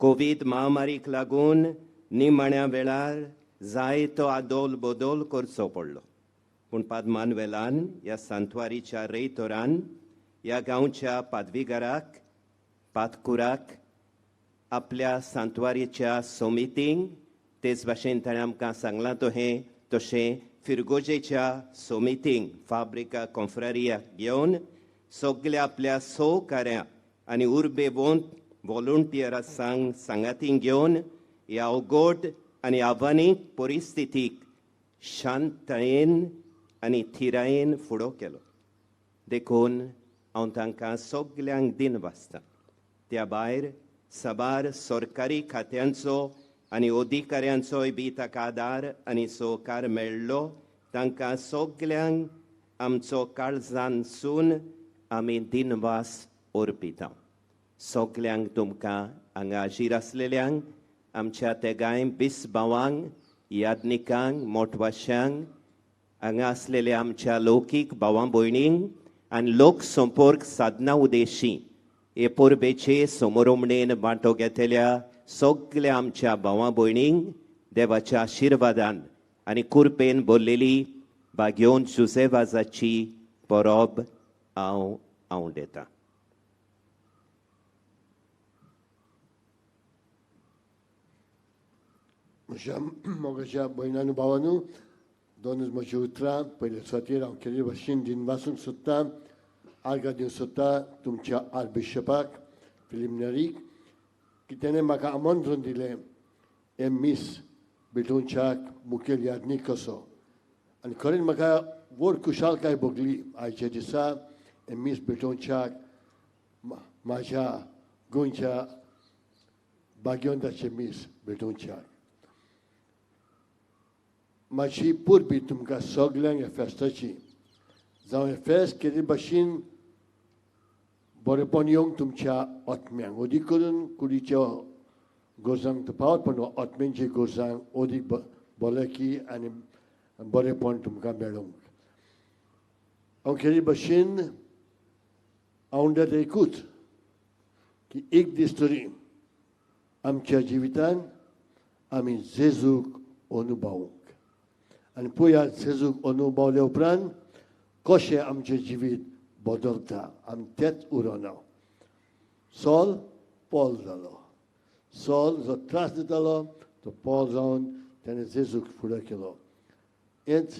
S2: कोवीड महामारीक लागून निमाण्या वेळार जायतो आदोल बदल करचो पडलो, पूण पाद मानुएलान ह्या सांतवारीच्या रेयतोरान ह्या गांवच्या पादवीगाराक, पादकुराक, आपल्या सांतवारीच्या समितींक, तेच भाशेन ताणें आमकां सांगलां तशें तशें फिरगोजेच्या समितींक, फाब्रिका कॉन्फ्रारियाक घेवन सगल्या आपल्या सहकार्या आनी उर्बेवंत वॉलंटियरा सांगातींक घेवन ह्या अवघड आनी आव्हानीक परिस्थितीक शांततायेन आनी थिरायेन फुडो केलो. देखून हांव तांकां सगल्यांक दिन वाचतां. त्या भायर साबार सरकारी खात्यांचो आनी अधिकाऱ्यांचोय बी ताका आदार आनी सहकार मेळ्ळो. तांकां सगल्यांक आमचो काळजांतसून आमी दिनवास अर्पिता. सगल्यांक तुमकां हांगा हाजीर आसलेल्यांक, आमच्या तेगांय बीस भावांक, यादनिकांक, मोटवाश्यांक, हांगा आसलेल्या आमच्या लौकीक भावां भयणींक आनी लोकसंपर्क साधना उदेशी हे परबेचे समोरमणेन वांटो घेतल्या सगल्या आमच्या भावां भयणींक देवाच्या आशिर्वादान आनी कुरपेन भरलेली भाग्योन जुझेवाजाची परब हांव आंवडेतां.
S3: म्हज्या मोगाच्या भयणां भावानू, दोनूच म्हजी उतरां. पयले सुवातेर हांव केल्ले भाशेन दिनवासूंक सोदतां, आर्गां दिवंक सोदता तुमच्या आर्बिशपाक फिलीप नेरीक की तेणें म्हाका आमंत्रण दिलें हें मीस भेटोवच्याक मुखेल यादनीक कसो. आनी खरेंच म्हाका व्हड खुशालकाय भोगली आयच्या दिसा हें मीस भेटोवच्याक म्हाज्या गोंयच्या भाग्यवंताचें मीस भेटोवच्याक. म्हाजी परबी तुमकां सगल्यांक ह्या फेस्ताची, जावं हें फेस्त केल्ले भाशेन बरेपण येवंक तुमच्या आत्म्यांक, अदीक करून कुडीच्या गरजांक तर पावत, पूण आत्म्यांच्या गरजांक अदीक भलायकी आनी बरेपण तुमकां मेळूंक. हांव केल्ले भाशेन आंवडेता एकूच की एक दीस तरी आमच्या जिवितान आमी जेजूक अनुभवूंक आनी पळयात जेजूक अनुभवल्या उपरांत कशें आमचें जिवीत बदलता. आमी तेंच उरोना. सॉल पॉल जालो. सॉल जो त्रास दितालो तो पॉल जावन ताणें जेजूक फुडें केलो. हेंच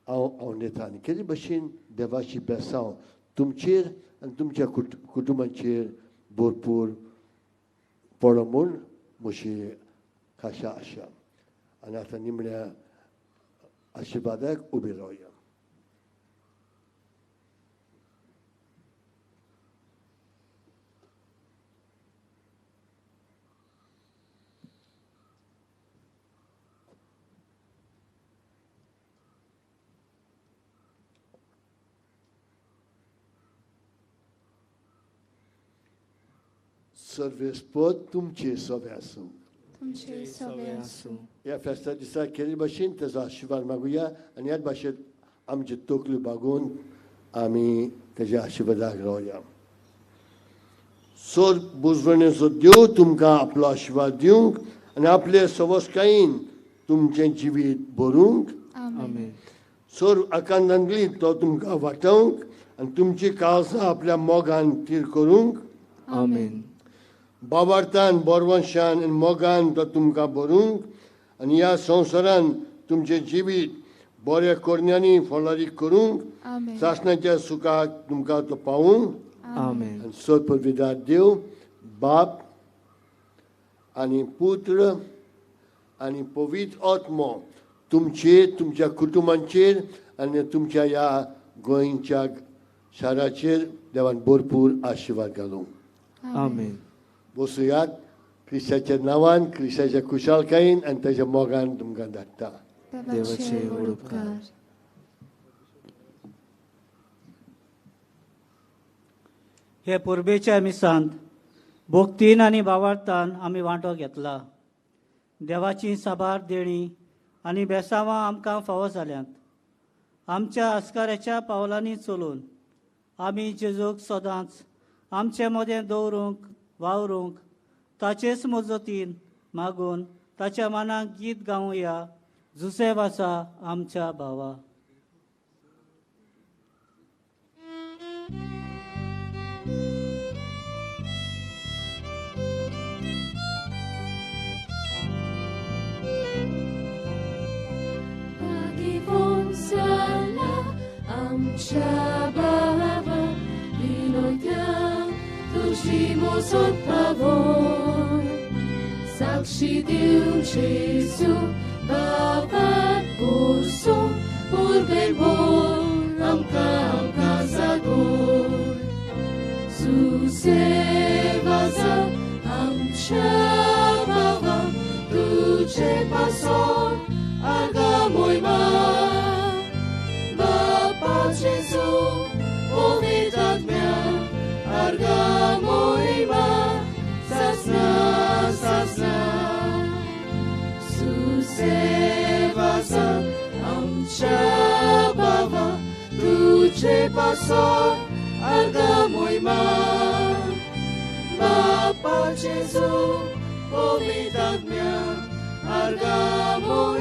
S3: हांव आंवडेता. आनी केदे भशेन देवाची बेसांव तुमचेर आनी तुमच्या कुटुंबाचेर भरपूर पडो म्हूण म्हजी खाशा आशा. आनी आतां निमण्या आशिर्वादाक उबी रावया. सर्वेस्पद तुमचे सवे आसूं.
S17: तुमचे सवे आसूं.
S3: ह्या फेस्ता दिसा केल्ले भाशेन ताजो आशिर्वाद मागुया आनी ह्याच भाशेन आमची तकल्यो बागोवन आमी ताज्या आशिर्वादाक रावया. सोर बुजवणेचो देव तुमकां आपलो आशिर्वाद दिवंक आनी आपले सवसकायेन तुमचें जिवीत भरूंक.
S17: आमेन.
S3: सोर आकांतांतली तो तुमकां वाटोवंक आनी तुमची काळजां आपल्या मोगान थीर करूंक.
S17: आमेन.
S3: बाबार्थान बरवंशान आनी मोगान तो तुमकां भरूंक आनी ह्या संवसारान तुमचें जिवीत बऱ्या करण्यांनी फळादीक करूंक. सासणाच्या सुखाक तुमकां तो पावूंक.
S17: आमेन.
S3: आनी सदपविदार देव बाप आनी पुत्र आनी पवित्र आत्मो तुमचेर, तुमच्या कुटुंबांचेर आनी तुमच्या ह्या गोंयच्या शाराचेर देवान भरपूर आशिर्वाद घालूंक.
S17: आमेन.
S3: बसुयात क्रिस्ताच्या नांवान, क्रिस्ताच्या खुशालकायेन आनी ताच्या मोगान तुमकां धाडटा.
S17: देवाचे व्हड उपकार.
S1: हे परबेच्या मिसांत भक्तीन आनी भावार्थान आमी वांटो घेतला. देवाची साबार देणी आनी बेसांवां आमकां फावो जाल्यांत. आमच्या आस्काराच्या पावलांनी चलून आमी जेजूक सदांच आमचे मदें दवरूंक वावरूंक ताचेच मजतीन मागून ताच्या मनाक गीत गावया. जुसेफ आसा आमच्या भावा.
S7: आमच्या बाबा विनोद्या तुजी मोजत पावोन साक्षी दिवन जेजू बाबात पोरसो पुर्बेर बोल आमकां आमकां जागोर. सुसेवाजा आमच्या बाबा तुजे पासोन आर्गा मोयमा Bapa Jesu, povedat mea, arga moima, sasna, sasna. Susevaza amcha baba, tuce pasor, arga moima. Bapa Jesu, povedat mea, arga moima.